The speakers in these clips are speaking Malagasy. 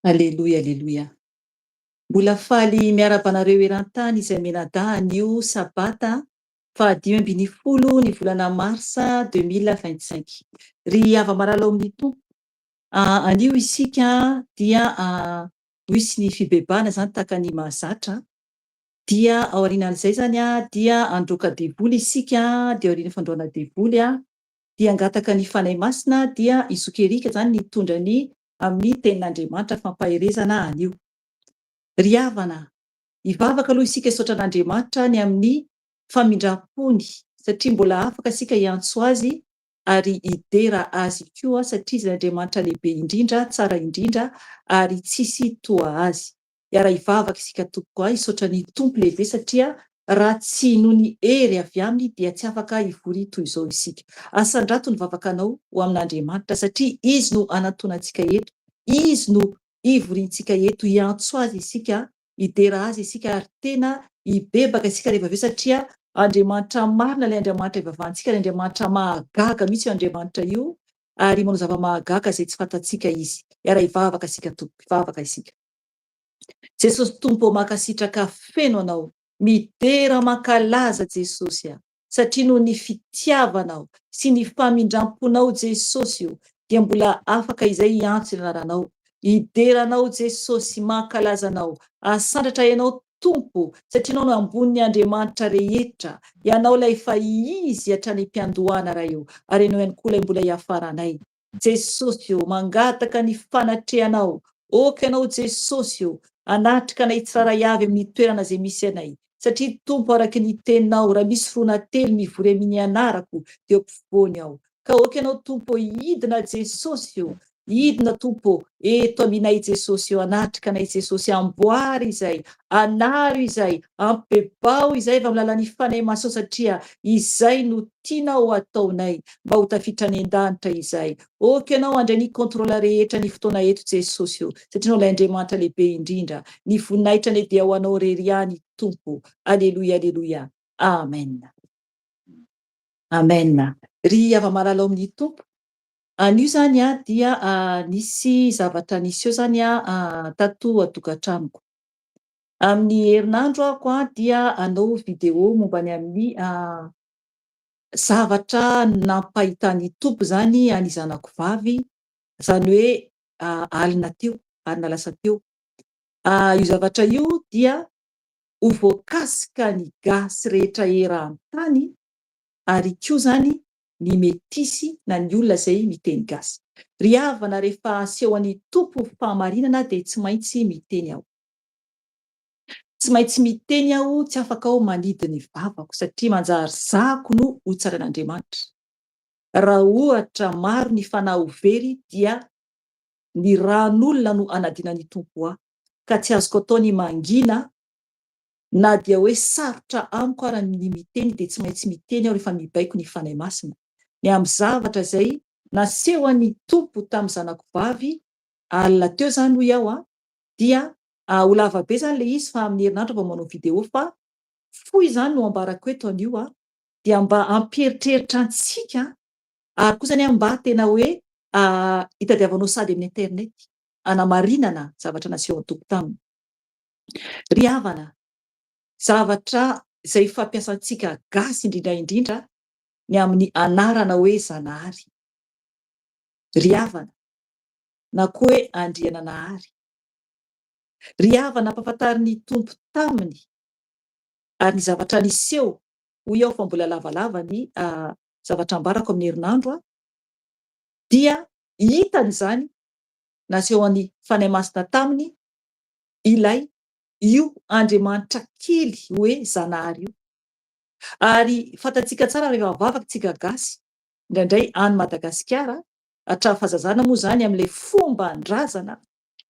Aleloia, aleloia. Mbola faly miarahaba anareo eran-tany izay mianadahy anio sabata faha 15 ny volana marsa 2025. Ry hava-marala ao amin'ny Tompo, anio isika dia hisy ny fibebahana izany tahaka ny mahazatra, dia aorianan'izay izany dia handroaka devoly isika, dia aorian'ny fandroana devoly dia hangataka ny Fanahy Masina, dia i Zoky Eric izany nitondra ny amin'ny tenin'Andriamanitra fampaherezana anio. Ry havana, hivavaka aloha isika hisaotra an'Andriamanitra ny amin'ny famindram-pony satria mbola afaka isika hiantso Azy ary hidera Azy koa satria Izy ilay Andriamanitra lehibe indrindra, tsara indrindra ary tsisy toa Azy. Hiara-hivavaka isika tompoko a, hisaotra ny Tompo lehibe satria raha tsy noho ny hery avy Aminy dia tsy afaka hivory toy izao isika. Asandrato ny vavakanao ho amin'Andriamanitra satria Izy no hanantonantsika eto, Izy no hivoriantsika eto, hiantso Azy isika, hidera Azy isika ary tena hibebaka isika rehefa avy eo satria Andriamanitra marina ilay Andriamanitra ivavahantsika, ilay Andriamanitra mahagaga mihitsy io Andriamanitra io ary manao zava-mahagaga izay tsy fantatsika Izy. Hiara-hivavaka isika tompoko, hivavaka isika. Jesosy Tompo ô mankasitraka feno Anao, midera mankalaza Jesosy a, satria noho ny fitiavanao sy ny famindramponao Jesosy o dia mbola afaka izay hiantso ny anaranao, hidera Anao Jesosy, mankalaza Anao, asandratra Ianao Tompo satria Ianao no ambonin'ny Andriamanitra rehetra, Ianao ilay efa Izy hatrany am-piandohana Ray o, ary Ianao ihany koa ilay mbola hiafaranay. Jesosy ô, mangataka ny fanatrehanao, ok Ianao Jesosy ô, hanatrika anay tsirairay avy amin'ny toerana izay misy anay, satria Tompo araky ny teninao, raha misy roa na telo mivory amin'ny anarako dia eo ampovoany aho, ka ok Ianao Tompo ô, hidina Jesosy ô, hidina Tompo ô, eto aminay Jesosy ô, hanatrika anay Jesosy, amboary izay, anaro izay, ampibebaho izay avy amin'ny lalan'ny Fanahy Masina satria izay no tianao ataonay mba ho tafiditra any an-danitra izay. Ok Ianao handray ny contrôle rehetra ny fotoana eto Jesosy o, satria Ianao ilay Andriamanitra lehibe indrindra. Ny voninahitra anie dia ho Anao irery ihany Tompo. Aleloia Aleloia. Amen. Amen. Ry hava-malala ao amin'ny Tompo, anio izany dia nisy zavatra niseho izany tato an-tokantranoko. Amin'ny herinandro aho dia hanao vidéo momba ny amin'ny zavatra nampahitan'ny Tompo izany an'i zanako vavy, izany hoe alina teo, alina lasa teo. Io zavatra io dia ho voakasika ny gasy rehetra eran-tany ary koa izany ny metisy na ny olona izay miteny gasy. Ry havana rehefa asehon'ny Tompo fahamarinana dia tsy maintsy miteny aho. Tsy maintsy miteny aho, tsy afaka aho manidy ny vavako satria manjary zahako no ho tsarain'Andriamanitra. Raha ohatra maro ny fanahy ho very dia ny ràn'olona no hanadinan'ny Tompo ahy, ka tsy azoko atao ny mangina na dia hoe sarotra amiko ara ny miteny dia tsy maintsy miteny aho rehefa mibaiko ny Fanahy Masina ny amin'ny zavatra izay nasehon'ny Tompo tamin'ny zanako vavy alina teo izany hoy aho dia Ho lava be zany le izy fa amin'ny herinandro vao manao vidéo fa fohy izany no ambarako eto anio a, dia mba hampieritreritra antsika ary koa zany mba tena hoe hitadiavanao sady amin'ny internet hanamarinana zavatra nasehon'ny Tompo taminy. Ry havana, zavatra izay fampiasantsika gasy indrindra indrindra ny amin'ny anarana hoe Zanahary. Ry havana, na koa hoe Andriananahary. Ry havana ampafantarin'ny Tompo taminy ary ny zavatra niseho, hoy aho fa mbola lavalava ny zavatra ambarako amin'ny herinandro, dia hitany izany nasehon'ny Fanahy Masina taminy ilay. io Andriamanitra kely hoe Zanahary io. Ary fantatsika tsara rehefa mivavaka tsika gasy, indraindray any Madagasikara, hatramin'ny fahazazana moa izany amin'ilay fomban-drazana,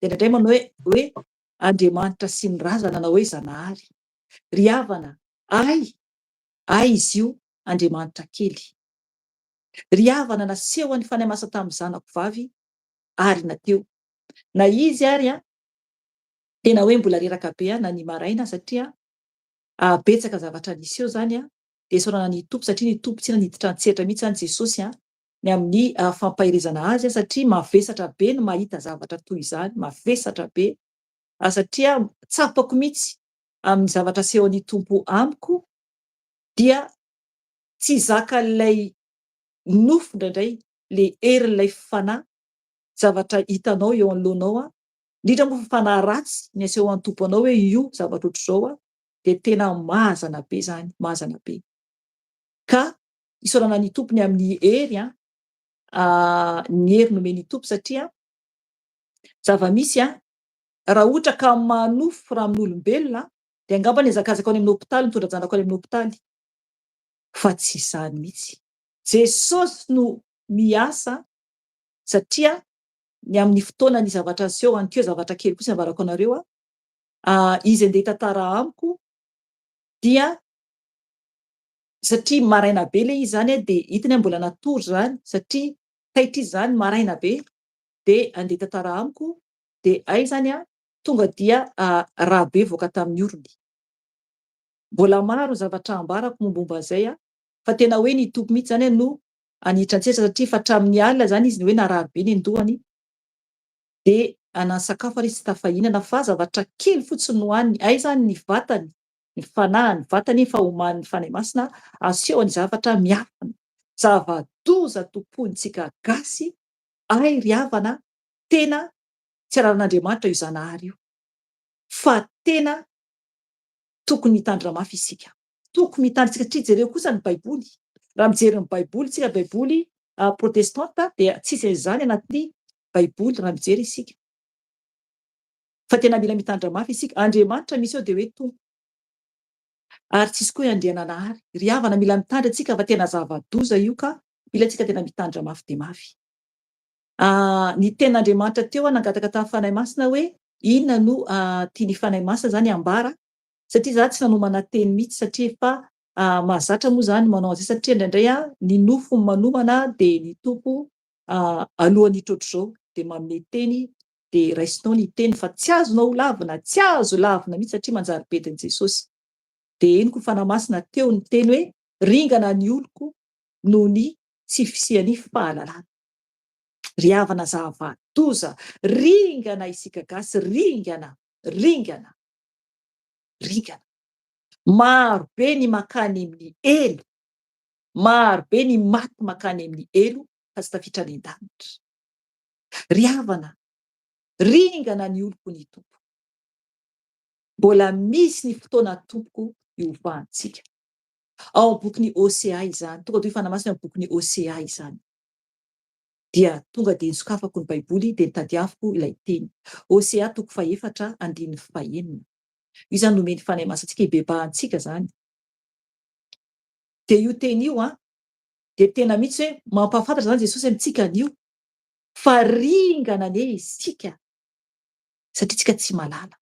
dia indraindray manao hoe hoe Andriamanitra sy ny razana na hoe Zanahary. Ry havana, ay, ay izy io Andriamanitra kely. Ry havana, nasehon'ny Fanahy Masina tamin'ny zanako vavy arina teo. Na izy ary an, tena hoe mbola reraka be an, na ny maraina satria betsaka zavatra niseho izany an, dia isaorana ny Tompo satria ny Tompo tsy naniditra an-tsehatra mihitsy izany Jesosy an, ny amin'ny fampaherezana azy an, satria mavesatra be ny mahita zavatra toy izany, mavesatra be satria tsapako mihitsy amin'ny zavatra asehon'ny Tompo amiko dia tsy zakan'ilay nofo indraindray le herin'ilay fanahy zavatra hitanao eo anoloanao an, indrindra moa fa fanahy ratsy ny asehon'ny Tompo anao hoe io zavatra ohatr'izao an, dia tena mazana be izany, mazana be. Ka isaorana ny Tompo ny amin'ny hery an, ny hery nomen'ny Tompo satria zava-misy an, raha ohatra ka manofy raha amin'olombelona dia angamba nihazakazaka any amin'ny hopitaly nitondra janako any amin'ny hopitaly fa tsy izany mihitsy. Jesosy no miasa satria ny amin'ny fotoana ny zavatra niseho any keo zavatra kely kosa ambarako anareo a, izy andeha hitantara amiko dia satria maraina be le izy zany dia hitany aho mbola natory zany satria taitra izy zany maraina be dia andeha hitantara amiko dia hay zany a tonga dia rà be voaka tamin'ny orony. Mbola maro ny zavatra ambarako mombomba an'izay a, fa tena hoe ny Tompo mihitsy zany no haniditra an-tsehatra satria efa hatramin'ny alina zany izy ny hoe narary be ny an-dohany dia na nisakafo ary izy tsy tafahinana fa zavatra kely fotsiny no haniny, hay zany ny vatany, ny fanahiny, ny vatany efa omanin'ny Fanahy Masina asehony zavatra miafina, zava-doza tompointsika gasy, hay ry havana tena tsy araran'Andriamanitra io Zanahary io fa tena tokony hitandrina mafy isika. Tokony mitandrina isika satria jereo kosa ny baiboly, raha mijery ny baiboly tsika baiboly protestanta dia tsisy an'izany anatin'ny baiboly raha mijery isika. Fa tena mila mitandrina mafy isika. Andriamanitra misy eo dia hoe Tompo. Ary tsisy koa hoe Andriananahary. Ry havana mila mitandrina tsika fa tena zava-doza io ka mila tsika tena mitandrina mafy dia mafy. Ny tenin'Andriamanitra teo aho nangataka tamin'ny Fanahy Masina hoe inona no tian'ny Fanahy Masina izany hambara satria za tsy nanomana teny mihitsy satria efa mahazatra moa izany manao an'izay satria indraindray ny nofo manomana dia ny Tompo alohan'ny hitroatra izao dia manome teny dia raisinao ny teny fa tsy azonao lavina, tsy azo lavina mihitsy satria manjary bedin'i Jesosy. Dia henoko ny Fanahy Masina teo niteny hoe ringana ny oloko noho ny tsy fisian'ny fahalalana. Ry havana zava-doza, ringana isika gasy, ringana, ringana, ringana. Maro be ny makany amin'ny helo, maro be ny maty makany amin'ny helo fa tsy tafitra any an-danitra. Ry havana, ringana ny oloko ny Tompo. Mbola misy ny fotoana tompoko hiovantsika. Ao amin'ny bokin'i Hosea izany, tonga dia Fanahy Masina ao amin'ny bokin'i Hosea izany. Dia tonga dia nosokafako ny Baiboly dia notadiaviko ilay teny. Hosea toko fahefatra andininy fahenina. Io izany nomen'ny Fanahy Masina antsika hibebahantsika izany. Dia io teny io an, dia tena mihitsy hoe mampahafantatra izany Jesosy amintsika anio fa ringana anie isika satria tsika tsy mahalala.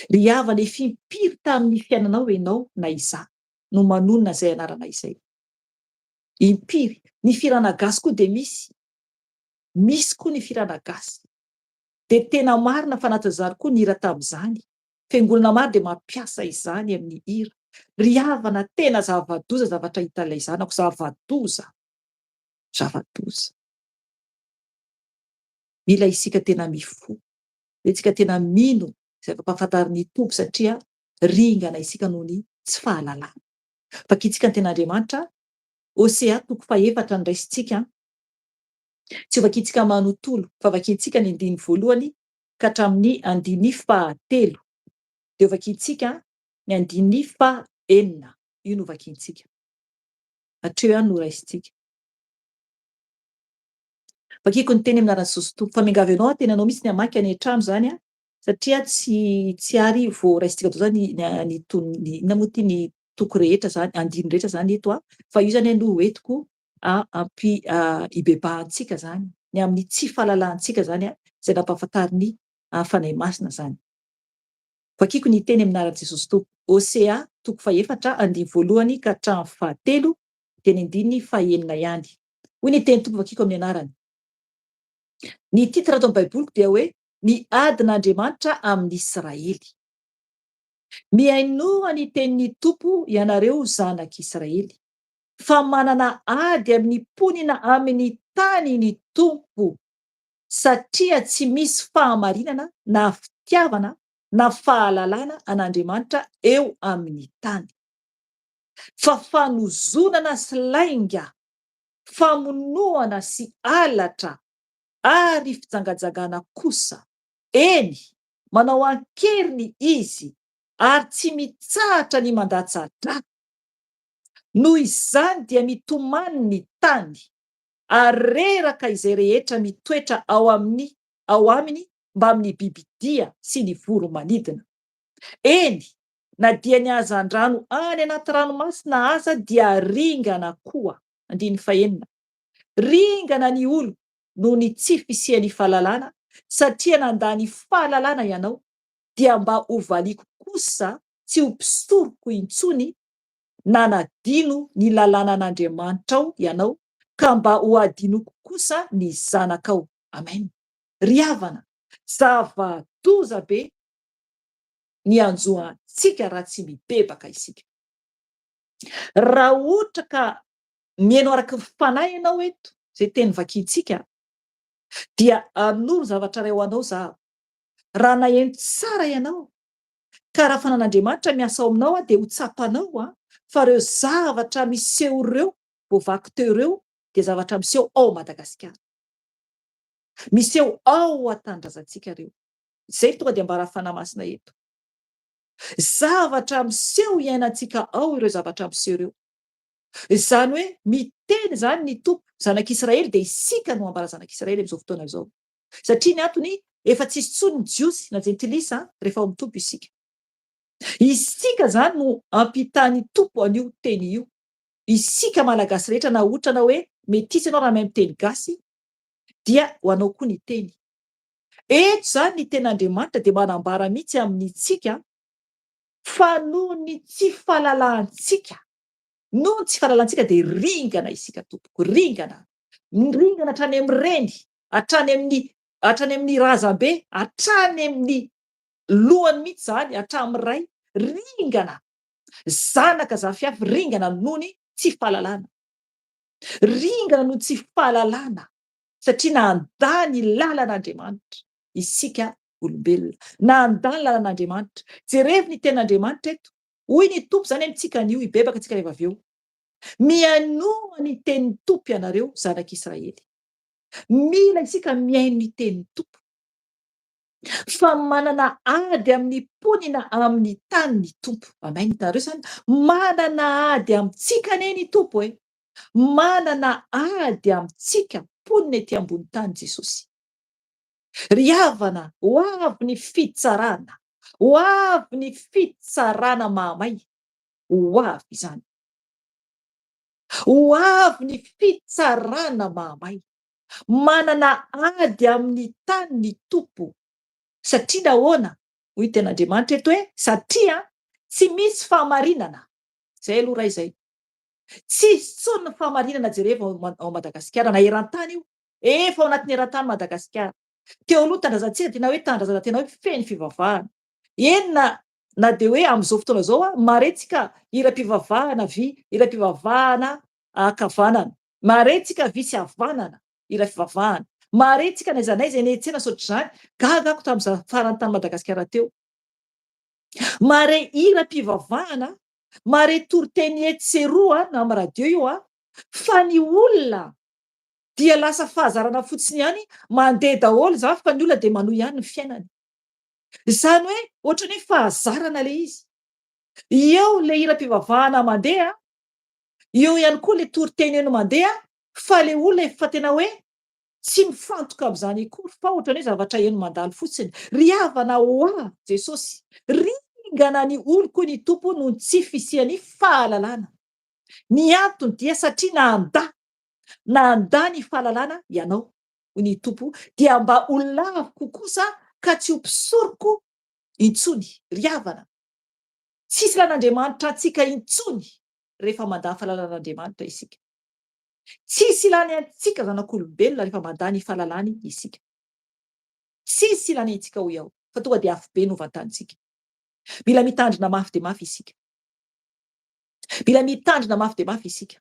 Ry havana efa impiry tamin'ny fiainanao ianao na izaho no manonona izay anarana izay? Impiry? Ny fihirana gasy koa dia misy. Misy koa ny fihirana gasy. Dia tena marina fa anatin'izany koa ny hira tamin'izany. Fiangonana maro dia mampiasa izany amin'ny hira. Ry havana tena zava-doza zavatra hitan'ilay zanako, zava-doza. Zava-doza. Mila isika tena mifoha. Mila isika tena mino izay fampahafantarin'ny Tompo satria ringana isika noho ny tsy fahalalana. Vakintsika ny tenin'Andriamanitra, Hosea toko fahefatra no raisintsika. Tsy ho vakintsika manontolo fa vakintsika ny andininy voalohany ka hatramin'ny andininy fahatelo. Dia ho vakintsika ny andininy fahenina. Io no vakintsika. Hatreo ihany no raisintsika. Vakiko ny teny amin'ny anaran'i Jesosy Tompo. Fa miangavy anao aho, tena anao mihitsy ny hamaky any an-trano izany an. Satria tsy tsy ary voaraisintsika daholo zany ny ny tonony, inona moa ity, ny toko rehetra zany, andininy rehetra zany eto an, fa io zany no hoentiko hampi hibebahantsika zany, ny amin'ny tsy fahalalantsika zany izay nampahafantarin'ny Fanahy Masina zany. Vakiko ny teny amin'ny anaran'i Jesosy Tompo. Hosea toko fahefatra andininy voalohany ka hatramin'ny fahatelo dia ny andininy fahenina ihany. Hoy ny teny Tompo vakiko amin'ny anarany. Ny titre ato amin'ny baiboliko dia hoe Ny adin'Andriamanitra amin'ny Israely. Mihainoa ny tenin'ny Tompo ianareo zanak'Israely, fa manana ady amin'ny mponina amin'ny tany ny Tompo, satria tsy misy fahamarinana na fitiavana na fahalalana an'Andriamanitra eo amin'ny tany. Fa fanozonana sy lainga, famonoana sy halatra ary fijangajangana kosa. Eny, manao an-keriny izy ary tsy mitsahatra ny mandatsa-drà. Noho izany dia mitomany ny tany, ary reraka izay rehetra mitoetra ao amin'ny ao aminy mbamin'ny bibidia sy ny voro-manidina. Eny, na dia ny hazandrano any anaty ranomasina aza dia ringana koa. Andininy fahenina. Ringana ny oloko noho ny tsy fisian'ny fahalalana, satria nandà ny fahalalana ianao, dia mba hovaliako kosa tsy ho mpisoroko intsony, nanadino ny lalànan'Andriamanitrao ianao, ka mba hohadinoiko kosa ny zanakao. Amen. Ry havana, zava-doza be ny hanjo antsika raha tsy mibebaka isika. Raha ohatra ka mihaino araka ny fanahy ianao eto, izay teny vakintsika, dia hanoro zavatra iray ho anao zaho. Raha naheno tsara ianao, ka raha fanan'Andriamanitra miasa ao aminao dia ho tsapanao fa ireo zavatra miseho ireo, voavaky teo ireo, dia zavatra miseho ao Madagasikara. Miseho ao an-tanindrazantsika ireo. Izay no tonga dia ambaran'ny Fanahy Masina eto. Zavatra miseho iainantsika ao ireo zavatra miseho ireo. Izany hoe miteny izany ny Tompo, zanak'Israely dia isika no ambara zanak'Israely amin'izao fotoana izao. Satria ny antony, efa tsisy intsony ny Jiosy na Jentilisa rehefa ao amin'ny Tompo isika. Isika izany no ampitan'ny Tompo an'io teny io. Isika Malagasy rehetra na ohatra na hoe metisy ianao raha mahay miteny gasy dia ho anao koa ny teny. Eto izany ny tenin'Andriamanitra dia manambara mihitsy amintsika fa noho ny tsy fahalalahantsika, noho ny tsy fahalalantsika dia ringana isika tompoko, ringana, ringana hatrany amin'ny reny, hatrany amin'ny hatrany amin'ny razambe, hatrany amin'ny lohany mihitsy izany, hatramin'ny ray, ringana, zanaka zafiafy ringana noho ny tsy fahalalana, ringana noho ny tsy fahalalana, satria nandà ny lalan'Andriamanitra isika olombelona, nandà ny lalan'Andriamanitra. Jerevo ny tenin'Andriamanitra eto, hoy ny Tompo izany amintsika anio, hibebaka antsika rehefa avy eo. Mihainoa ny tenin'ny Tompo ianareo zanak'Israely. Mila isika mihaino ny tenin'ny Tompo. Fa manana ady amin'ny mponina amin'ny tany ny Tompo. Amen. Hitanareo izany? Manana ady amintsika anie ny Tompo e. Manana ady amintsika mponina ety ambony tany Jesosy. Ry havana, ho avy ny fitsarana, ho avy ny fitsarana mahamay, ho avy izany. Ho avy ny fitsarana mahamay. Manana ady amin'ny tany ny Tompo. Satria nahoana? Hoy ny tenin'Andriamanitra eto hoe, satria tsy misy fahamarinana. Izay aloha raha izay. Tsisy intsony ny fahamarinana jerevo ao Madagasikara na eran-tany io. Efa ao anatin'ny eran-tany Madagasikara. Teo aloha tanindrazantsika tena hoe tanindrazana tena hoe feno fivavahana. Eny na na dia hoe amin'izao fotoana izao mahare tsika hiram-pivavahana havia, hiram-pivavahana ankavanana. Mahare tsika havia sy havanana hira fivavahana. Mahare tsika n'aiza n'aiza eny an-tsena sy ohatr'izany. Gaga ako tamin'izaho farany tany Madagasikara teo. Mahare hiram-pivavahana, mahare toriteny etsy sy eroa na amin'ny radio io fa ny olona dia lasa fahazarana fotsiny ihany, mandeha daholo izany fa ny olona dia manohy ihany ny fiainany. Izany hoe ohatran'ny hoe fahazarana ilay izy. Eo ilay hiram-pivavahana mandeha, eo ihany koa ilay toriteny eno mandeha fa ilay olona efa tena hoe. Tsy mifantoka amin'izany akory fa ohatran'ny hoe zavatra heno mandalo fotsiny. Ry havana hoa Jesosy, ringana ny oloko hoy ny Tompo noho ny tsy fisian'ny fahalalana. Ny antony dia satria nandà, nandà ny fahalalana ianao hoy ny Tompo dia mba ho laviko kosa ka tsy ho mpisoroko intsony. Ry havana, tsisy ilan'Andriamanitra antsika intsony rehefa mandà fahalalan'Andriamanitra isika. Tsisy ilany antsika zanak'olombelona rehefa mandà ny fahalalany isika. Tsisy ilany antsika hoy aho fa tonga dia afobe no vantanintsika. Mila mitandrina mafy dia mafy isika. Mila mitandrina mafy dia mafy isika.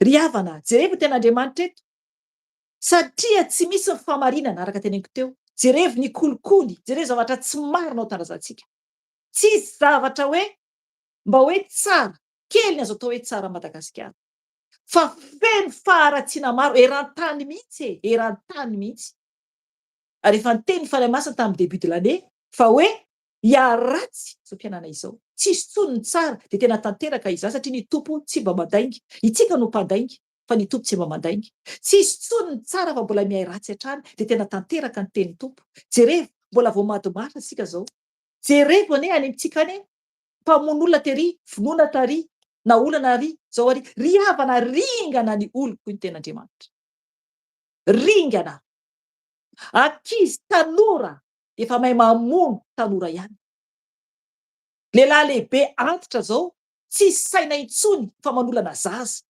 Ry havana, jerevo ny tenin'Andriamanitra eto. Satria tsy misy ny fahamarinana araka teneniko teo. Jerevo ny kolikoly, jerevo zavatra tsy marina ao an-tanindrazantsika. Tsisy zavatra hoe mba hoe tsara, kely ny azo atao hoe tsara Madagasikara. Fa feno faharatsiana maro eran-tany mihitsy e, eran-tany mihitsy. Ary efa niteny ny Fanahy Masina tamin'ny début de l'année fa hoe hiharatsy izao fiainana izao. Tsisy intsony ny tsara dia tena tanteraka izany satria ny Tompo tsy mba mandainga. Itsika no mpandainga fa ny Tompo tsy mba mandainga. Tsisy intsony ny tsara fa mbola mihay ratsy hatrany dia tena tanteraka ny tenin'ny Tompo. Jerevo, mbola vao mois de mars isika izao. Jerevo anie any amintsika any e, mpamono olona tery, vonoina tary, naolana ary, zao ary, ry havana ringana ny oloko hoy ny tenin'Andriamanitra. Ringana. Ankizy tanora dia efa mahay mamono tanora ihany. Lehilahy lehibe antitra zao tsisy saina intsony fa manolana zaza.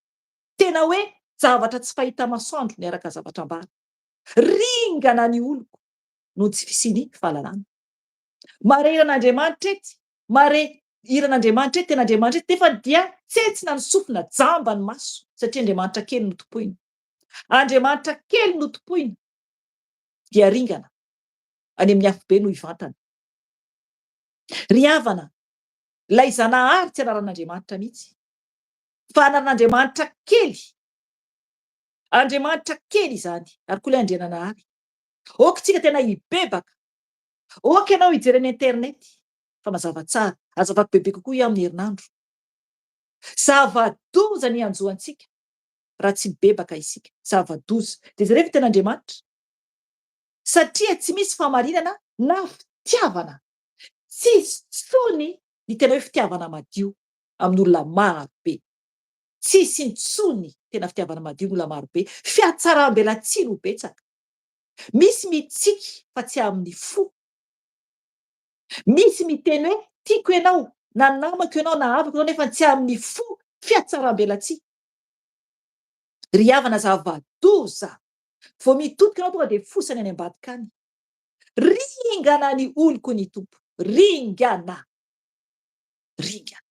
Tena hoe zavatra tsy fahita masoandro miaraka zavatra ambara. Ringana ny oloko noho ny tsy fisian'ny fahalalana. Mare hiran'Andriamanitra ety, mare hiran'Andriamanitra ety, tena Andriamanitra ety, nefa dia tsentsina ny sofina, jamba ny maso, satria Andriamanitra kely no tompoina. Andriamanitra kely no tompoina, dia ringana, any amin'ny afobe no hivantana. Ry havana, ilay Zanahary tsy anaran'Andriamanitra mihitsy, fa anaran'Andriamanitra kely, Andriamanitra kely izany, ary koa ilay Andriananahary. Aoka isika tena hibebaka, Ok ianao hijery ny internet fa mazava tsara, azavako bebe kokoa io amin'ny herinandro. Zava-doza ny hanjo antsika raha tsy mibebaka isika. Zava-doza. Dia jereo fa tena Andriamanitra. Satria tsy misy fahamarinana na fitiavana. Tsisy intsony ny tena hoe fitiavana madio amin'olona maro be. Tsisy intsony tena fitiavana madio amin'olona maro be. Fihatsaram-belatsihy no betsaka. Misy mitsiky fa tsy amin'ny fo. Misy miteny hoe tiako ianao, na namako ianao na havako ianao nefa tsy amin'ny fo, fihatsarambelatsihy. Ry havana zava-doza! Vao mitodika ianao tonga dia fosany any ambadika any. Ringana ny oloko ny Tompo. Ringana. Ringana.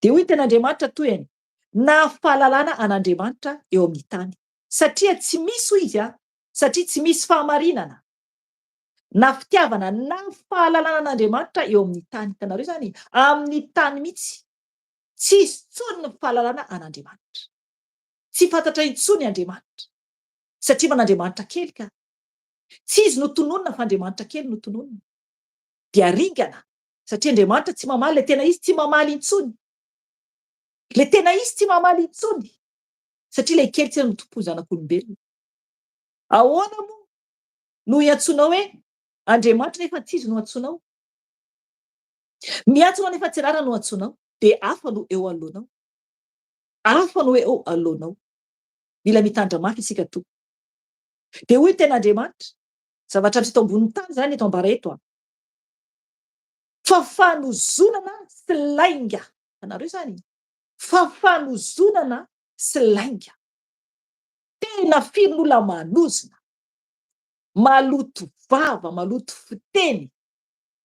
Dia hoy ny tenin'Andriamanitra tohiny, na fahalalana an'Andriamanitra eo amin'ny tany. Satria tsy misy hoy izy an, satria tsy misy fahamarinana, na fitiavana, na fahalalana an'Andriamanitra eo amin'ny tany. Hitanareo izany? Amin'ny tany mihitsy. Tsy hisy intsony ny fahalalana an'Andriamanitra. Tsy fantatra intsony Andriamanitra. Satria man'Andriamanitra kely ka. Tsy izy no tononina fa Andriamanitra kely no tononina. Dia ringana. Satria Andriamanitra tsy mamaly, ilay tena izy tsy mamaly intsony. Ilay tena izy tsy mamaly intsony. Satria ilay kely tsy no tompon'ny zanak'olombelona. Ahoana moa no iantsoanao hoe Andriamanitra nefa tsy izy no antsoinao? Miantso anao nefa tsy anarany no antsoinao, dia hafa no eo anoloanao. Hafa no eo anoloanao. Mila mitandra mafy isika tompoko. Dia hoy ny tenin'Andriamanitra, zavatra misy eto ambonin'ny tany izany eto ambara eto an. Fa fanozonana sy lainga. Hitanareo izany? Fa fanozonana sy lainga. Tena firy ny olona manozona, maloto vava, maloto fiteny,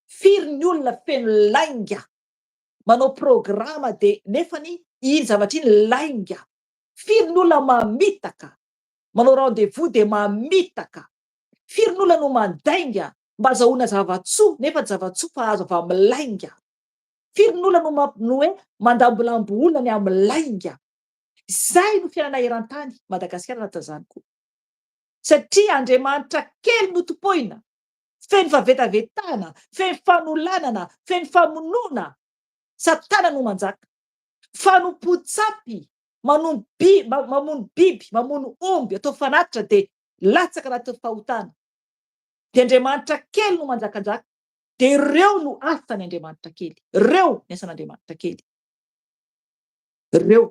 firy ny olona feno lainga, manao programa dia nefany iny zavatra iny lainga, firy ny olona mamitaka, manao rendez-vous dia mamitaka, firy ny olona no mandainga mba azahoana zava-tsoa nefa ny zava-tsoa fa azo avy amin'ny lainga. Firy ny olona no no hoe mandambolambo olona ny amin'ny lainga. Izay no fiainana eran-tany, Madagasikara anatin'izany koa. Satria Andriamanitra kely no tompoina, feno fahavetavetana, feno fanolanana, feno famonoana. Satana no manjaka. Fanompoan-tsampy, Mamono bi, mamono biby, mamono omby atao fanatitra dia latsaka anatin'ny fahotana. Dia Andriamanitra kely no manjakanjaka. Dia ireo no asan'ny Andriamanitra kely. Ireo ny asan'Andriamanitra kely. Ireo.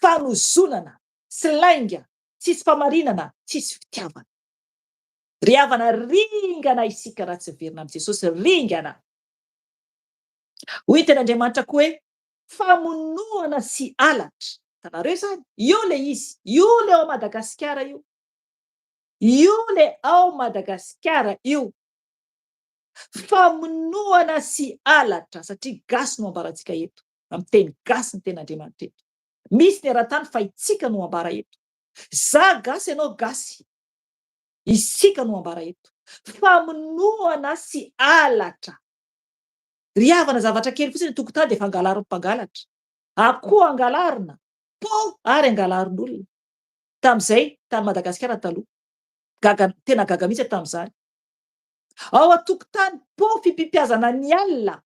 Fanozonana sy lainga, tsisy famarinana, tsisy fitiavana. Ry havana, ringana isika raha tsy miverina amin'i Jesosy, ringana. Hoy ny tenin'Andriamanitra koa hoe, famonoana sy halatra. Hitanareo izany? Io ilay izy. Io ilay ao Madagasikara io. Io ilay ao Madagasikara io. Famonoana sy halatra, satria gasy no ambarantsika eto. Amin'ny teny gasy ny tenin'Andriamanitra eto. Misy ny eran-tany fa itsika no ambara eto. Za gasy ianao gasy. Isika no ambara eto. Famonoana sy halatra. Ry havana zavatra kely fotsiny tokotany dia efa angalarin'ny mpangalatra. Akoho angalarina, pot ary angalarin'olona. Tamin'izay tany Madagasikara taloha. Gaga, tena gaga mihitsy aho tamin'izany. Ao an-tokotany pot fipipiazana ny alina,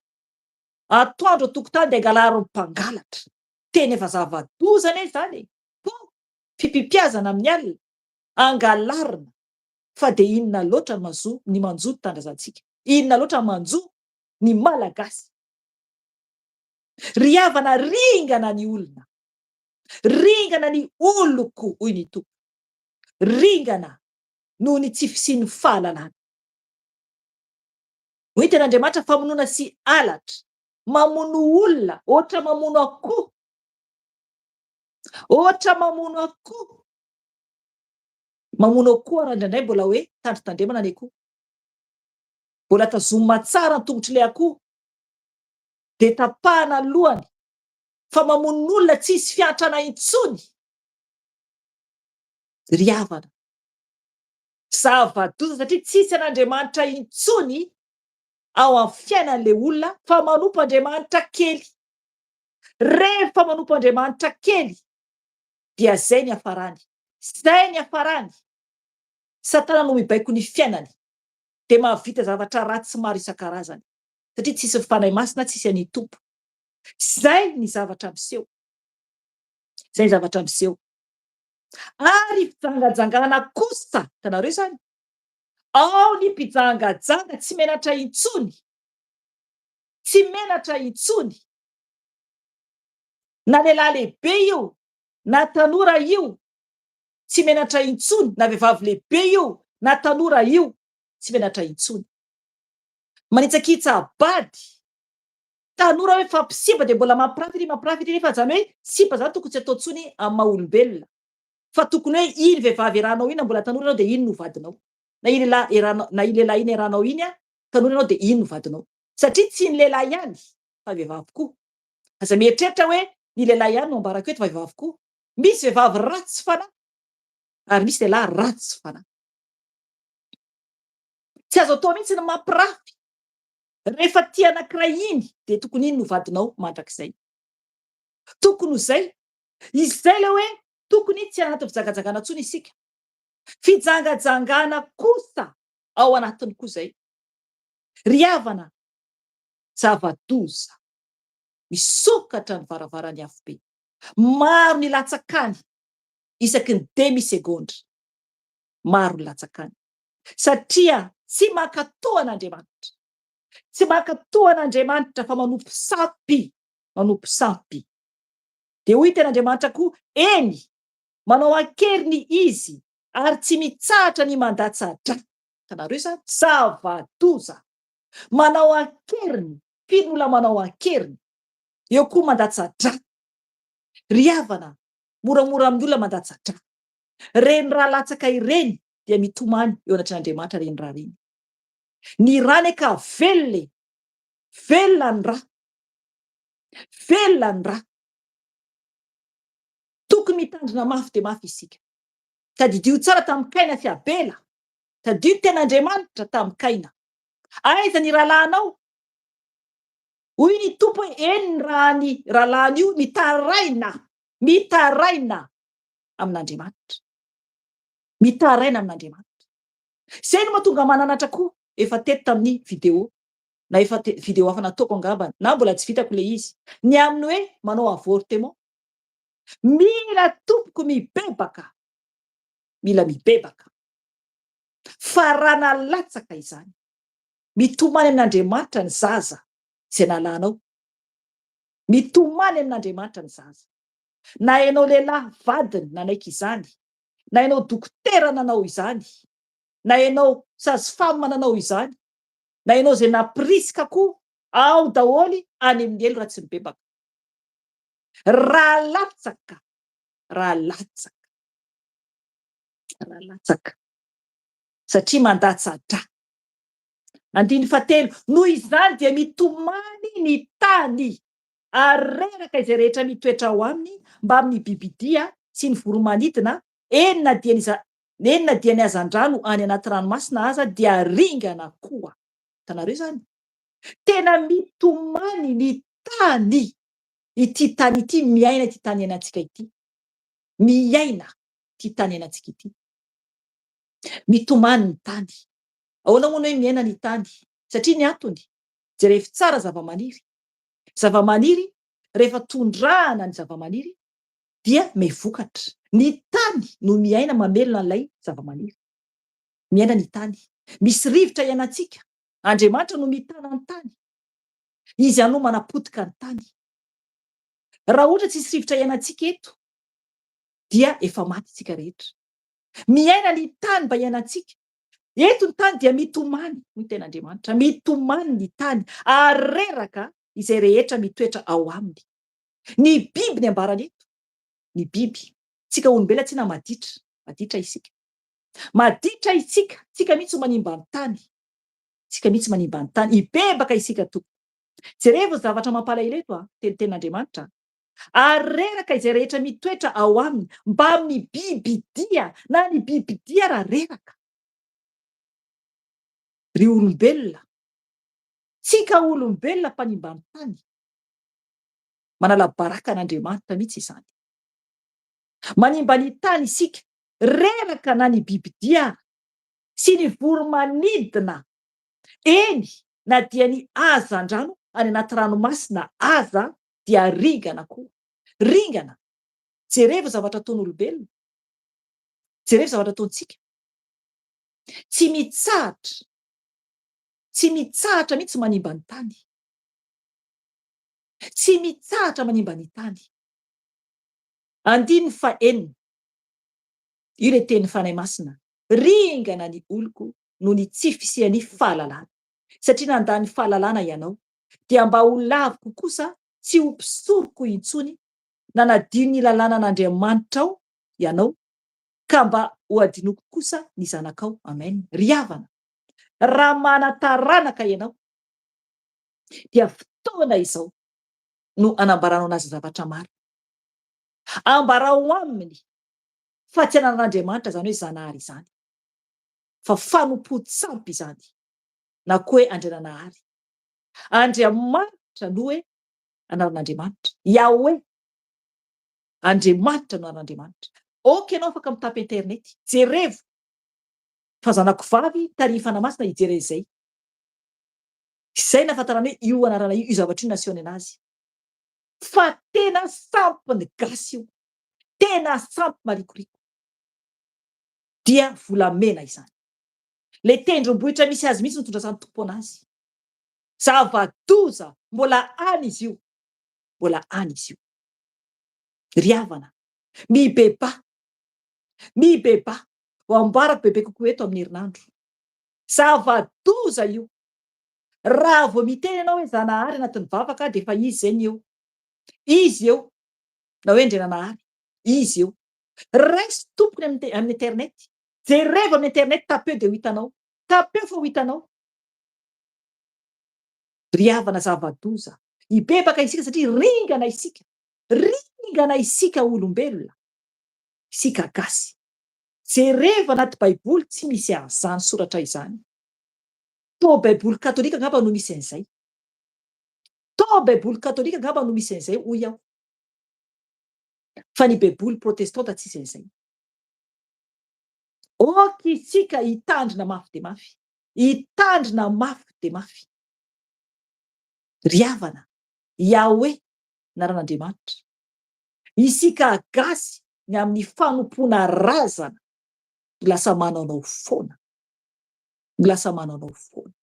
atoandro an-tokotany dia angalarin'ny mpangalatra. Tena efa zava-doza anie izany e! Pot fipipiazana amin'ny alina, angalarina. Fa dia inona loatra ny manjo ny manjo ny tanindrazantsika? Inona loatra ny manjo ny Malagasy? Ry havana ringana ny olona, ringana ny oloko hoy ny Tompo, ringana noho ny tsy fisian'ny fahalalana. Hoy ny tenin'Andriamanitra famonoana sy halatra, mamono olona ohatra mamono akoho, ohatra mamono akoho, mamono akoho ary indraindray mbola hoe tandrintandremana ny akoho, mbola tazomina tsara ny tongotr'ilay akoho dia tapahana ny lohany fa mamono olona tsy hisy fiantrana intsony ry havana. Zava-doza satria tsy hisy an'Andriamanitra intsony ao amin'ny fiainan'ilay olona fa manompo Andriamanitra kely. Rehefa manompo Andriamanitra kely dia zay ny hafarany. Zay ny hafarany. Satana no mibaiko ny fiainany dia mahavita zavatra ratsy maro isan-karazany satria tsisy ny Fanahy Masina, tsisy an'i Tompo. Zay ny zavatra miseho. Zay ny zavatra miseho. Ary fijangajangana kosa, hitanareo izany? Ao ny mpijangajanga tsy menatra intsony. Tsy menatra intsony. Na lehilahy lehibe io, na tanora io, tsy menatra intsony, na vehivavy lehibe io, na tanora io, tsy menatra intsony. Manitsakitsa-bady. Tanora hoe fampisimba dia mbola mampirafy ery mampirafy ery nefa zany hoe sipa zany tokony tsy atao tsony amin'ny maha olombelona fa tokony hoe iny vehivavy iarahanao iny na mbola tanora ianao dia iny no vadinao na iny lehilahy iarahanao na iny lehilahy iny iarahanao iny an tanora ianao dia iny no vadinao satria tsy ny lehilahy ihany fa vehivavy koa aza mieritreritra hoe ny lehilahy ihany no ambarako eto fa vehivavy koa misy vehivavy ratsy fanahy ary misy lehilahy ratsy fanahy tsy azo atao mihitsy ny mampirafy Rehefa tia anankiray iny dia tokony iny no vadinao mandrakizay. Tokony ho izay. Izay ilay hoe tokony tsy anaty fijangajangana intsony isika. Fijangajangana kosa ao anatiny koa izay. Ry havana, zava-doza. Misokatra ny varavaran'ny afobe. Maro ny latsaka any isaky ny demi segondra. Maro ny latsaka any. Satria tsy mankatò an'Andriamanitra. Tsy mankatò an'Andriamanitra fa manompo sampy, manompo sampy. Dia hoy tenin'Andriamanitra koa, Eny, manao an-keriny izy ary tsy mitsahatra ny mandatsa-drà. Hitanareo izany? Zava-doza! Manao an-keriny, firy ny olona manao an-keriny? Eo koa mandatsa-drà. Ry havana, moramora amin'ny olona mandatsa-drà. Ireny rà latsaka ireny dia mitomany eo anatrehan'Andriamanitra ireny rà ireny. Ny rà anie ka velona e! Velona ny rà. Velona ny rà. Tokony mitandrina mafy dia mafy isika. Tadidio tsara tamin'i Kaina sy Abela. Tadidio ny tenin'Andriamanitra tamin'i Kaina. Aiza ny rahalahinao? Hoy ny Tompo hoe eny ny ràn'ny rahalahiny io mitaraina, mitaraina amin'Andriamanitra. Mitaraina amin'Andriamanitra. Izay no mahatonga mananatra koa efa teto tamin'ny vidéo na efa vidéo hafa nataoko angambany na mbola tsy vitako ilay izy ny amin'ny hoe manao avortement. Mila tompoko mibebaka. Mila mibebaka. Fa raha nalatsaka izany, mitomany amin'Andriamanitra ny zaza izay nalanao. Mitomany amin'Andriamanitra ny zaza. Na ianao lehilahy vadiny nanaiky izany, na ianao dokotera nanao izany, na ianao sage femme nanao izany, na ianao izay nampirisika koa, ao daholo any amin'ny helo raha tsy mibebaka. Raha latsaka, raha latsaka, raha latsaka, satria mandatsa-drà. Andininy fahatelo, Noho izany dia mitomany ny tany, ary reraka izay rehetra mitoetra ao aminy, mbamin'ny bibidia sy ny voro-manidina, eny na dia ny eny na dia ny hazandrano any anaty ranomasina aza dia ringana koa. Hitanareo izany? Tena mitomany ny tany, ity tany ity, miaina ity tany iainantsika ity. Miaina ity tany iainantsika ity. Mitomany ny tany. Ahoana moa ny hoe miaina ny tany? Satria ny antony, jerevo tsara zavamaniry. Zavamaniry, rehefa tondrahana ny zavamaniry dia mivokatra. Ny tany no miaina mamelona an'ilay zavamaniry. Miaina ny tany. Misy rivotra iainantsika. Andriamanitra no mitana ny tany. Izy ihany no manapotika ny tany. Raha ohatra tsisy rivotra iainantsika eto dia efa maty isika rehetra. Miaina ny tany mba hiainantsika. Eto ny tany dia mitomany, hoy ny tenin'Andriamanitra, mitomany ny tany ary reraka izay rehetra mitoetra ao aminy. Ny biby ny ambarany eto, ny biby. Tsika olombelona tsina maditra, maditra isika. Maditra isika, tsika mihitsy no manimba ny tany. Tsika mihitsy manimba ny tany. Hibebaka isika tompoko. Jerevo ny zavatra mampalahelo eto a, teny tenin'Andriamanitra. Ary reraka izay rehetra mitoetra ao aminy, mbamin'ny bibidia, na ny bibidia raha reraka. Ry olombelona, tsika olombelona mpanimba ny tany, manala baraka an'Andriamanitra mihitsy izany. Manimba ny tany isika, reraka na ny bibidia sy ny voro-manidina, eny na dia ny hazandrano any anaty ranomasina aza dia ringana koa. Ringana! Jerevo zavatra ataon'olombelona. Jerevo zavatra ataontsika. Tsy mitsahatra, tsy mitsahatra mihitsy manimba ny tany. Tsy mitsahatra manimba ny tany. Andininy fahenina. Io ilay tenin'ny Fanahy Masina. Ringana ny oloko noho ny tsy fisian'ny fahalalana. Satria nandà ny fahalalana ianao, dia mba ho laviko kosa tsy ho mpisoroko intsony, nanadio ny lalànan'Andriamanitrao ianao, ka mba hohadinoiko kosa ny zanakao. Amen. Ry havana, raha manan-taranaka ianao, dia fotoana izao no anambaranao anazy zavatra marina. Ambarao aminy fa tsy ananan'Andriamanitra izany hoe Zanahary izany, fa fanompoan-tsampy izany, na koa hoe Andriananahary. Andriamanitra no hoe anaran'Andriamanitra. Yahweh. Andriamanitra no anaran'Andriamanitra. Ok ianao afaka mitapy internet. Jerevo fa zanako vavy tarihin'ny Fanahy Masina hijery an'izay. Izay nahafantarana hoe io anarana io, io zavatra io nasehony anazy. Fa tena sampy ny gasy io. Tena sampy marikoriko. Dia volamena izany. Le tendrombohitra misy azy mihitsy no tondrasan'ny Tompo anazy. Zava-doza! Mbola any izy io. Mbola any izy io. Ry havana, mibebaha. Mibebaha. Ho amboarako bebe kokoa eto amin'ny herinandro. Zava-doza io. Raha vao miteny ianao hoe Zanahary anatin'ny vavaka dia efa izy izay ny eo. Izy eo. Na hoe Andriananahary. Izy eo. Raiso tompoko ny amin'ny internet. Jerevo amin'ny internet, tapeo dia ho hitanao. Tapeo fa ho hitanao. Ry havana zava-doza. Hibebaka isika satria ringana isika. Ringana isika olombelona. Isika gasy. Jerevo anaty baiboly tsy misy an'izany soratra izany. Toa baiboly katolika angamba no misy an'izay. Toa baiboly katolika angamba no misy an'izay hoy aho. Fa ny baiboly protestanta tsisy an'izay. Ok isika hitandrina mafy dia mafy. Hitandrina mafy dia mafy. Ry havana, Yahweh, anaran'Andriamanitra. Isika gasy ny amin'ny fanompoana razana no lasa manaonao foana. No lasa manaonao foana.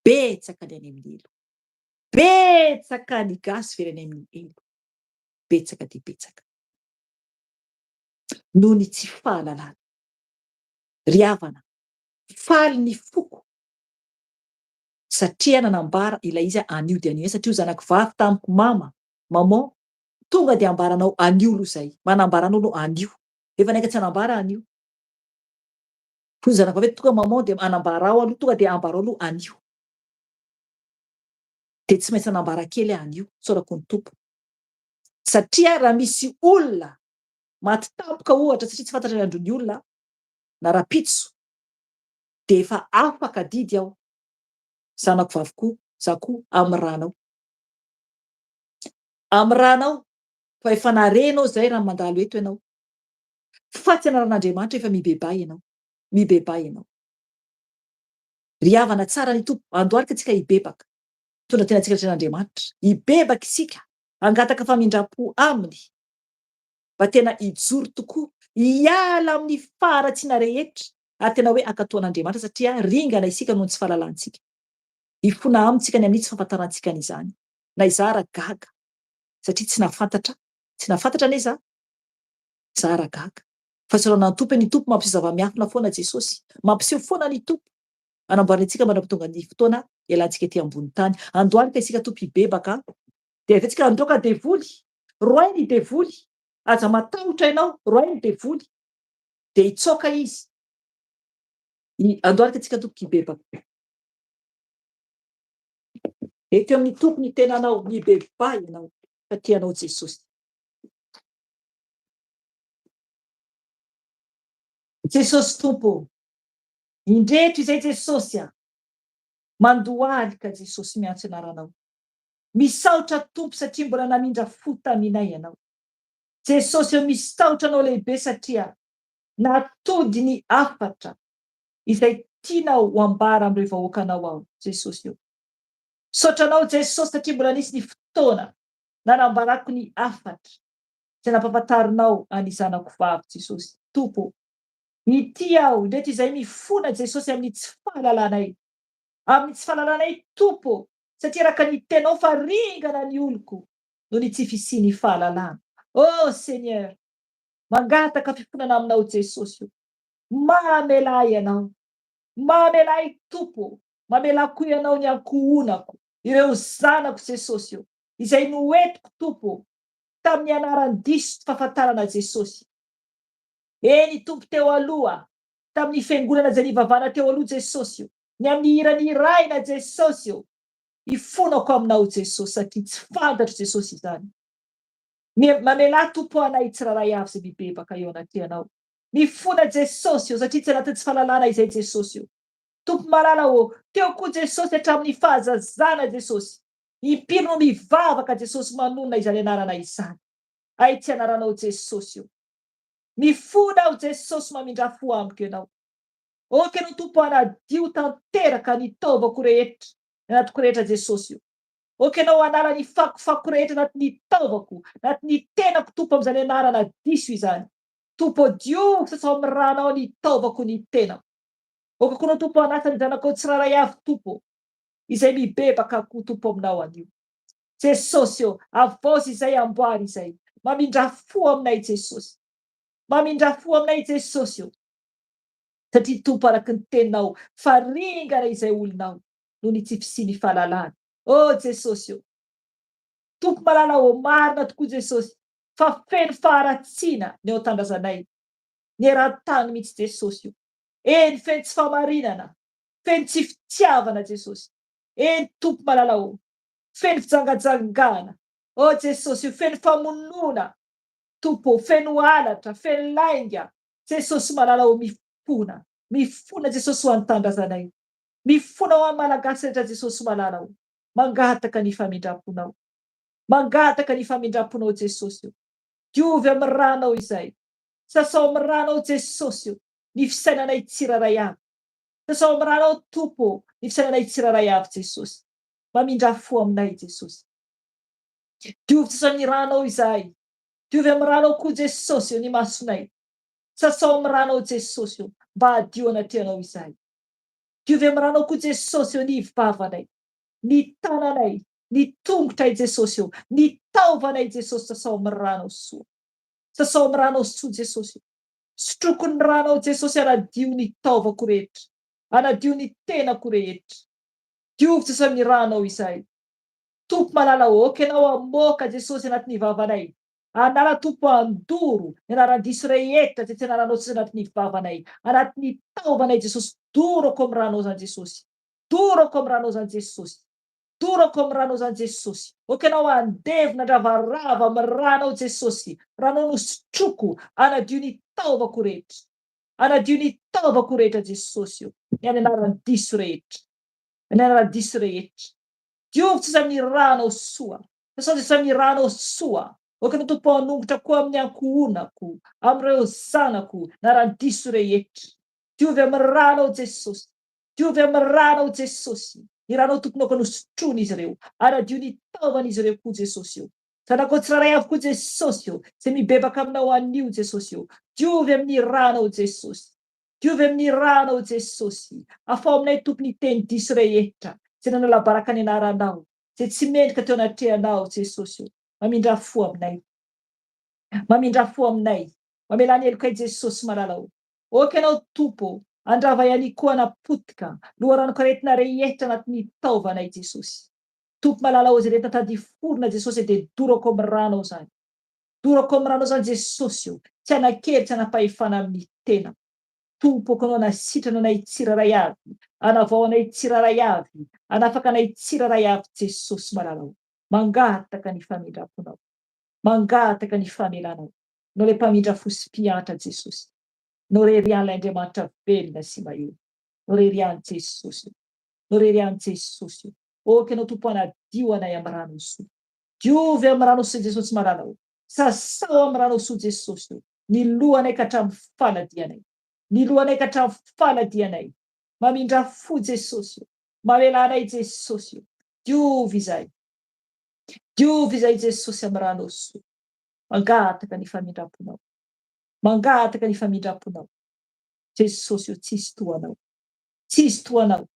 Betsaka ny any amin'ny helo. Betsaka ny gasy very any amin'ny helo. Betsaka dia betsaka. Noho ny tsy fahalalana. Ry havana, faly ny foko satria nanambara ilay izy anio dia anio satria ho zanako vavy tamiko mama, maman, tonga dia ambaranao anio aloha izay, manambara anao aloha anio, efa naika tsy hanambara anio, hoy ny zanako vavy hoe tonga maman dia anambarao aloha, tonga dia ambarao aloha anio, dia tsy maintsy nanambara kely aho anio, tsaorako ny Tompo, satria raha misy olona maty tampoka ohatra satria tsy fantatra ny andron'ny olona na rapitso dia efa afaka adidy aho, zanako vavy koa, za koa amin'ny rànao. Amin'ny rànao, fa efa nare ianao izay raha mandalo eto ianao. Fa tsy anaran'Andriamanitra efa mibebaha ianao. Mibebaha ianao. Ry havana tsara ny Tompo, andohalika tsika hibebaka. Mitondra tena antsika atrehan'Andriamanitra. Hibebaka isika, hangataka famindram-po Aminy. Mba tena hijoro tokoa, hiala amin'ny faharatsiana rehetra, ary tena hoe hankatò an'Andriamanitra satria ringana isika noho ny tsy fahalalantsika. Hifona amintsika ny amin'ny tsy fahafantarantsika an'izany. Na izaho ara gaga satria tsy nahafantatra, tsy nahafantatra anie izaho, izaho ara gaga. Fa isaorana ny Tompo hoe ny Tompo mampiseho zava-miafina foana Jesosy. Mampiseho foana ny Tompo. Hanamboarany antsika mandra-pahatonga ny fotoana hialantsika ety ambony tany. Andohalika isika Tompo hibebaka an. Dia avy eo tsika handroaka devoly. Roahy ny devoly. Aza matahotra ianao, roahy ny devoly. Dia hitsoaka izy. Andohalika tsika Tompo hibebaka. Eto amin'ny Tompo ny tenanao, mibebaha ianao fa tia anao Jesosy. Jesosy Tompo ô, indreto izay Jesosy a, mandohalika Jesosy miantso anaranao. Misaotra Tompo satria mbola namindra fo taminay Ianao. Jesosy ô misaotra Anao lehibe satria natody ny hafatra izay tianao ho ambara amin'ireo vahoakanao aho Jesosy ô. Misaotra Anao Jesosy satria mbola nisy ny fotoana nanambarako ny hafatra izay nampafantarinao an'ny zanako vavy Jesosy Tompo ô. Ity aho indreto izay mifona Jesosy amin'ny tsy fahalalanay, amin'ny tsy fahalalanay Tompo ô, satria araka ny tenao fa ringana ny oloko noho ny tsy fisian'ny fahalalana. Oh Seigneur! Mangataka fifonana aminao Jesosy o! Mamelà ahy Ianao. Mamelà ahy Tompo o! Mamelà koa Ianao ny ankohonako, ireo zanako Jesosy o! Izay noentiko Tompo o! Tamin'ny anaran-diso tsy fahafantarana Jesosy. Eny Tompo teo aloha, tamin'ny fiangonana izay nivavahana teo aloha Jesosy o! Ny amin'ny hira nirahina Jesosy o! Ifonako aminao Jesosy satria tsy fantatro Jesosy izany. Mamelà Tompo anay tsirairay avy izay mibebaka eo anatrehanao. Mifona Jesosy o satria tsy anatin'ny tsy fahalalana izay Jesosy o. Tompo malala o, teo koa Jesosy hatramin'ny fahazazana Jesosy. Impiry no mivavaka Jesosy manonona izany anarana izany. Hay tsy anaranao Jesosy o. Mifona aho Jesosy mamindrà fo amiko Ianao. Ok no Tompo hanadio tanteraka ny taovako rehetra, ny anatiko rehetra Jesosy o. Ok Ianao hanala ny fakofako rehetra anatin'ny taovako, anatin'ny tenako Tompo amin'izany anarana diso izany. Tompo o diovy sasao amin'ny ranao ny taovako ny tenako. Ok koa Anao Tompo hanasa ny zanakao tsirairay avy Tompo o, izay mibebaka koa Tompo aminao anio. Jesosy o, avaozy izay amboary izay. Mamindrà fo aminay Jesosy. Mamindrà fo aminay Jesosy o. Satria Tompo araka ny teninao fa ringana izay olonao noho ny tsy fisian'ny fahalalana. Oh Jesosy o! Tompo malala ô, marina tokoa Jesosy fa feno faharatsiana ny ao an-tanindrazanay, ny eran-tany mihitsy Jesosy o! Eny feno tsy fahamarinana, feno tsy fitiavana Jesosy. Eny Tompo malala ô, feno fijangajangana. Oh Jesosy o, feno famonoana Tompo ô, feno halatra, feno lainga, Jesosy malala ô mifona, mifona Jesosy ho an'ny tanindrazanay, mifona ho an'ny Malagasy rehetra Jesosy malala ô, mangataka ny famindramponao, mangataka ny famindramponao Jesosy ô, diovy amin'ny ranao izay, sasao amin'ny ranao Jesosy ô, ny fisainanay tsirairay avy, sasao amin'ny ranao Tompo ô, ny fisainanay tsirairay avy Jesosy, mamindrà fo aminay Jesosy, diovy sasao amin'ny ranao izahay. Diovy amin'ny ranao koa Jesosy o ny masonay. Sasao amin'ny ranao Jesosy o mba hadio anatrehanao izahay. Diovy amin'ny ranao koa Jesosy o ny vavanay, ny tananay, ny tongotray Jesosy o, ny taovanay Jesosy sasao amin'ny ranao soa. Sasao amin'ny ranao soa Jesosy o. Sotroko ny ranao Jesosy anadio ny taovako rehetra, anadio ny tenako rehetra. Diovy Jesosy amin'ny ranao izahay. Tompo malala ok ianao amoaka Jesosy anatin'ny vavanay. Anala Tompo andoro ny anaran-diso rehetra izay tsy anaranao Jesosy anatin'ny vavanay, anatin'ny taovanay Jesosy dorako amin'ny ranao zany Jesosy. Dorako amin'ny ranao zany Jesosy. Dorako amin'ny ranao zany Jesosy. Ok ianao andevona andravarava amin'ny ranao Jesosy. Ranao no sotroko anadio ny taovako rehetra. Anadio ny taovako rehetra Jesosy o. Ny any anaran-diso rehetra. Ny anaran-diso rehetra. Diovy Jesosy amin'ny ranao soa. Sasao Jesosy amin'ny ranao soa. Ok ny Tompo hanongotra koa amin'ny ankohonako, amin'ireo zanako, naran-diso rehetra. Diovy amin'ny ranao Jesosy. Diovy amin'ny ranao Jesosy. Ny ranao Tompo aoka nosotroina izy ireo. Anadio ny taovan'izy ireo koa Jesosy o. Zanakao tsirairay avy koa Jesosy o. Izay mibebaka aminao anio Jesosy o. Diovy amin'ny ranao Jesosy. Diovy amin'ny ranao Jesosy. Afaho aminay Tompo ny teny diso rehetra izay nanala-baraka ny anaranao, izay tsy mendrika teo anatrehanao Jesosy o. Mamindrà fo aminay. Mamindrà fo aminay. Mamelà ny helokay Jesosy malala o. Ok ianao Tompo o. Andrava ihany koa anapotika loharanonkaretina rehetra anatin'ny taovanay Jesosy. Tompo malala o izay rehetra tady forona Jesosy dia dorako amin'ny ranao izany. Dorako amin'ny ranao izany Jesosy o, tsy hanan-kery tsy hanam-pahefana amin'ny tenako. Tompo ok anao hanasitrana anay tsirairay avy, hanavao anay tsirairay avy, hanafaka anay tsirairay avy Jesosy malala o. Mangataka ny famindram-ponao. Mangataka ny famelanao. Nao ilay mpamindra fo sy mpiantra Jesosy. Nao irery ihany ilay Andriamanitra velona sy mahery. Nao irery ihany Jesosy o. Nao irery ihany Jesosy o. Ok anao Tompo hanadio anay amin'ny ranao soa. Diovy amin'ny ranao soa Jesosy malala o. Sasao amin'ny ranao soa Jesosy o. Ny lohanay ka hatramin'ny faladianay. Ny lohanay ka hatramin'ny faladianay. Mamindrà fo Jesosy o. Mamelà anay Jesosy o. Diovy izahay. Diovy izahay Jesosy amin'ny ranao soa. Mangataka ny famindram-ponao. Mangataka ny famindram-ponao. Jesosy o, tsisy toa anao. Tsisy toa anao.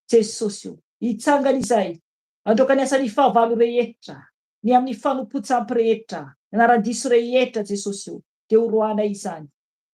Jesosy o, hitsangana izahay. Handroaka ny asan'ny fahavalo rehetra, ny amin'ny fanompoan-tsampy rehetra, ny anaran-diso rehetra, Jesosy o, dia horoahanay izany.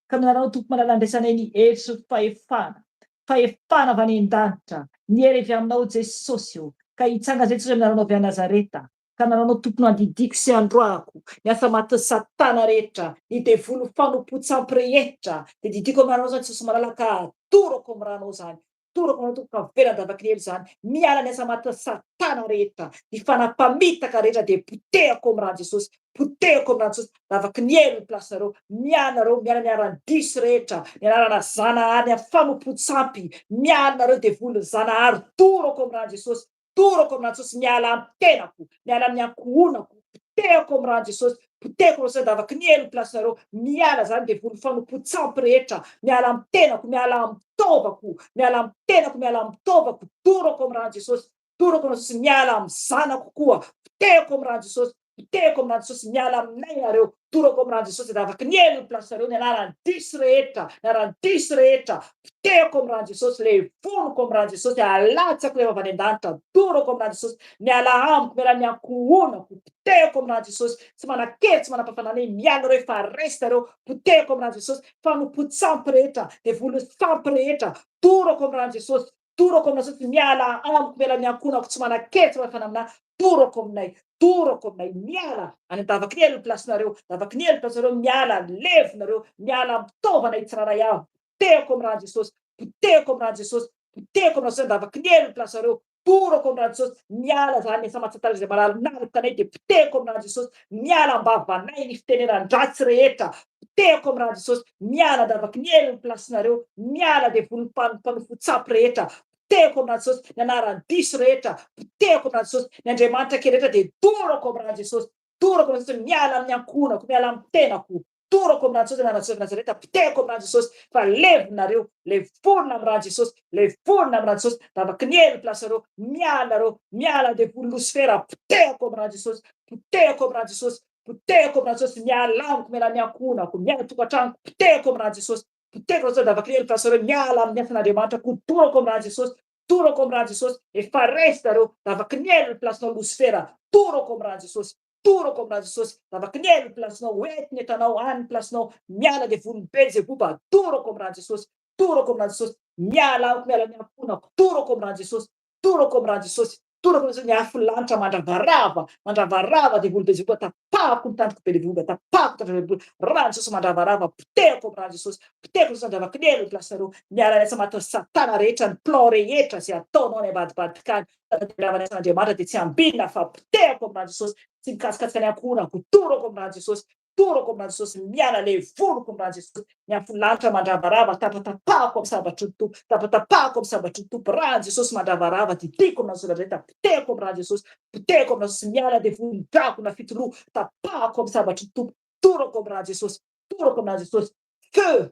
Ka amin'ny anaranao Tompo malala andraisanay ny hery sy ny fahefana, fahefana avy any an-danitra, ny hery avy aminao Jesosy o, ka hitsangana izay Jesosy amin'ny anaranao avy any Nazareta, ka ny anaranao Tompo no andidiako sy androahako ny asa matin'i satana rehetra, ny devoly fanompoan-tsampy rehetra, dia didiako amin'ny anaranao izany Jesosy malala ka adorako amin'ny ranao izany, Torako anao Tompo ka velan-davaky ny helo izany, miala ny asa matin'i satana rehetra, ny fanahy mpamitaka rehetra dia potehako amin'ny ran'i Jesosy, potehako amin'ny ran'i Jesosy, lavaky ny helo ny place nareo, miala nareo, miala ny anaran-diso rehetra, ny anarana zanahary, ny fanompoan-tsampy, miala nareo devoly zanahary, torako amin'ny ran'i Jesosy, Torako amin'ny ran'i Jesosy miala amin'ny tenako, miala amin'ny ankohonako, potehako amin'ny ran'i Jesosy, potehako amin'ny sandavaky ny helo ny place-nareo, miala zany devoly fanompoan-tsampy rehetra, miala amin'ny tenako, miala amin'ny taovako, miala amin'ny tenako, miala amin'ny taovako, torako amin'ny ran'i Jesosy, torako amin'ny ran'i Jesosy, miala amin'ny zanako koa, potehako amin'ny ran'i Jesosy, Potehiko amin'ny ran'i Jesosy miala aminay nareo, torako amin'ny ran'i Jesosy lavaky ny helo ny place nareo, ny anaran'ny diso rehetra, ny anaran'ny diso rehetra, potehiko amin'ny ran'i Jesosy, levoniko amin'ny ran'i Jesosy, alatsako ilay vava any an-danitra, dorako amin'ny ran'i Jesosy, miala amiko, miala amin'ny ankohonako, potehiko amin'ny ran'i Jesosy, tsy manan-kery, tsy manam-pahafanana, miala nareo efa resy nareo, potehiko amin'ny ran'i Jesosy, fanompoan-tsampy rehetra, devolin'ny sampy rehetra, dorako amin'ny ran'i Jesosy, Dorako aminao satria miala amiko miala ny ankohonako tsy manan-kery tsy manam-panahy aminà dorako aminay dorako aminay miala any an-davaky ny helo ny place-nareo davaky ny helo ny place-nareo miala levonareo miala am-pitaovana tsirairay avy potehako amin'ny ràn'i Jesosy potehako amin'ny ràn'i Jesosy potehako amin'ny ràn'i Jesosy an-davaky ny helo ny place-nareo dorako amin'ny ràn'i Jesosy miala zany asa matsatara izay malalonaloka anay dia potehako amin'ny ràn'i Jesosy miala am-bavanay ny fitenenan-dratsy rehetra Potehako amin'ny ran'i Jesosy, miala an-davaky ny helo ny place-nareo, miala devoly mpanofo-tsampy rehetra, potehako amin'ny ran'i Jesosy, ny anaran-diso rehetra, potehako amin'ny ran'i Jesosy, ny andriamanitra kely rehetra dia dorako amin'ny ran'i Jesosy, dorako amin'ny ran'i Jesosy, miala amin'ny ankohonako, miala amin'ny tenako, dorako amin'ny ran'i Jesosy, ny anaran'i Jesosy Nazareta, potehako amin'ny ran'i Jesosy, fa levonareo, levonina amin'ny ran'i Jesosy, levonina amin'ny ran'i Jesosy, davaky ny helo ny place-nareo, miala nareo, miala devoly losifera, potehako amin'ny ran'i Jesosy, potehako amin'ny ran'i Jesosy, Potehiko amin'ny ran'i Jesosy, miala amiko, miala amin'ny ankohonako, miala tokantranoko, potehiko amin'ny ran'i Jesosy, potehiko amin'ny ran'i Jesosy, place nareo, miala amin'ny asan'Andriamanitra, kodorako amin'ny ran'i Jesosy, torako amin'ny ran'i Jesosy, efa resy nareo, lavaky ny helo ny place-nao Losifera, torako amin'ny ran'i Jesosy, torako amin'ny ran'i Jesosy, lavaky ny helo ny place-nao, ho ety ny entanao, any ny place-nao, miala devolin'i Belzeboba, torako amin'ny ran'i Jesosy, torako amin'ny ran'i Jesosy, miala amiko, miala amin'ny ankohonako, torako amin'ny ran'i Jesosy, Torako amin'ny ran'i Jesosy, torako amin'ny Jesosy ny afo lanitra mandravarava, mandravarava devoly Belzeboba, tapahako ny tandroko Belzeboba, tapahako ny tandroko Belzeboba, ran'i Jesosy mandravarava, potehako amin'ny ran'i Jesosy, potehako Jesosy mandrava kinelo ny place-nareo, miala ny asa matin'ny satana rehetra, ny plan rehetra izay ataonao any ambadibadika any, rava ny asan'Andriamanitra dia tsy ambinina fa potehako amin'ny ran'i Jesosy, tsy mikasikasika ny ankohonako, torako amin'ny ran'i Jesosy, Torako amin'ny ran'i Jesosy miala levoniko amin'ny ran'i Jesosy ny afo lanitra mandravarava tapatapahako amin'ny sabatry ny Tompo tapatapahako amin'ny sabatry ny Tompo ran'i Jesosy mandravarava didiko amin'ny ran'i Jesosy potehako amin'ny ran'i Jesosy potehako amin'ny ran'i Jesosy miala devoly dragona fitoloha tapahako amin'ny sabatry ny Tompo torako amin'ny ran'i Jesosy torako amin'ny ran'i Jesosy feu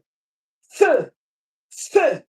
feu feu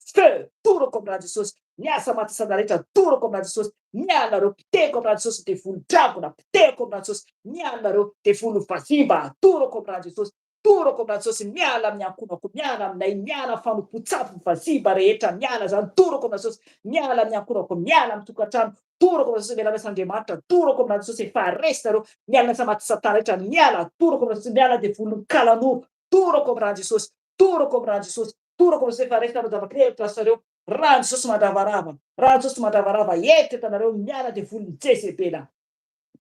Feu! Torako amin'ny ran'i Jesosy ny asa maty-sana rehetra, torako amin'ny ran'i Jesosy ny anareo, potehiko amin'ny ran'i Jesosy ny devoly dragona, potehiko amin'ny ran'i Jesosy ny anareo, devoly vazimba, torako amin'ny ran'i Jesosy, torako amin'ny ran'i Jesosy, miala amin'ny ankohonako, miala aminay, miala amin'ny fanompoan-tsampy vazimba rehetra, miala izany, torako amin'ny ran'i Jesosy, miala amin'ny ankohonako, miala amin'ny tokantrano, torako amin'ny ran'i Jesosy, miala amin'ny asan'Andriamanitra, torako amin'ny ran'i Jesosy, efa resy nareo, miala amin'ny asa maty satana rehetra, miala, torako amin'ny ran'i Jesosy, miala devolin'ny kalanoro, torako amin'ny ran'i Jesosy, torako amin'ny ran'i Jesosy, Torako amin'izay efa resinareo zava-kely placenareo, Rano Jesosy mandravarava, Rano Jesosy mandravarava, eto entanareo miala devolin'i Jezebela.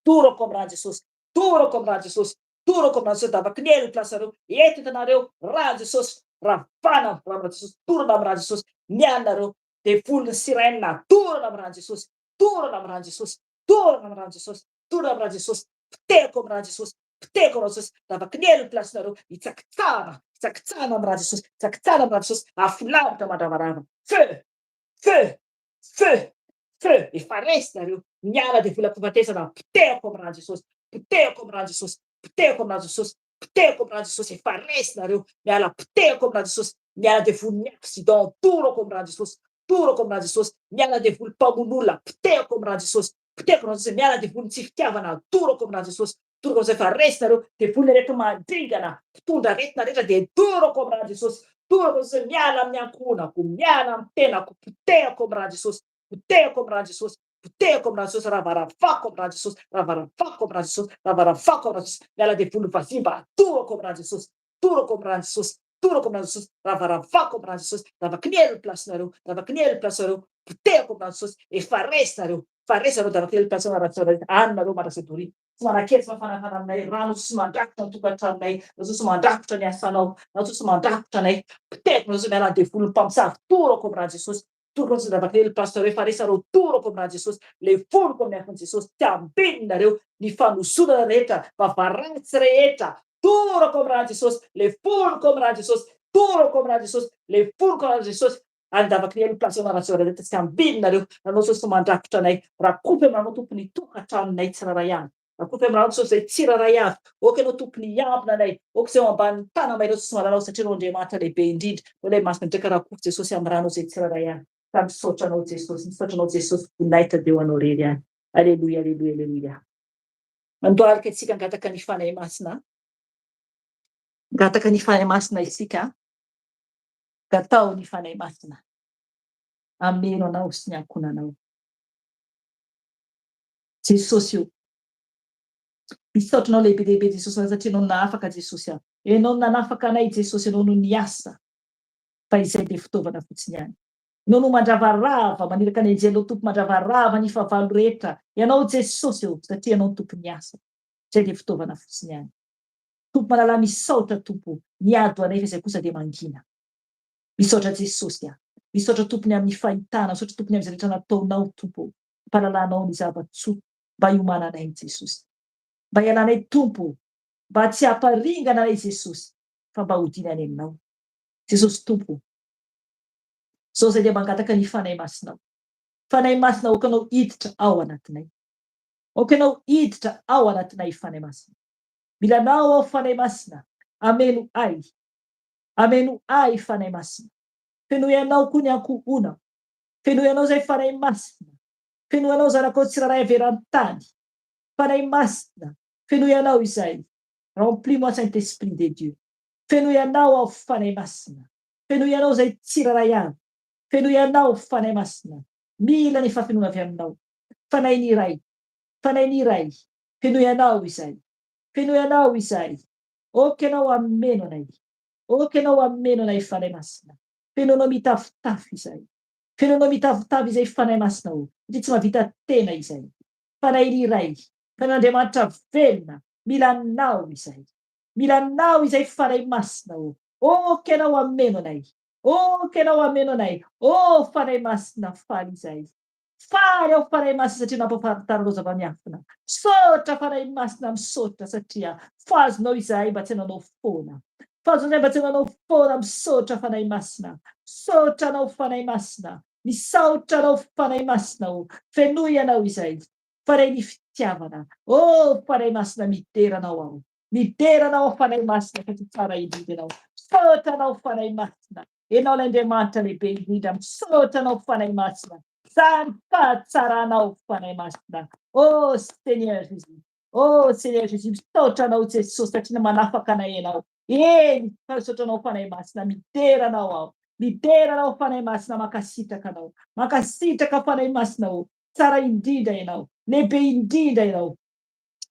Torako amin'ny rano Jesosy, torako amin'ny rano Jesosy, torako amin'ny rano Jesosy dava-kinely placenareo, eto entanareo, rano Jesosy, ravana amin'ny rano Jesosy, torana amin'ny rano Jesosy, miala nareo, devolin'ny sirène, torana amin'ny rano Jesosy, torana amin'ny rano Jesosy, torana amin'ny rano Jesosy, torana amin'ny rano Jesosy, potehiko amin'ny rano Jesosy, Potehiko rà Jesosy, lavakinely ny place nareo, hitsakitsahana, hitsakitsahana amin'ny rà Jesosy, hitsakitsahana amin'ny rà Jesosy, afo lavitra mandravarava, feu, feu, feu, feu, efa resy nareo, miala devoly am-pahafatesana, potehiko amin'ny rà Jesosy, potehiko amin'ny rà Jesosy, potehiko amin'ny rà Jesosy, potehiko amin'ny rà Jesosy, efa resy nareo, miala potehiko amin'ny rà Jesosy, miala devolin'ny accident, torako amin'ny rà Jesosy, torako amin'ny rà Jesosy, miala devoly mpamono olona, potehiko amin'ny rà Jesosy, Potehiko aminao Jesosy, miala devoly tsy fitiavana, torako aminao Jesosy, torako aminao fa resy nareo, devoly rehetra mandringana, mpitondra aretina rehetra dia torako amin'ny ran'i Jesosy, torako Jesosy, miala amin'ny ankohonako, miala amin'ny tenako, potehiko amin'ny ran'i Jesosy, potehiko amin'ny ran'i Jesosy, potehiko amin'ny ran'i Jesosy, ravaravako amin'ny ran'i Jesosy, ravaravako amin'ny ran'i Jesosy, ravaravako amin'ny ran'i Jesosy, miala devoly vazimba, torako amin'ny ran'i Jesosy, torako amin'ny ran'i Jesosy, torako amin'ny ran'i Jesosy, ravaravako amin'ny ran'i Jesosy, ravakinely ny place-nareo, ravakinely ny place-nareo, potehako amin'ny ran'i Jesosy, efa resy nareo, efa resy nareo, ravakinely ny place-nareo, ratsy any nareo mandrakizay doria, tsy manan-kery tsy mafanafana aminay, rano tsy mandrakotra ny tokantranonay, rano tsy mandrakotra ny asanao, rano tsy mandrakotra anay, potehako amin'ny ran'i Jesosy, miala devoly mpamosavy, torako amin'ny ran'i Jesosy, torako amin'ny ravakinely ny place-nareo, efa resy nareo, torako amin'ny ran'i Jesosy, levoriko amin'ny afon'i Jesosy, tsy ambininareo ny fanozonana rehetra, vava ratsy rehetra, Torako amin'ny ran'i Jesosy, leforiko amin'ny ran'i Jesosy, torako amin'ny ran'i Jesosy, leforiko amin'ny ran'i Jesosy, any ny place anareo rehetra tsy ambininareo, nanao Jesosy mandrakotra anay, rakofy amin'ny ranao Tompo ny tokantranonay tsirairay avy, rakofy amin'ny ranao Jesosy izay tsirairay avy, aoka ianao Tompo ny hiambina anay, aoka izay eo ambanin'ny tananay ireo Jesosy malalao satria ianao Andriamanitra lehibe indrindra, ianao ilay masina indrindra ka rakofy Jesosy amin'ny ranao izay tsirairay avy, ka misaotra anao Jesosy, misaotra anao Jesosy, voninahitra dia ho anao irery ihany, aleloia, aleloia, aleloia. Mandohalika isika hangataka ny Fanahy Masina. Hangataka ny Fanahy Masina isika. Gataho ny Fanahy Masina. Hameno anao sy ny ankohonanao. Jesosy o. Misaotra anao lehibe dia lehibe Jesosy satria ianao no nahafaka Jesosy aho. Ianao no nanafaka anay Jesosy, ianao no niasa. Fa izay dia fitaovana fotsiny ihany. Ianao no mandravarava, maniraka ny anjelinao Tompo mandravarava ny fahavalo rehetra. Ianao Jesosy ô, satria Ianao no Tompon'ny asa. Izay dia fitaovana fotsiny ihany. Tompo malala misaotra Tompo niady ho anay fa izay kosa dia mangina. Misaotra Jesosy a. Misaotra Tompo ny amin'ny fahitana, misaotra Tompo ny amin'izay rehetra nataonao Tompo ô. Ampahalalanao ny zava-tsoa mba hiomananay Jesosy. Mba hialanay Tompo ô. Mba tsy hamparingana anay Jesosy fa mba hodiana any aminao. Jesosy Tompo ô. Zao zay dia mangataka ny Fanahy Masinao. Fanahy Masina aoka anao hiditra ao anatinay. Aoka ianao hiditra ao anatinay Fanahy Masina. Mila anao aho Fanahy Masina, ameno ahy. Ameno ahy Fanahy Masina. Fenoy anao koa ny ankohonako. Fenoy anao zay Fanahy Masina. Fenoy anao zanakao tsirairay avy eran-tany. Fanahy Masina, Fenoy Anao izay. Remplis-moi Saint-Esprit de Dieu. Fenoy Anao aho Fanahy Masina. Fenoy Anao izay tsirairay avy. Fenoy Anao Fanahy Masina. Mila ny fahafenoana avy Aminao. Fanahy ny Ray. Fanahy ny Ray. Fenoy Anao izay. Fenoy Anao izay. Ok Ianao hameno anay. Ok Ianao hameno anay Fanahy Masina. Feno Anao mitafotafo izay. Feno Anao mitafotafo izay Fanahy Masina o. Satria tsy mahavita tena izay. Fanahy ny Ray. Fanahin'Andriamanitra velona. Mila Anao izay. Mila Anao izay Fanahy Masina o. Ok Ianao hameno anay. Ok Ianao hameno anay. Oh Fanahy Masina faly izay. Faly aho Fanahy Masina satria nampahafantarinao zava-miafina. Misaotra Fanahy Masina misaotra satria fazonao izahay mba tsy hananao foana. Fazonao izahay mba tsy hananao foana misaotra Fanahy Masina. Misaotra anao Fanahy Masina. Misaotra anao Fanahy Masina o. Fenoy ianao izay. Fanahy ny fitiavana. Oh Fanahy Masina midera anao aho. Midera anao aho Fanahy Masina satria tsara indrindra ianao. Misaotra anao Fanahy Masina. Ianao ilay Andriamanitra lehibe indrindra. Misaotra anao Fanahy Masina. Zany fahatsaranao Fanahy Masina. Oh Seigneur Jésus. Oh Seigneur Jésus, misaotra anao Jesosy satria manafaka anay ianao. Eny, fa misaotra anao Fanahy Masina, midera anao aho. Midera anao Fanahy Masina, mankasitraka anao. Mankasitraka Fanahy Masina ô. Tsara indrindra ianao. Lehibe indrindra ianao.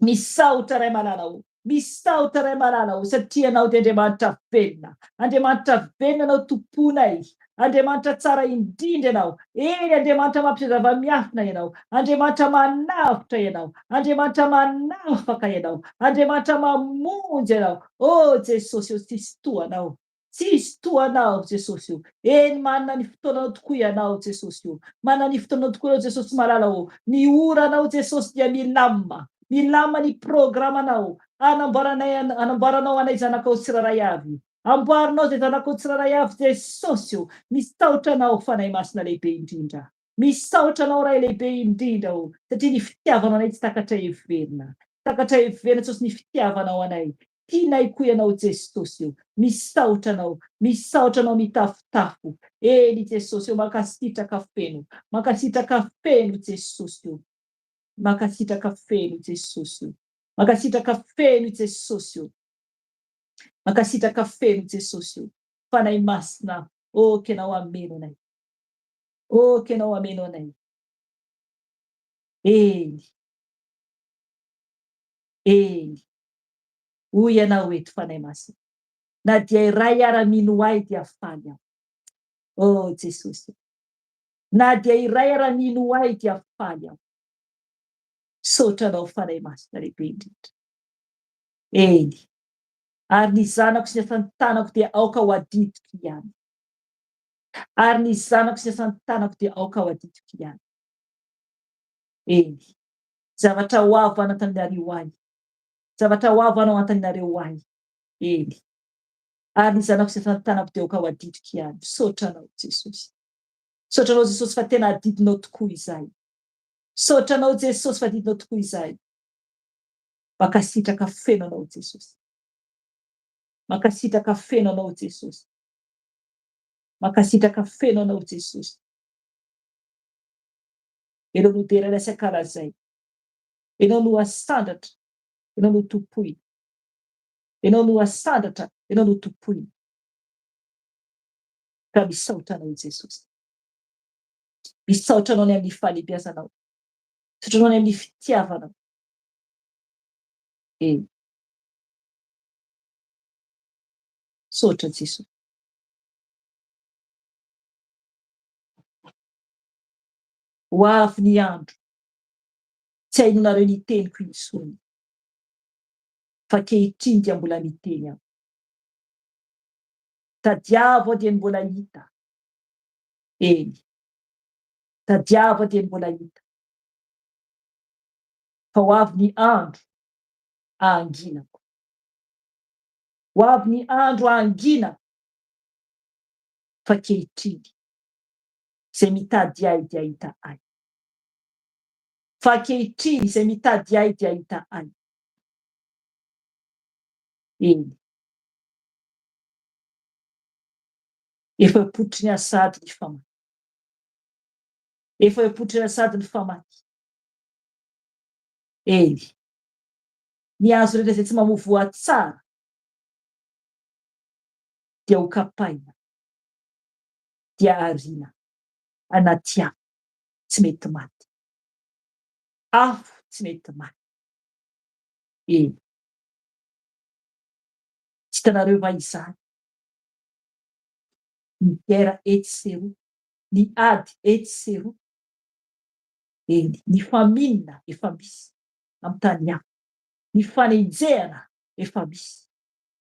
Misaotra Ray malala o! Misaotra Ray malala o! Satria Ianao dia Andriamanitra velona. Andriamanitra velona Ianao Tomponay. Andriamanitra tsara indrindra Ianao. Eny, Andriamanitra mampiseho zava-miafina Ianao. Andriamanitra manavotra Ianao. Andriamanitra manafaka Ianao. Andriamanitra mamonjy Ianao. Oh Jesosy o, tsisy toa Anao. Tsisy toa Anao Jesosy o! Eny manana ny fotoananao tokoa Ianao Jesosy o! Manana ny fotoananao tokoa Ianao Jesosy malala o! Ny oranao Jesosy dia milamina, milamina ny programanao anamboaranay anamboaranao anay zanakao tsirairay avy. Amboarinao izay zanakao tsirairay avy Jesosy o! Misaotra Anao Fanahy Masina lehibe indrindra. Misaotra Anao Ray lehibe indrindra o! Satria ny fitiavanao anay tsy takatra heverina. Tsy takatra heverina Jesosy ny fitiavanao anay. Tianay koa ianao Jesosy o! Misaotra anao, misaotra anao mitafotafo. Eny Jesosy o, mankasitraka feno, mankasitraka feno Jesosy o! Mankasitraka feno Jesosy o! Mankasitraka feno Jesosy o! Mankasitraka feno Jesosy o! Fanahy Masina, ok ianao hameno anay. Ok ianao hameno anay. Eny. Eny. Hoy ianao eto, Fanahy Masina, na dia iray ara mino ahy dia faly aho. Oh Jesosy o. Na dia iray ara mino ahy dia faly aho. Misaotra anao Fanahy Masina lehibe indrindra. Eny. Ary ny zanako sy ny asan'ny tanako dia aoka ho adidiko ihany. Ary ny zanako sy ny asan'ny tanako dia aoka ho adidiko ihany. Eny. Zavatra ho avy anantananareo ahy. Zavatra ho avy anao antaninareo ho ahy. Eny. Ary ny zanako sy ny tanako dia aoka ho adidiko ihany. Misaotra anao Jesosy. Misaotra anao Jesosy fa tena adidinao tokoa izahay. Misaotra anao Jesosy fa adidinao tokoa izahay. Mankasitraka feno anao Jesosy. Mankasitraka feno anao Jesosy. Mankasitraka feno anao Jesosy. Ianao no deraina sy ankalazaina. Ianao no asandratra, Ianao no tompoina. Ianao no asandratra, Ianao no tompoina. Ka misaotra Anao Jesosy. Misaotra Anao ny amin'ny fahalehibiazanao. Misaotra Anao ny amin'ny fitiavanao. Eny. Misaotra Jesosy. Ho avy ny andro. Tsy hainonareo ny teniko intsony, fa ankehitriny dia mbola miteny aho. Tadiavo aho dia ny mbola hita. Eny, tadiavo aho dia ny mbola hita. Fa ho avy ny andro ahanginako. Ho avy ny andro ahanginako. Fa ankehitriny, izay mitady ahy dia hahita ahy. Fa ankehitriny izay mitady ahy dia hahita ahy. Eny. Efa eo am-pototry ny azy sahady ny famaky. Efa eo am-pototry ny azy sahady ny famaky. Eny. Ny hazo rehetra izay tsy mamoa voa tsara dia ho kapaina, dia ariana anaty afo tsy mety maty. Afo tsy mety maty. Eny. Tsy hitanareo va izany? Ny guerre etsy sy eroa, ny ady etsy sy eroa. Eny, ny famine efa misy amin'ny tany hafa, ny fanenjehana efa misy,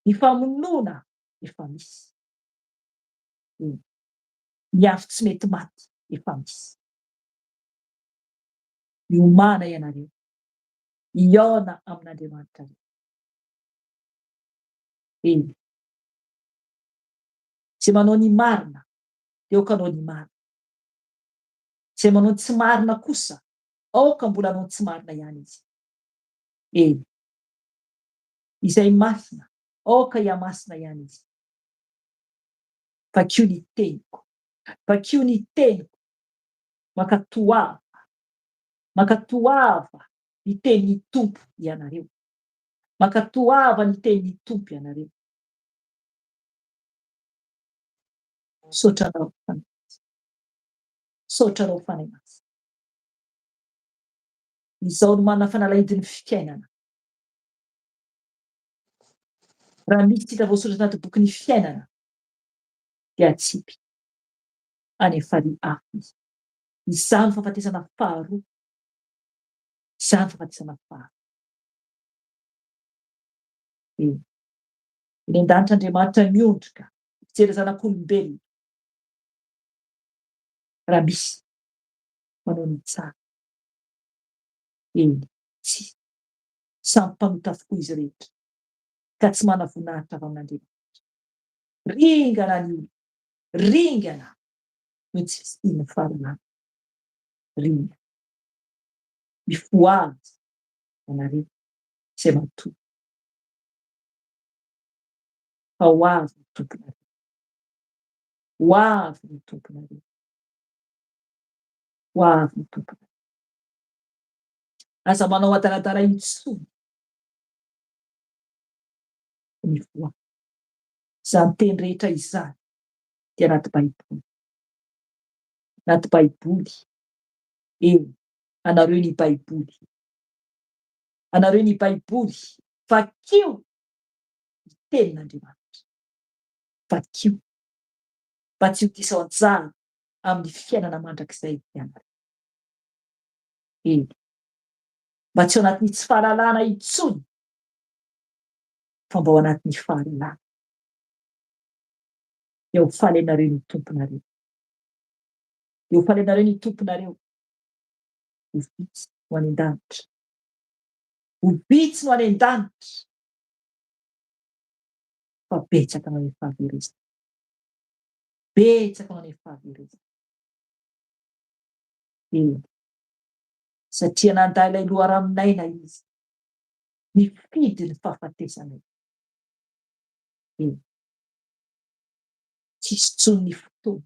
ny famonoana efa misy. Eny, ny afo tsy mety maty efa misy. Miomàna ianareo hihaona amin'Andriamanitrareo. Eny, izay manao ny marina dia aoka hanao ny marina. Izay manao ny tsy marina kosa, aoka mbola hanao ny tsy marina ihany izy. Eny, izay masina, aoka hihamasina ihany izy. Vakio ny teniko, vakio ny teniko, mankatoava, mankatoava ny tenin'ny Tompo ianareo. Mankatoava ny tenin'ny Tompo ianareo. Misaotra anao Fanahy Masina. Misaotra anao Fanahy Masina. Izao no manana fanalahidin'ny fiainana. Raha misy tsy hita voasoratra anaty bokin'ny fiainana dia atsipy any amin'ny farihy afo izy. Izany fahafatesana faharoa. Izany fahafatesana faharoa. Eny. Eny an-danitra Andriamanitra miondrika mijery zanak'olombelona raha misy manao ny tsara. Eny, tsia. Samy mpanota avokoa izy rehetra, ka tsy manana voninahitra avy amin'Andriamanitra. Ringana ny olona, ringana no tsy fisian'ny fahalalana. Ringana. Mifohaza ianareo izay matory, fa ho avy ny Tomponareo. Ho avy ny Tomponareo. Ho avy ny Tomponareo. Aza manao adaladala intsony. Mivoaha. Izany teny rehetra izany dia anaty Baiboly. Anaty Baiboly. Eny, anareo ny Baiboly. Anareo ny Baiboly. Vakio ny Tenin'Andriamanitra. Vakio. Mba tsy ho diso anjara amin'ny fiainana mandrakizay ianareo. Eny. Mba tsy ao anatin'ny tsy fahalalana intsony, fa mba ao anatin'ny fahalalana. Dia ho faly anareo ny Tomponareo. Dia ho faly anareo ny Tomponareo. Ho vitsy no any an-danitra. Ho vitsy no any an-danitra. Fa betsaka no any amin'ny fahaverezana. Betsaka no any amin'ny fahaverezana. Eny. Satria nandà ilay loharanon'aina izy. Nifidy ny fahafatesana izy. Eny. Tsisy intsony ny fotoana.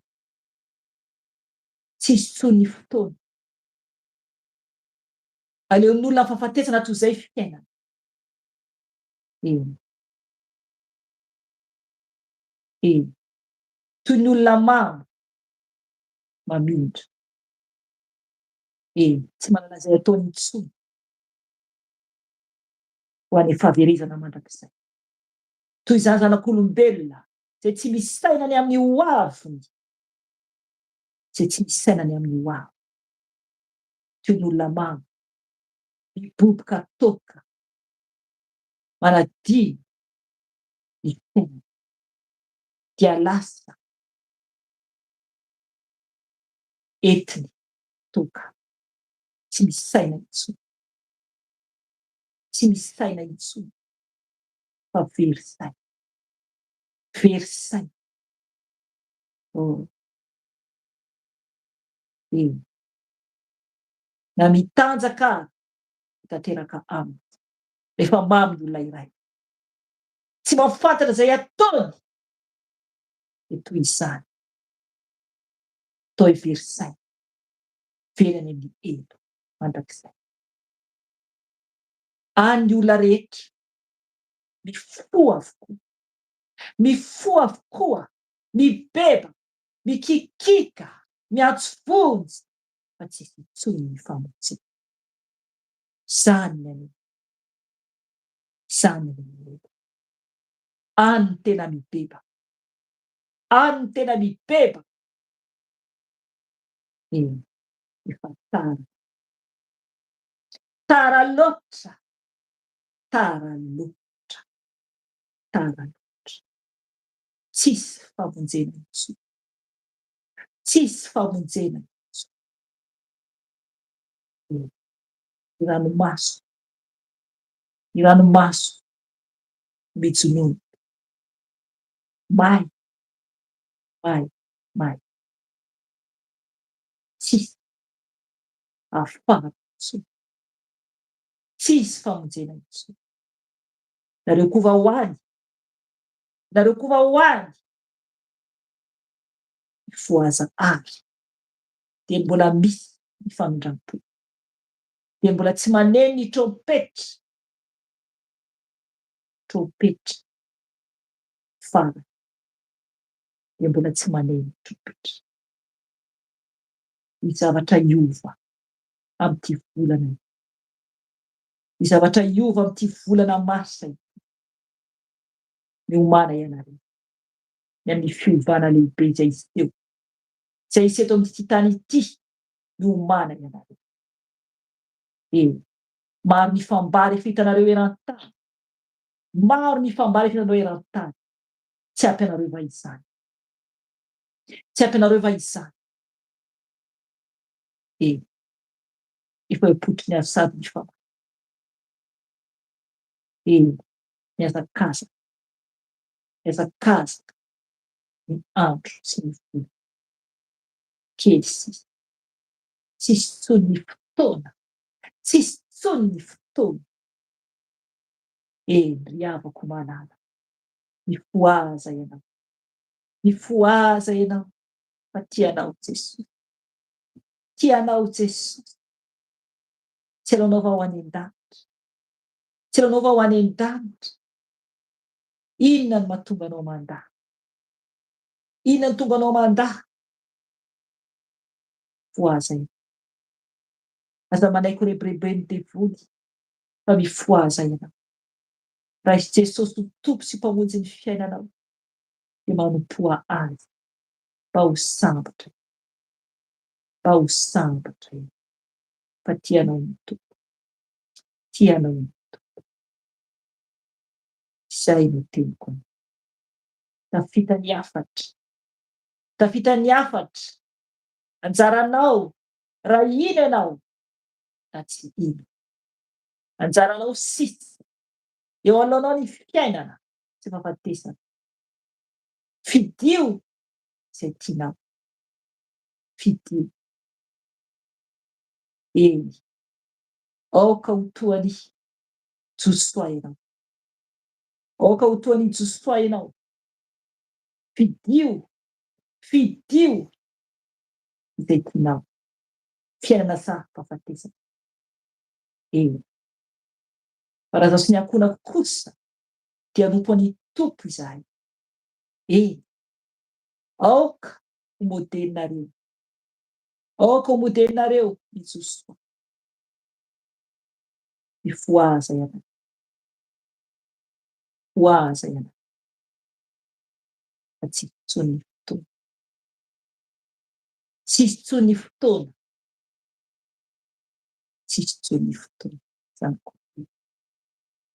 Tsisy intsony ny fotoana. Aleon'ny olona fahafatesana toy izay fiainana. Eny. Eny. Toy ny olona mamo, mamindra. Eny. Tsy manana izay ataony intsony ho any fahaverezana mandrakizay. Toy izany zanak'olombelona izay tsy misy saina ny amin'ny ho aviny, izay tsy misy saina ny amin'ny ho aviny. Toy ny olona mamo, miboboka toaka, manadino ny fiainana, dia lasa entiny toaka, tsy misy saina intsony, tsy misy saina intsony fa very saina, very saina. Oh. Eny. Na mitanjaka ary tanteraka aminy. Rehefa mamy ny olona iray. Tsy mahafantatra izay ataony dia toy izany. Toy very saina. Very any amin'ny helo mandrakizay. Any ny olona rehetra mifoha avokoa, mifoha avokoa, mibebaka, mikikiaka, miantso vonjy fa tsisy intsony ny famonjena. Izany ny anio. Izany ny anio. Any ny tena mibebaka. Any ny tena mibebaka. Eny, efa tara. Tara loatra, tara loatra, tara loatra. Tsisy famonjena intsony. Tsisy famonjena intsony. Ny ranomaso, ny ranomaso mijonono. May, may, may. Tsisy ahafahana intsony. Tsisy famonjena intsony. Nareo koa va ho any? Nareo koa va ho any? Mifohaza àry. Dia mbola misy ny famindram-po. Dia mbola tsy maneno ny trompetra. Trompetra farany. Dia mbola tsy maneno ny trompetra. Ny zavatra hiova amin'ity volana ity. Ny zavatra hiova amin'ity volana marsa ity. Miomàna ianareo ny amin'ny fiovana lehibe izay hiseho. Izay hisy eto amin'ity tany ity. Miomàna ianareo. Eny, maro ny fambara efa hitanareo eran-tany. Maro ny fambara efa hitanareo eran-tany. Tsy ampy anareo va izany? Tsy ampy anareo va izany? Eny, efa eo am-pototry ny hazo sady ny fanahy. Eny, mihazakazaka, mihazakazaka ny andro sy ny volana. Kely sisa, tsisy intsony ny fotoana, tsisy intsony ny fotoana. Eny, ry havako malala, mifohaza ianao, mifohaza ianao fa tia anao Jesosy. Tia anao Jesosy. Tsy aleonao va ho any an-danitra? Tsy aleonao va ho any an-danitra? Inona no mahatonga anao mandà? Inona no tonga anao mandà? Mifohaza ianao. Aza manaiky ho rebireben'ny devoly fa mifohaza ianao. Raiso Jesosy ho Tompo sy Mpamonjy ny fiainanao dia manompoa Azy mba ho sambatra ianao. Mba ho sambatra ianao fa tia anao ny Tompo. Tia anao ny Tompo. Izay no teniko anao. Tafita ny hafatra. Tafita ny hafatra. Anjaranao raha hino ianao na tsy hino. Anjaranao sisa. Eo anoloanao ny fiainana sy fahafatesana. Fidio izay tianao. Fidio. Eny. Aoka ho toa an'i Josoa ianao. Aoka ho toa an'i Josoa ianao. Fidio. Fidio izay tianao. Fiainana sa fahafatesana? Eny. Fa raha izaho sy ny ankohonako kosa dia hanompo an'i Tompo izahay. Eny. Aoka ho modelinareo. Aoka ho modelinareo i Josoa. Mifohaza ianareo. Mifohaza ianareo. Fa tsy intsony ny fotoana. Tsy intsony ny fotoana. Tsy intsony ny fotoana. Zanako.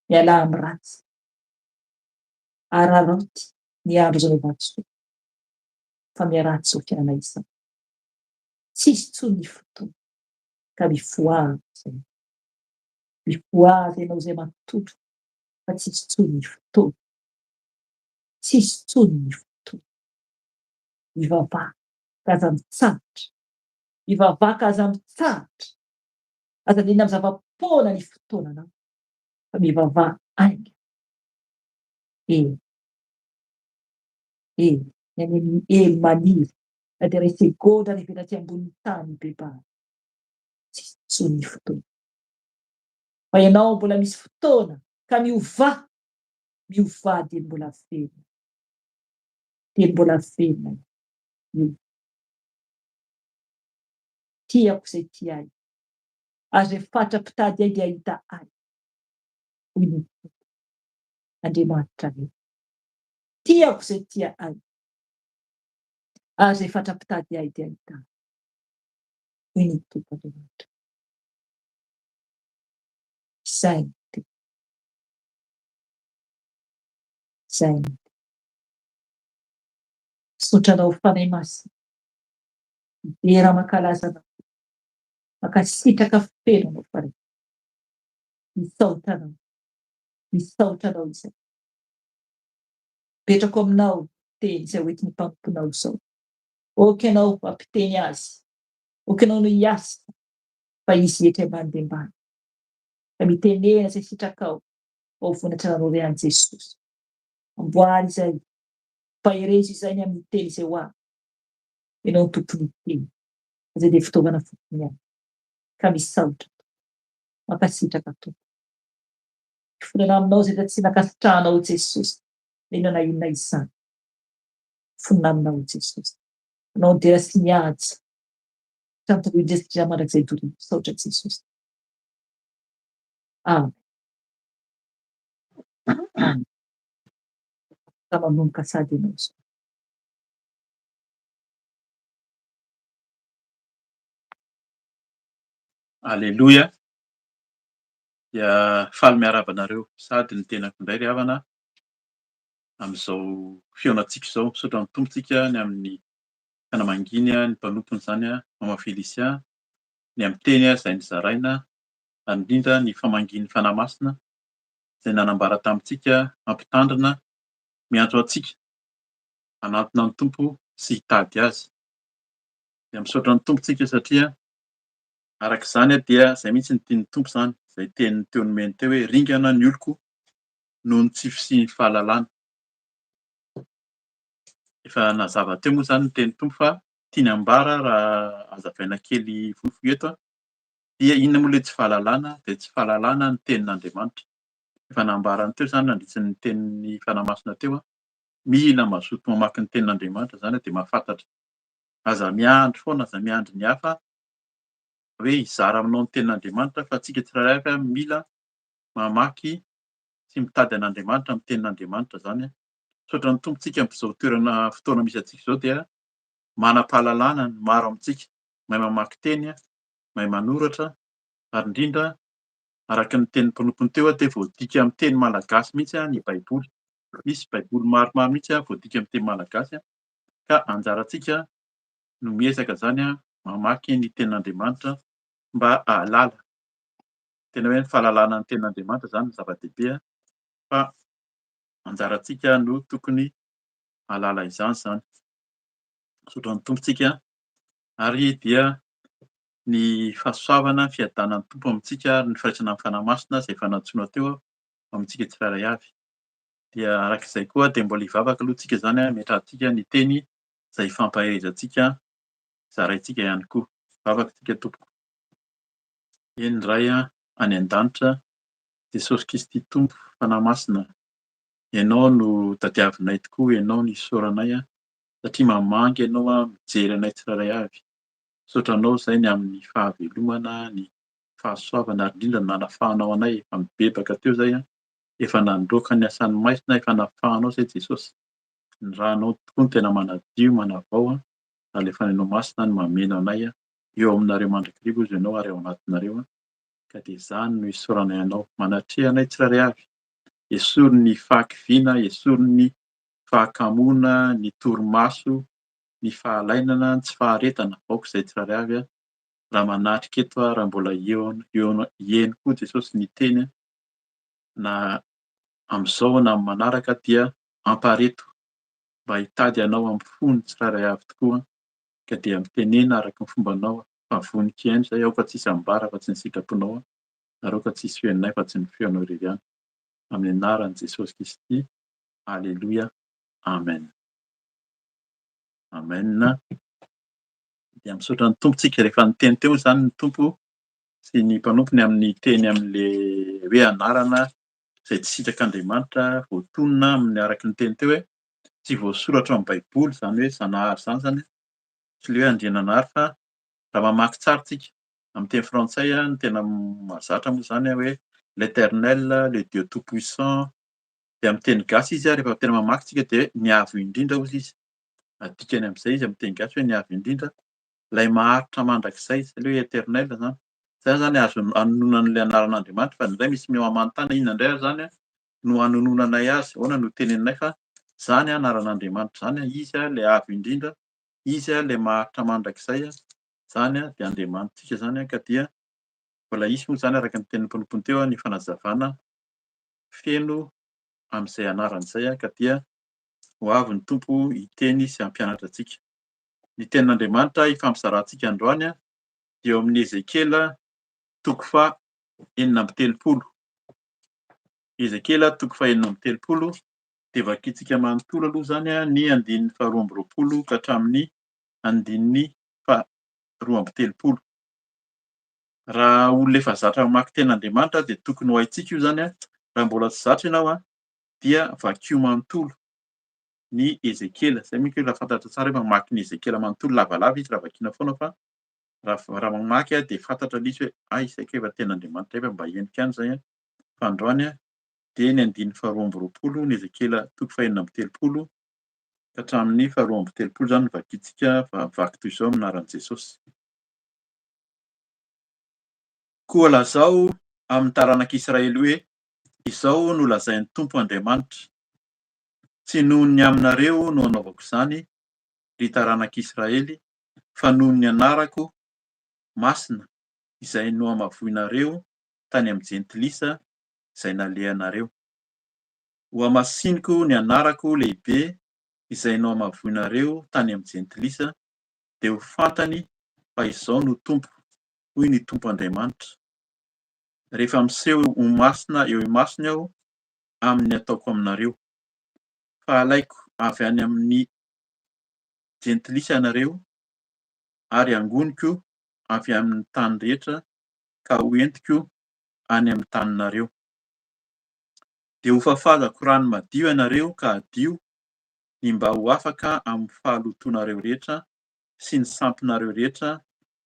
Mialà amin'ny ratsy. Araraoty ny andro izao vatosoa. Fa miharatsy izao fiainana izao. Tsisy intsony ny fotoana. Ka mifohaza ianao. Mifohaza ianao izay matory fa tsisy intsony ny fotoana. Tsisy intsony ny fotoana. Mivavaha ka aza mitsahatra. Mivavaha ka aza mitsahatra. Aza liana amin'ny zava-poana ny fotoananao fa mivavaha haingana. Eny. Eny, ny any amin'ny helo maniry na dia iray segondra ary ivelantsy ambonin'ny tany hibebahana. Tsisy intsony ny fotoana. Fa ianao mbola misy fotoana ka miovà, miovà dia ny mbola velona. Dia ny mbola velona io. Tiako izay tia ahy, ary izay fatra mpitady ahy dia hahita ahy, hoy ny Tompo, Andriamanitrareo. Tiako izay tia ahy, ary izay fatra mpitady ahy dia hahita ahy, hoy ny Tompo Andriamanitra. Izay no teny. Izay no teny. Misaotra anao Fanahy Masina. Midera mankalaza anao. Mankasitraka feno anao Fanahy. Misaotra anao. Misaotra anao izay. Apetrako aminao teny izay hoentin'ny mpanomponao izao. Ok ianao hampiteny azy. Ok ianao no hiasa fa izy hietry ambany dia ambany. Fa mitenena izay sitrakao fa ho vonatra anareo re an'i Jesosy. Amboary izay, ampaherezo izay ny amin'ny teny izay ho avy. Ianao no tompon'ny teny. Fa izay dia fitaovana fotsiny ihany. Ka misaotra Tompo. Mankasitraka Tompo. Mifonana aminao izay efa tsy nankasitrahanao Jesosy na inona na inona izany. Mifonana aminao Jesosy. Anao ny dera sy ny haja. Hatramin'ny taloha indrindra sy indrindra mandrakizay doria. Misaotra Jesosy. Amen. Amen. Afaka manomboka sady ianao izao. Aleloia. Dia faly miarahaba anareo sady ny tenako indray ry havana amin'izao fihaonantsika izao. Misaotra ny Tompo tsika ny amin'ny fanamanginy ny mpanompony izany, Mama Felicia, ny amin'ny teny izay nozaraina ary indrindra ny famangian'ny Fanahy Masina izay nanambara tamintsika hampitandrina, miantso antsika hanantona ny Tompo sy hitady Azy. Dia misaotra ny Tompo tsika satria araka izany dia izay mihitsy ny tian'ny Tompo izany, izay teniny teo nomeny teo hoe ringana ny oloko noho ny tsy fisian'ny fahalalana. Efa nazava teo moa izany ny tenin'ny Tompo fa tiany ambara raha hazavaina kely fohifohy eto dia inona moa ilay tsy fahalalana? Dia tsy fahalalana ny tenin'Andriamanitra. Efa nambarany teo izany nandritry ny tenin'ny Fanahy Masina teo, mila mazoto mamaky ny tenin'Andriamanitra izany dia mahafantatra. Aza miandry foana, aza miandry ny hafa hoe hizara aminao ny tenin'Andriamanitra fa antsika tsirairay avy mila mamaky sy mitady an'Andriamanitra amin'ny tenin'Andriamanitra izany. Misaotra ny Tompo tsika amin'izao toerana fotoana misy antsika izao dia manam-pahalalana ny maro amintsika, mahay mamaky teny, mahay manoratra ary indrindra araka ny tenin'ny mpanompony teo dia voadika amin'ny teny malagasy mihitsy ny Baiboly. Misy Baiboly maromaro mihitsy voadika amin'ny teny malagasy ka anjarantsika no miezaka izany mamaky ny tenin'Andriamanitra mba hahalala. Tena hoe ny fahalalana ny tenin'Andriamanitra izany no zava-dehibe fa anjarantsika no tokony hahalala izany izany. Misaotra ny Tompo tsika ary dia ny fahasoavana, ny fiadanan'ny Tompo amintsika ary ny firaisana amin'ny Fanahy Masina izay efa nantsoina teo amintsika tsirairay avy. Dia araka izay koa dia mbola hivavaka aloha tsika izany hametrahantsika ny teny izay hifampaherezantsika, zaraintsika ihany koa. Vavaka tsika tompoko. Eny Ray any an-danitra, Jesosy Kristy Tompo, Fanahy Masina, Ianao no tadiavinay tokoa, Ianao no isaoranay satria mamangy Ianao, mijery anay tsirairay avy. Misaotra Anao izay ny amin'ny fahavelomana, ny fahasoavana ary indrindra ny nanafahanao anay, efa mibebaka teo izay, efa nandroaka ny asan'ny maizina, efa nafahanao izay Jesosy. Ny rànao tokoa no tena manadio, manavao, ary ilay Fanahinao Masina no mameno anay eo aminareo mandrakariva hozy Ianao ary ao anatinareo, ka dia izany no isaoranay Anao. Manatreha anay tsirairay avy, esory ny fahakiviana, esory ny fahakamoana, ny torimaso, ny fahalainana, ny tsy faharetana, aoka izay tsirairay avy raha manatrika eto aho, raha mbola eo eo hihaino koa Jesosy ny teny na amin'izao na amin'ny manaraka dia ampareto mba hitady Anao amin'ny fony tsirairay avy tokoa ka dia mitenena araka ny fombanao fa vonon-kihaino izay, aoka tsy hisy ambara fa tsy ny sitraponao ary aoka tsy hisy feonay fa tsy ny feonao irery ihany. Amin'ny anaran'i Jesosy Kristy, Aleloia, Amen. Amen. Dia misaotra ny Tompo tsika rehefa niteny teo izany ny Tompo. sy ny mpanompony amin'ny teny amin'ilay hoe anarana izay tsy sitrak'Andriamanitra voatonona amin'ny araka ny teny teo hoe tsy voasoratra ao amin'ny Baiboly izany hoe Zanahary izany izany, tsy ilay hoe Andriananahary fa raha mamaky tsara tsika amin'ny teny frantsay no tena mahazatra moa izany hoe l'Eternel, le Dieu tout puissant, dia amin'ny teny gasy izy rehefa tena mamaky tsika dia ny avo indrindra hozy izy, adikany amin'izay izy amin'ny teny gasy hoe ny avo indrindra, ilay maharitra mandrakizay, izay ilay hoe éternel izany. Izay izany azo anononana an'ilay anaran'Andriamanitra fa indraindray misy manontany inona indray ary izany no anononanay azy, ahoana no teneninay fa izany anaran'Andriamanitra izany, izy ilay avo indrindra, izy ilay maharitra mandrakizay, izany dia Andriamanitsika izany ka dia mbola hisy moa izany araka ny tenin'ny mpanompony teo ny fanazavana feno amin'izay anarana izay ka dia ho avy ny Tompo hiteny sy hampianatra antsika. Ny tenin'Andriamanitra hifampizarantsika androany dia eo amin'ny Ezekiela toko faha 36. Ezekiela toko faha 36 dia vakintsika manontolo aloha izany ny andininy faha 22 ka hatramin'ny andininy faha 32. Raha olona efa zatra mamaky tenin'Andriamanitra dia tokony ho haintsika io izany. Raha mbola tsy zatra ianao dia vakio manontolo ny Ezekiela. Izay mihitsy hoe raha fantatra tsara hoe mamaky ny Ezekiela manontolo, lavalava izy raha vakiana foana fa raha raha mamaky dia fantatra ilay izy hoe hay izay kay efa tenin'Andriamanitra efa mba henoko ihany izay fa androany dia ny andininy faharoa amby roapolo ny Ezekiela toko fahenina amby telopolo ka hatramin'ny faharoa amby telopolo izany no vakintsika fa mivaky toy izao amin'ny anaran'i Jesosy. Koa lazao amin'ny taranak'Israely hoe, Izao no lazain'ny Tompo Andriamanitra, Tsy noho ny aminareo no anaovako izany, ry taranak'Israely, fa noho ny anarako masina izay nohamavoinareo tany amin'ny jentilisa izay nalehanareo. Hohamasiniko ny anarako lehibe izay nohamavoinareo tany amin'ny jentilisa, dia ho fantany fa Izaho no Tompo, hoy ny Tompo Andriamanitra, rehefa miseho ho masina eo imasony Aho amin'ny ataoko aminareo. Fa halaiko avy any amin'ny jentilisa ianareo, ary hangoniko avy amin'ny tany rehetra ka hoentiko any amin'ny taninareo. Dia hofafazako rano madio ianareo ka hadio, ny mba ho afaka amin'ny fahalotoanareo rehetra sy ny sampinareo rehetra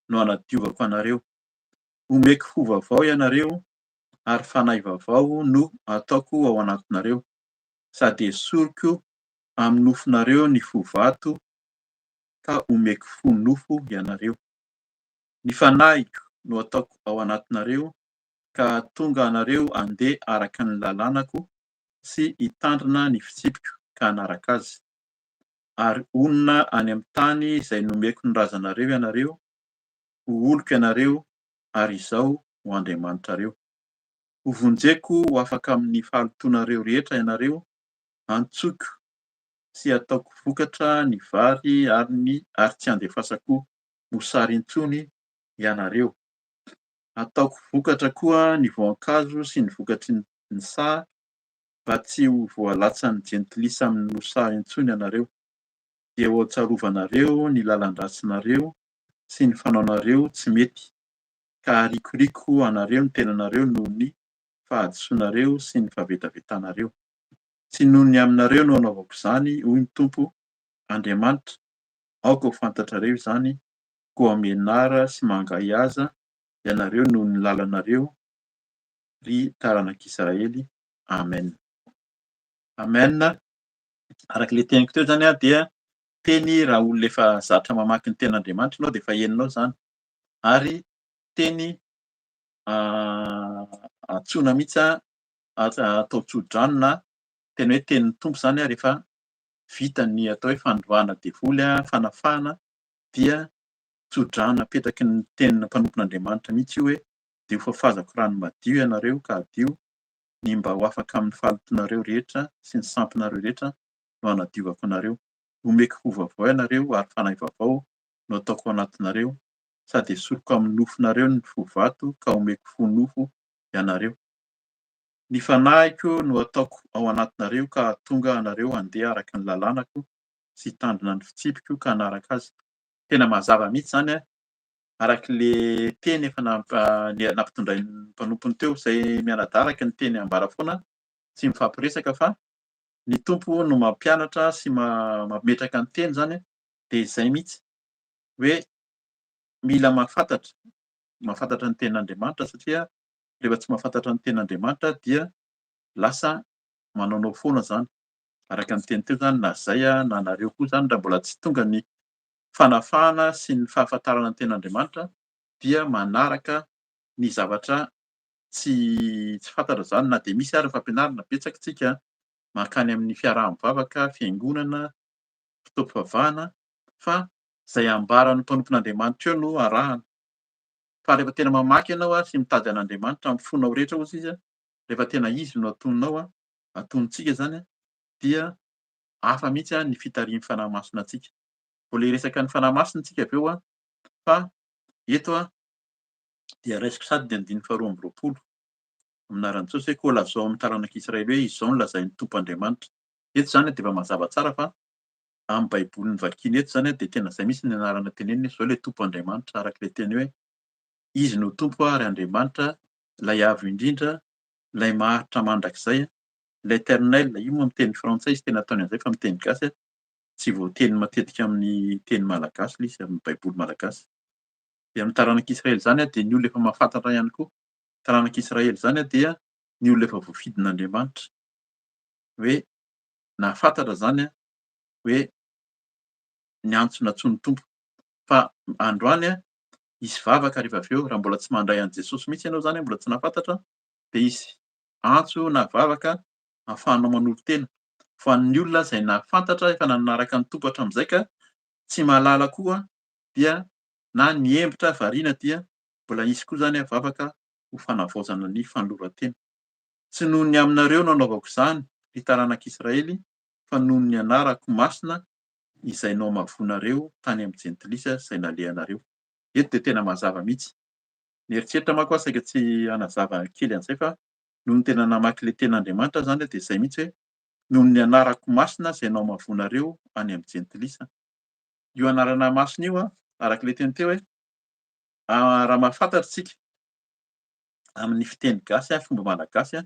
no hanadiovako anareo. Homeko fo vaovao ianareo ary fanahy vaovao no hataoko ao anatinareo, sady hesoriko amin'ny nofonareo ny fo vato ka homeko fo nofo ianareo. Ny fanahiko no hataoko ao anatinareo ka hahatonga anareo handeha araka ny lalànako sy hitandrina ny fitsipiko ka hanaraka azy. Ary honina any amin'ny tany izay nomeko ny razanareo ianareo, ho oloko ianareo, ary Izaho ho Andriamanitrareo. Hovonjeko ho afaka amin'ny fahalotoanareo rehetra ianareo, hantsoiko sy hataoko vokatra ny vary ary ny ary tsy handefasako mosary intsony ianareo. Hataoko vokatra koa ny voankazo sy ny vokatry ny saha, mba tsy ho voalatsan'ny jentilisa amin'ny mosary intsony ianareo. Dia hotsarovanareo ny lalan-dratsinareo sy ny fanaonareo tsy mety, ka harikoriko anareo ny tenanareo noho ny fahadisoanareo sy ny fahavetavetanareo. Tsy noho ny aminareo no anaovako izany, hoy ny Tompo Andriamanitra, aoka ho fantatrareo izany, koa menara sy mangahiaza ianareo noho ny lalanareo, ry taranak'Israely. Amen. Amen. Araka ilay teniko teo izany dia teny raha olona efa zatra mamaky ny tenin'Andriamanitra ianao dia efa henonao izany. Ary teny antsoina mihitsy atao tso-drano na tena hoe tenin'ny Tompo izany rehefa vita ny atao hoe fandroahana devoly, fanafahana dia tso-drano apetraky ny tenin'ny mpanompon'Andriamanitra mihitsy io hoe dia hofafazako rano madio ianareo ka hadio ny mba ho afaka amin'ny fahalotoanareo rehetra sy ny sampinareo rehetra no hanadiovako anareo. Homeko fo vaovao ianareo ary fanahy vaovao no ataoko ao anatinareo, sady hesoriko amin'ny nofonareo ny fo vato ka homeko fo nofo ianareo. Ny fanahiko no hataoko ao anatinareo ka hahatonga anareo handeha araka ny lalànako sy hitandrina ny fitsipiko ka hanaraka azy. Tena mazava mihitsy izany. Araka ilay teny efa nampitondrain'ny mpanompony teo, izay mianadahy araka ny teny ambara foana, tsy mifampiresaka fa ny Tompo no mampianatra sy mametraka ny teny izany, dia izay mihitsy hoe mila mahafantatra, mahafantatra ny tenin'Andriamanitra satria rehefa tsy mahafantatra ny tenin'Andriamanitra dia lasa manaonao foana izany. Araka ny teny teo izany na izay na nareo koa izany raha mbola tsy tonga ny fanafahana sy ny fahafantarana ny tenin'Andriamanitra dia manaraka ny zavatra tsy tsy fantatra izany na dia misy ary ny fampianarana betsaka tsika mankany amin'ny fiaraha-mivavaka, fiangonana, fotoam-pivavahana fa izay ambaran'ny mpanompon'Andriamanitra eo no arahana. Fa rehefa tena mamaky ianao sy mitady an'Andriamanitra amin'ny fonao rehetra hozy izy, rehefa tena izy no atoninao, atonintsika izany dia hafa mihitsy ny fitarihin'ny Fanahy Masina antsika. Mbola hiresaka ny Fanahy Masina isika avy eo fa eto dia raisiko sady ny andininy faharoa amby roapolo amin'ny anaran'i Jesosy hoe koa lazao amin'ny taranak'Israely hoe izao no lazain'ny Tompo Andriamanitra. Eto izany dia efa mazava tsara fa amin'ny Baiboly novakiana eto izany dia tena izay mihitsy ny anarana tenenina hoe izao ilay Tompo Andriamanitra araka ilay teny hoe Izy no Tompo ary Andriamanitra, ilay Avo Indrindra, ilay maharitra mandrakizay, l'Eternel, io moa amin'ny teny frantsay izy tena ataony an'izay fa amin'ny teny gasy tsy voateny matetika amin'ny teny malagasy ilay izy, amin'ny baiboly malagasy. Dia amin'ny taranak'Israely izany dia ny olona efa mahafantatra ihany koa. Taranak'Israely izany dia ny olona efa voafidin'Andriamanitra. Hoe nahafantatra izany hoe ny antso nantsoin'ny Tompo. Fa androany hisy vavaka rehefa avy eo, raha mbola tsy mandray an'i Jesosy mihitsy ianao izany, mbola tsy nahafantatra, dia hisy antso na vavaka ahafahanao manolo-tena. Fa ny olona izay nahafantatra, efa nanaraka ny Tompo hatramin'izay ka tsy mahalala koa dia na niembotra variana dia mbola hisy koa izany vavaka ho fanavaozana ny fanoloran-tena. Tsy noho ny aminareo no anaovako izany, ry taranak'Israely, fa noho ny anarako masina izay nohamavoinareo tany amin'ny jentilisa izay nalehanareo. Eto dia tena mazava mihitsy. Nieritreritra manko aho saika tsy hanazava kely an'izay fa nony tena namaky ilay tenin'Andriamanitra aho izany dia izay mihitsy hoe noho ny anarako masina izay nohamavoinareo any amin'ny jentilisa. Io anarana masina io, araka ilay teny teo hoe raha mahafantatra isika amin'ny fiteny gasy, fomba malagasy,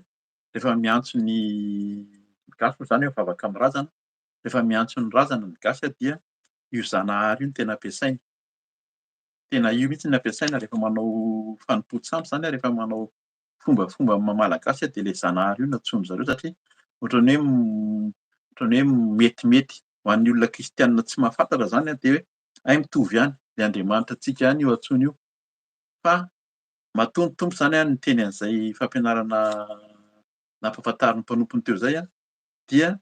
rehefa miantso ny gasy moa izany hoe mivavaka amin'ny razana, rehefa miantso ny razana ny gasy dia io Zanahary io no tena ampiasainy. Tena io mihitsy no ampiasaina rehefa manao fanompoan-tsampy izany, rehefa manao fombafomba amin'ny maha malagasy dia ilay Zanahary io no antsoin-dry zareo satria ohatran'ny hoe ohatran'ny hoe metimety ho an'ny olona kristianina tsy mahafantatra izany dia hoe hay mitovy ihany, ilay Andriamanitra antsika ihany io antsoiny io. Fa matoa ny Tompo izany niteny an'izay fampianarana nampahafantarin'ny mpanompony teo izay dia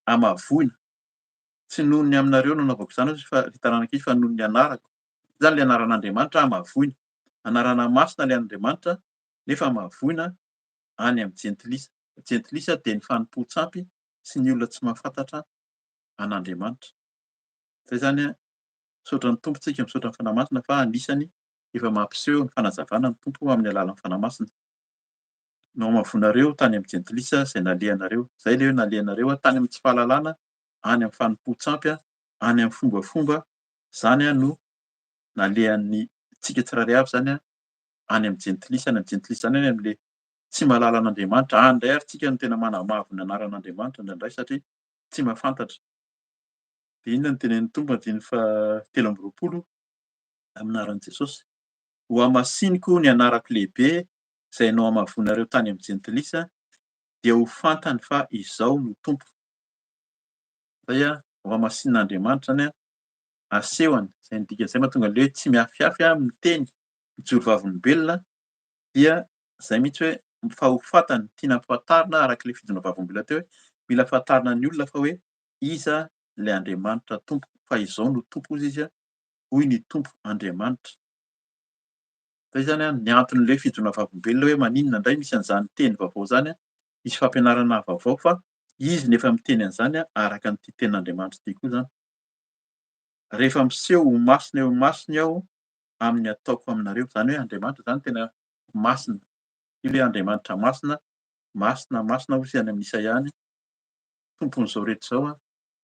hamavoina. Tsy noho ny aminareo no anaovako izany hoy izy fa ry taranaka izy fa noho ny anarako. Izany ilay anaran'Andriamanitra hamavoina. Anarana masina ilay an'Andriamanitra nefa hamavoina any amin'ny jentilisa. Jentilisa dia ny fanompoan-tsampy sy ny olona tsy mahafantatra an'Andriamanitra. Izay izany, misaotra ny Tompo tsika, misaotra ny Fanahy Masina fa anisany efa mampiseho ny fanazavana ny Tompo amin'ny alalan'ny Fanahy Masina. Nohamavoinareo tany amin'ny jentilisa izay nalehanareo. Izay ilay hoe nalehanareo tany amin'ny tsy fahalalana, any amin'ny fanompoan-tsampy, any amin'ny fombafomba, izany no nalehan'ny tsika tsirairay avy izany any amin'ny jentilisa, any amin'ny jentilisa izany any amin'ilay tsy mahalala an'Andriamanitra. Any indray ary tsika no tena manamavo ny anaran'Andriamanitra indraindray satria tsy mahafantatra. Dia inona no tenenin'ny Tompo andininy faha 23 amin'ny anaran'i Jesosy? Hohamasiniko ny anarako lehibe izay nohamavoinareo tany amin'ny jentilisa, dia ho fantany fa Izaho no Tompo. Izay hohamasinin'Andriamanitra izany asehony, izay ny dikan'izay mahatonga an'ilay hoe tsy miafiafy miteny, mijoro vavolombelona, dia izay mihitsy hoe fa ho fantany, tiana ampifantarina araka ilay fijoroana vavolombelona teo hoe mila fantarina ny olona fa hoe iza ilay Andriamanitra Tompo, fa izao no Tompo hozy izy, hoy ny Tompo Andriamanitra. Izay izany ny anton'ilay fijoroana vavolombelona hoe maninona indray misy an'izany teny vaovao izany, misy fampianarana vaovao fa izy no efa miteny an'izany araka an'ity tenin'Andriamanitra ity koa izany. Rehefa miseho ho masina eo imasony aho amin'ny ataoko aminareo, izany hoe Andriamanitra izany tena masina, io ilay Andriamanitra masina, masina, masina hoy izy any amin'ny Isaia any, Tompon'izao rehetra izao,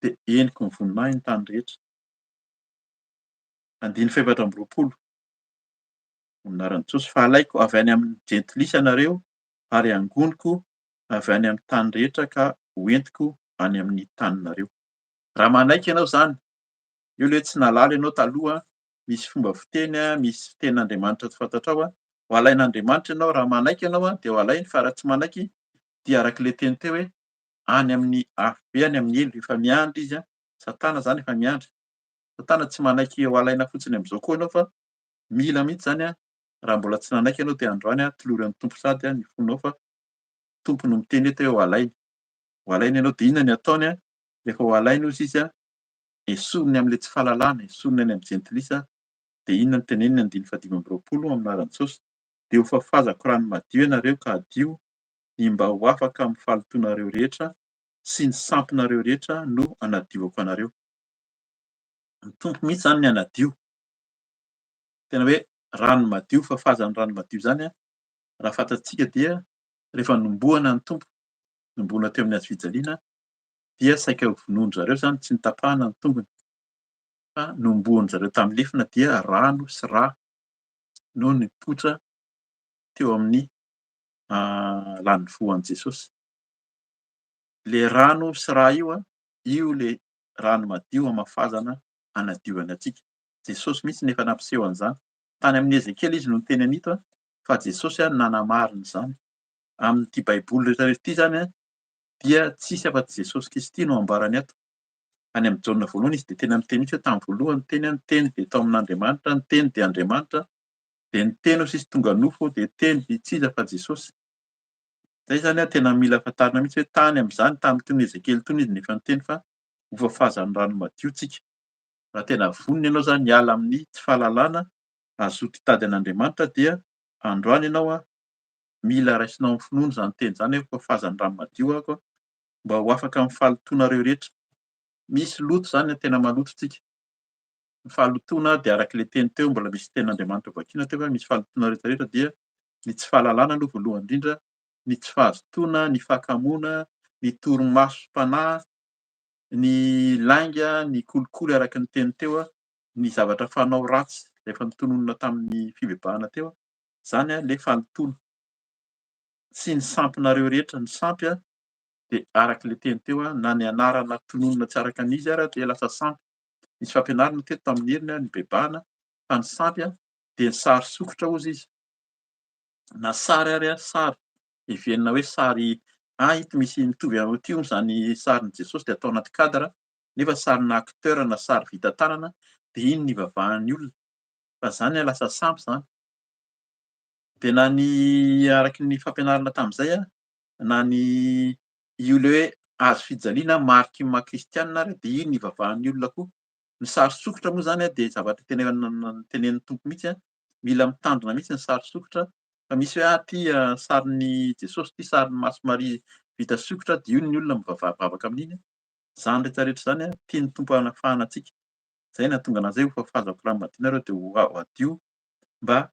dia henoko ny voninahiny ny tany rehetra. Andininy faha-24. Amin'ny anaran'i Jesosy, fa halaiko avy any amin'ny jentilisa ianareo ary hangoniko avy any amin'ny tany rehetra ka hoentiko any amin'ny taninareo. Raha manaiky ianao izany, eo ilay hoe tsy nahalala ianao taloha, misy fomba fiteny, misy fitenin'Andriamanitra tsy fantatrao, ho alain'Andriamanitra ianao, raha manaiky ianao dia ho alainy, fa raha tsy manaiky dia araka ilay teny teo hoe any amin'ny afobe, any amin'ny helo, efa miandry izy, Satana izany efa miandry. Satana tsy manaiky ho alaina fotsiny amin'izao koa ianao fa mila mihitsy izany raha mbola tsy nanaiky ianao dia androany tolory an'ny Tompo sady ny fonao fa Tompo no miteny eto hoe ho alainy. Ho alainy ianao dia inona ny ataony rehefa ho alainy ozy izy esoriny amin'ilay tsy fahalalana, esoriny any amin'ny jentilisa dia inona no teneniny andininy faha-25 amin'ny anaran'i Jesosy dia ho fafazako rano madio ianareo ka hadio ny mba ho afaka amin'ny fahalotoanareo rehetra sy ny sampinareo rehetra no hanadiovako anareo. Ny Tompo mihitsy izany ny hanadio. Tena hoe rano madio, fafazan'ny rano madio izany, raha fantatsika dia rehefa nombohana ny Tompo, nombohana teo amin'ny hazo fijaliana, dia saika ho vonoin-dry zareo izany, tsy notapahana ny tongony, fa nombohan-dry zareo tamin'ny lefona dia rano sy rà no nipoitra teo amin'ny lanivoan'i Jesosy. Ilay rano sy rà io, io ilay rano madio hamafazana hanadiovana antsika. Jesosy mihitsy no efa nampiseho an'izany. Tany amin'i Ezekiela izy no niteny an'ito fa Jesosy no nanamarina izany. Amin'ity Baiboly rehetra rehetra ity izany dia tsisy afa-tsy Jesosy Kristy no ambarany ato. Any amin'i Jaona voalohany izy dia tena miteny mihitsy hoe tamin'ny voalohany ny teny, ny teny dia tao amin'Andriamanitra, ny teny dia Andriamanitra, dia ny teny hoy izy tonga nofo dia teny dia tsy iza fa Jesosy. Izay izany tena mila fantarina mihitsy hoe tany amin'izany, tamin'itony Ezekiela itony izy no efa niteny fa hofafazan'ny rano madio tsika. Raha tena vonona ianao izany hiala amin'ny tsy fahalalana, hazoto hitady an'Andriamanitra dia androany ianao mila raisinao amin'ny finoana izany teny izany hoe hofafazan'ny rano madio aho mba ho afaka amin'ny fahalotoanareo rehetra. Misy loto izany, tena maloto tsika. Ny fahalotoana dia araka ilay teny teo, mbola misy tenin'Andriamanitra vakiana teo fa misy fahalotoana rehetra rehetra dia ny tsy fahalalana aloha voalohany indrindra, ny tsy fahazotoana, ny fahakamoana, ny torimasom-panahy, ny lainga, ny kolikoly araka ny teny teo, ny zavatra fanao ratsy izay efa notononina tamin'ny fibebahana teo, izany ilay fahalotoana. Sy ny sampinareo rehetra, ny sampy dia araka ilay teny teo, na ny anarana tononina tsy araka ny izy ara dia lasa sampy. Nisy fampianarana teto tamin'ny heriny nibebahana fa ny sampy dia ny sary sokitra hozy izy. Na sary ary sary, heverina hoe sary ah ito misy mitovy amin'ity hono izany sarin'i Jesosy dia atao anaty cadre nefa sarina acteur na sary vita tanana dia iny no ivavahan'ny olona. Fa izany lasa sampy izany. Dia na ny araka ny fampianarana tamin'izay na ny io ilay hoe hazo fijaliana mariky ny maha kristianina ary dia iny no ivavahan'ny olona koa. Ny sary sokitra moa izany dia zavatra tena efa notenenin'ny Tompo mihitsy, mila mitandrina mihitsy ny sary sokitra fa misy hoe ah ity sarin'i Jesosy ity sarin'i Masy Maria vita sokitra dia io ny olona mivavaka amin'iny. Izany rehetra rehetra izany tian'ny Tompo hanafahana antsika. Izay no nahatonga an'azy hoe ho fafazako rano madio nareo dia ho hadio mba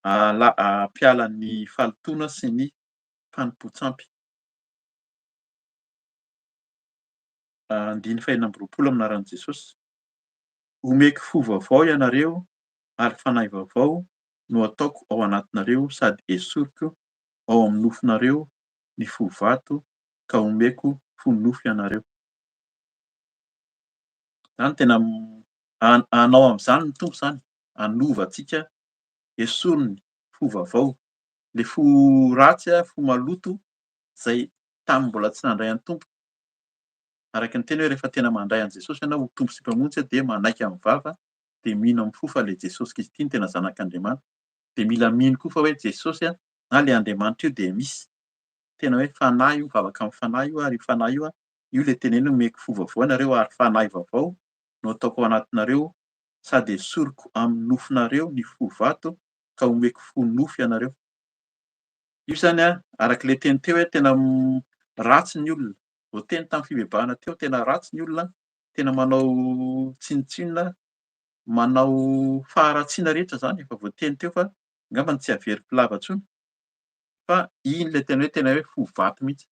hampiala ny fahalotoana sy ny fanompoan-tsampy. Andininy faha-26 amin'ny anaran'i Jesosy. Omeko fo vaovao ianareo ary fanahy vaovao no ataoko ao anatinareo sady esoriko ao amin'ny nofonareo ny fo vato ka omeko fo nofo ianareo. Izany tena hanao amin'izany ny Tompo izany, hanova antsika, esoriny fo vaovao, ilay fo ratsy, fo maloto izay tamin'ny mbola tsy nandray an'ny Tompo. Araka ny teny hoe rehefa tena mandray an'i Jesosy ianao ho Tompo sy Mpamonjy dia manaiky amin'ny vava dia mino amin'ny fo fa ilay Jesosy Kristy no tena Zanak'Andriamanitra. Dia mila mino koa fa hoe Jesosy na ilay Andriamanitra io dia misy. Tena hoe fanahy io, mivavaka amin'ny fanahy io ary io fanahy io, io ilay teneno hoe omeko fo vaovao ianareo ary fanahy vaovao no ataoko ao anatinareo sady esoriko amin'ny nofonareo ny fo vato ka omeko fo nofo ianareo. Io izany araka ilay teny teo hoe tena ratsy ny olona. Voateny tamin'ny fibebahana teo, tena ratsy ny olona, tena manao tsinontsinona, manao faharatsiana rehetra izany, efa voateny teo fa angamba tsy averiko lava intsony. Fa iny ilay tena hoe tena hoe fo vato mihitsy.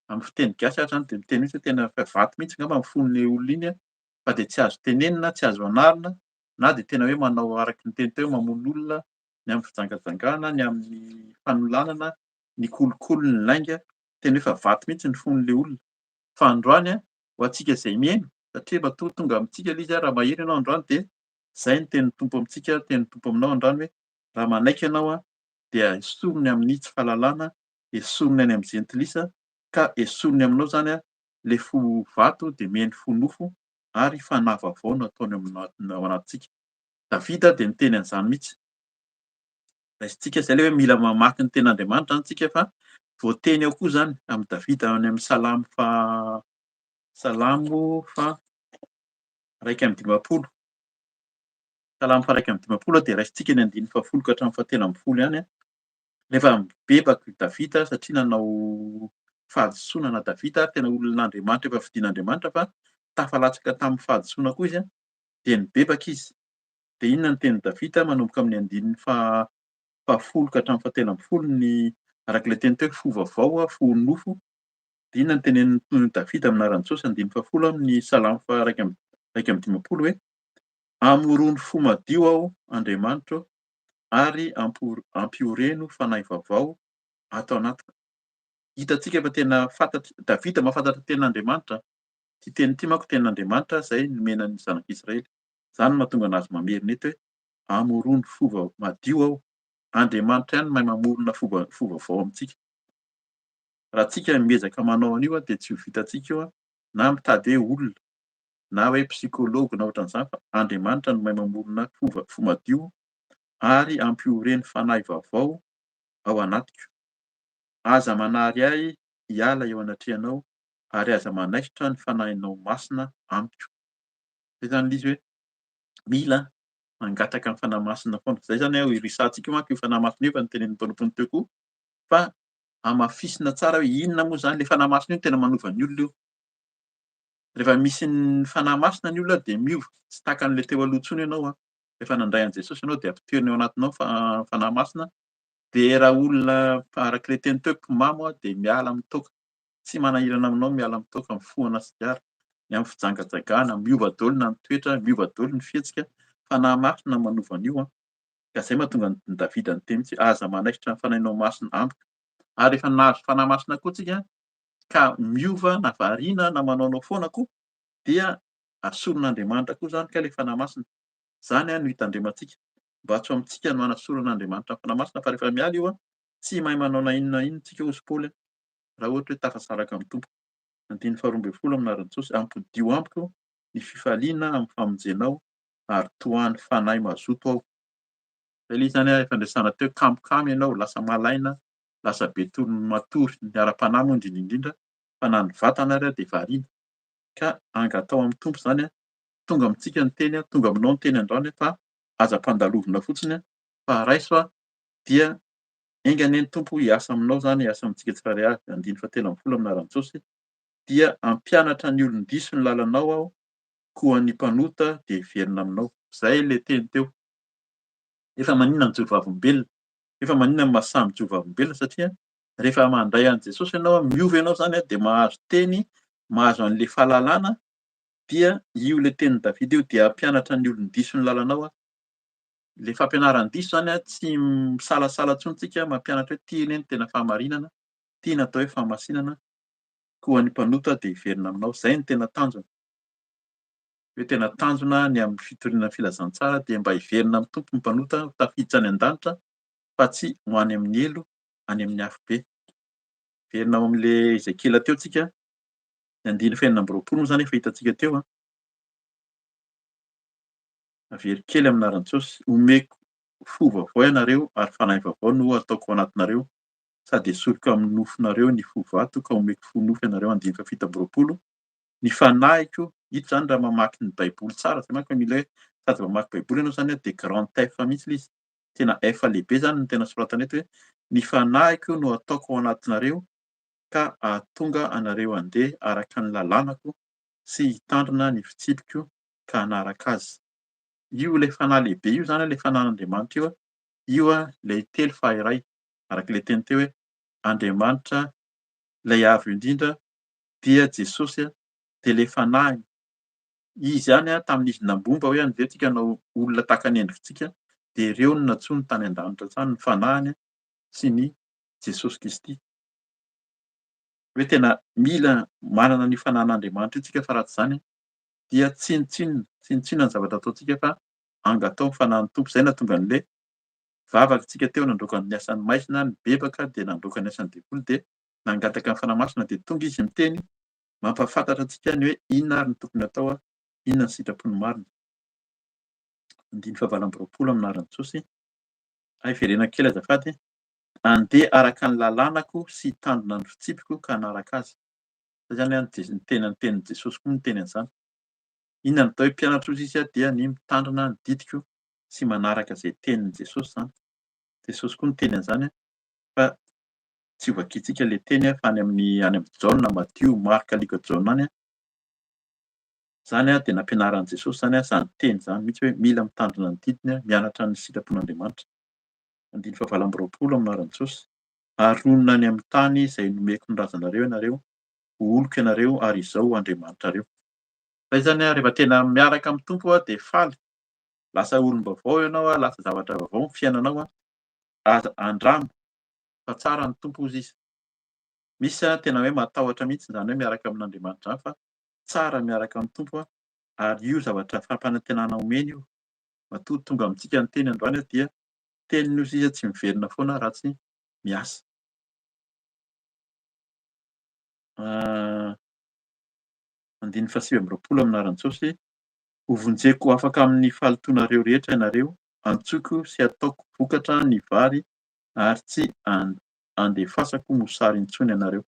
Amin'ny fiteny gasy ary izany dia miteny mihitsy hoe tena vato mihitsy angamba ny fon'ilay olona iny fa dia tsy azo tenenina, tsy azo anarina. Na dia tena hoe manao araka ny teny teo hoe mamono olona, ny amin'ny fijangajangana, ny amin'ny fanolanana, ny kolikoly, ny lainga, tena hoe efa vato mihitsy ny fon'ilay olona. Fa androany ho antsika izay mihaino, satria matoa tonga amintsika ilay izy, raha maheno ianao androany dia izay ny tenin'ny Tompo amintsika, tenin'ny Tompo aminao androany hoe raha manaiky ianao dia esoriny amin'ny tsy fahalalana, esoriny any amin'ny jentilisa, ka esoriny aminao izany ilay fo vato dia omeny fo nofo ary fanahy vaovao no ataony ao anatintsika. Davida dia niteny an'izany mihitsy. Raisintsika izay ilay hoe mila mamaky ny tenin'Andriamanitra izany tsika fa voateny ao koa izany amin'i Davida any amin'ny Salamo faha Salamo faha 51. Salamo faha 51 dia raisintsika ny andininy fahafolo ka hatramin'ny fahatelo ambin'ny folo ihany. Rehefa mibebaka i Davida satria nanao fahadisoana na Davida ary tena olon'Andriamanitra efa fidin'Andriamanitra fa tafalatsaka tamin'ny fahadisoana koa izy dia nibebaka izy. Dia inona ny tenin'i Davida manomboka amin'ny andininy fahafolo ka hatramin'ny fahatelo ambin'ny folo ny araka ilay teny teo hoe fo vaovao, fo nofo. Dia inona ny tenenin'i Davida amin'ny anaran'i Jesosy andininy fahafolo amin'ny salamo faha-51 hoe Amorony fo madio aho Andriamanitro ary ampioreno fanahy vaovao ato anatiko. Hitantsika fa tena fantatr' Davida mahafantatra ny tenin'Andriamanitra. Ity teny ity manko tenin'Andriamanitra izay nomena ny zanak'Israely. Izany no mahatonga an'azy mamerina eto hoe amorony fo madio aho. Andriamanitra ihany no mahay mamorona fo vaovao amintsika. Raha tsika miezaka manao an'io dia tsy ho vitantsika io na mitady hoe olona na hoe psychologue na ohatran'izany fa Andriamanitra no mahay mamorona fo madio ary ampioreno fanahy vaovao ao anatiko. Aza manary ahy hiala eo anatrehanao ary aza manaisotra ny fanahinao masina amiko. Izay izany ilay izy hoe mila mangataka ny fanahy masina foana. Izay izany aho irisahantsika manko io fanahy masina io efa notenenin'ny mpanompony teo koa fa hamafisina tsara hoe inona moa izany ilay fanahy masina io no tena manova ny olona io. Rehefa misy ny fanahy masina ny olona dia miova, tsy tahaka an'ilay teo aloha intsony ianao an. Rehefa nandray an'i Jesosy ianao dia ampitoeriny ao anatinao ny fanahy masina dia raha olona araka ilay teny teo mpimamo dia miala amin'ny toaka. Tsy manahirana aminao miala amin'ny toaka, mifohana sigara, ny amin'ny fijangajangana, miova daholo na ny toetra, miova daholo ny fihetsika, fanahy masina no manova an'io an. Ka izay mahatonga an'i Davida niteny mihitsy hoe aza manaisotra ny fanahinao masina amiko. Ary rehefa nahazo fanahy masina koa tsika ka miova na variana na manaonao foana koa dia asoron'Andriamanitra koa izany kay ilay fanahy masina. Izany no hitandremantsika mba tsy ho amintsika no hanasoran'Andriamanitra ny fanahy masina fa rehefa miala io tsy mahay manao na inona na inona tsika hozy Paoly raha ohatra hoe tafasaraka amin'ny Tompo. Andininy faharoa ambin'ny folo amin'ny anaran'i Jesosy, Ampodio amiko ny fifaliana amin'ny famonjenao ary tohano fanahy mazoto aho. Izay ilay izy izany efa niresahana teo, kamokamo ianao, lasa malaina, lasa be tory matory, ny ara-panahy moa indrindra indrindra fa na ny vatana ary dia variana. Ka angatao amin'ny Tompo izany, tonga amintsika ny teny, tonga aminao ny teny androany fa aza ampandalovina fotsiny fa raiso dia enga anie ny Tompo hiasa aminao izany, hiasa amintsika tsirairay avy. Andininy fahatelo ambin'ny folo amin'ny anaran'i Jesosy dia hampianatra ny olon-diso ny lalanao aho, koa ny mpanota dia hiverina aminao. Izay ilay teny teo. Efa maninona mijoro vavolombelona? Efa maninona ny mahasahy mijoro vavolombelona? Satria rehefa mandray an'i Jesosy ianao, miova ianao izany dia mahazo teny, mahazo an'ilay fahalalana, dia io ilay tenin'i Davida io dia hampianatra ny olon-diso ny lalanao aho. Ilay fampianaran-diso izany tsy misalasala intsony tsika mampianatra hoe ity anie no tena fahamarinana, ity no atao hoe fahamasinana, koa ny mpanota dia hiverina aminao. Izay no tena tanjona. Hoe tena tanjona ny amin'ny fitoriana ny filazantsara dia mba hiverina amin'ny Tompo ny mpanota ho tafiditra any an-danitra fa tsy ho any amin'ny helo, any amin'ny afobe. Hiverina ao amin'ilay Ezekiela teo tsika, ny andininy fahenina amby roapolo moa izany efa hitantsika teo an. Averiko kely amin'ny anaran'i Jesosy, omeko fo vaovao ianareo ary fanahy vaovao no ataoko ao anatinareo, sady esoriko amin'ny nofonareo ny fo vato ka omeko fo nofo ianareo, andininy fahafito amby roapolo. Ny fanahiko, ito izany raha mamaky ny baiboly tsara, zay manko mila hoe sady mamaky baiboly ianao izany dia grand F mihitsy ilay izy, tena F lehibe izany no tena soratana eto hoe ny fanahiko no ataoko ao anatinareo ka hahatonga anareo handeha araka ny lalànako sy hitandrina ny fitsipiko ka hanaraka azy. Io ilay fanahy lehibe io izany ilay fanahin'Andriamanitra io, io ilay telo faha iray, araka ilay teny teo hoe Andriamanitra ilay avo indrindra dia Jesosy dia ilay fanahiny. Izy ihany tamin'izy nambomba hoe andeha tsika hanao olona tahaka ny endritsika, dia ireo no nantsoiny tany an-danitra tany, ny fanahiny sy ny Jesosy Kristy. Hoe tena mila manana an'io fanahin'Andriamanitra io tsika fa raha tsy izany dia tsinontsinona, tsinontsinona ny zavatra ataontsika fa angatao ny fanahin'ny Tompo. Izay nahatonga an'ilay vavaka tsika teo nandroaka ny asan'ny maizina, nibebaka dia nandroaka ny asan'ny devoly dia nangataka ny Fanahy Masina dia tonga izy miteny mampahafantatra antsika ny hoe inona ary no tokony atao, inona ny sitrapony marina. Andininy fahavalo amby 20 amin'ny anaran'i Jesosy. Hay verenako kely azafady. Andeha araka ny lalànako sy hitandrina ny fitsipiko ka hanaraka azy. Izay izany an, ny tena ny tenin'i Jesosy koa niteny an'izany. Inona no atao hoe mpianatra hozy izy dia ny mitandrina ny didiko sy manaraka izay tenin'i Jesosy izany. Jesosy koa niteny an'izany fa tsy ho vakintsika ilay teny fa any amin'ny any amin'ny Jaona, Matio, Marka, Lioka, Jaona any. Izany dia nampianaran'i Jesosy izany izany teny izany mihitsy hoe mila mitandrina ny didiny, mianatra ny sitrapon'Andriamanitra. Andininy fahavalo amby 20 amin'ny anaran'i Jesosy. Ary honina any amin'ny tany izay nomeko ny razanareo ianareo, ho oloko ianareo ary izao ho Andriamanitrareo. Izay izany rehefa tena miaraka amin'ny Tompo dia faly, lasa olom-baovao ianao, lasa zavatra vaovao ny fiainanao, aza andramo fa tsara ny Tompo hozy izy. Misy tena hoe matahotra mihitsy izany hoe miaraka amin'Andriamanitra izany fa tsara miaraka amin'ny Tompo ary io zavatra fampanantenana omeny io. Matoa tonga amintsika ny teny androany dia teniny hozy izy tsy miverina foana raha tsy miasa. Andininy faha-29 amin'ny anaran'i Jesosy, Hovonjeko afaka amin'ny fahalotoanareo rehetra ianareo, antsoiko sy ataoko vokatra ny vary ary tsy andefasako mosary intsony ianareo.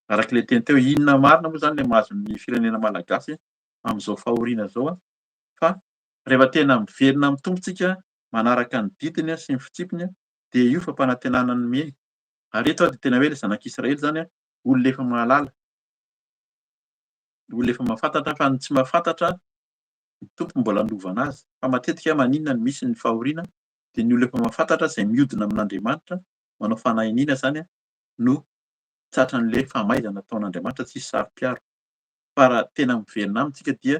Araka ilay teny teo, inona marina moa izany ilay mahazo ny firenena malagasy amin'izao fahoriana izao? Fa rehefa tena miverina amin'ny Tompo tsika, manaraka ny didiny sy ny fitsipiny, dia io fampanantenana nomeny. Ary eto dia tena hoe ilay zanak'Israely izany, olona efa mahalala, olona efa mahafantatra, fa ny tsy mahafantatra, ny Tompo mbola hanovana azy. Fa matetika maninona no misy ny fahoriana? Dia ny olona efa mahafantatra izay miodina amin'Andriamanitra, manao fanahiniana izany no tratran'ilay famaizana ataon'Andriamanitra, tsisy saro-piaro. Fa raha tena miverina aminy tsika dia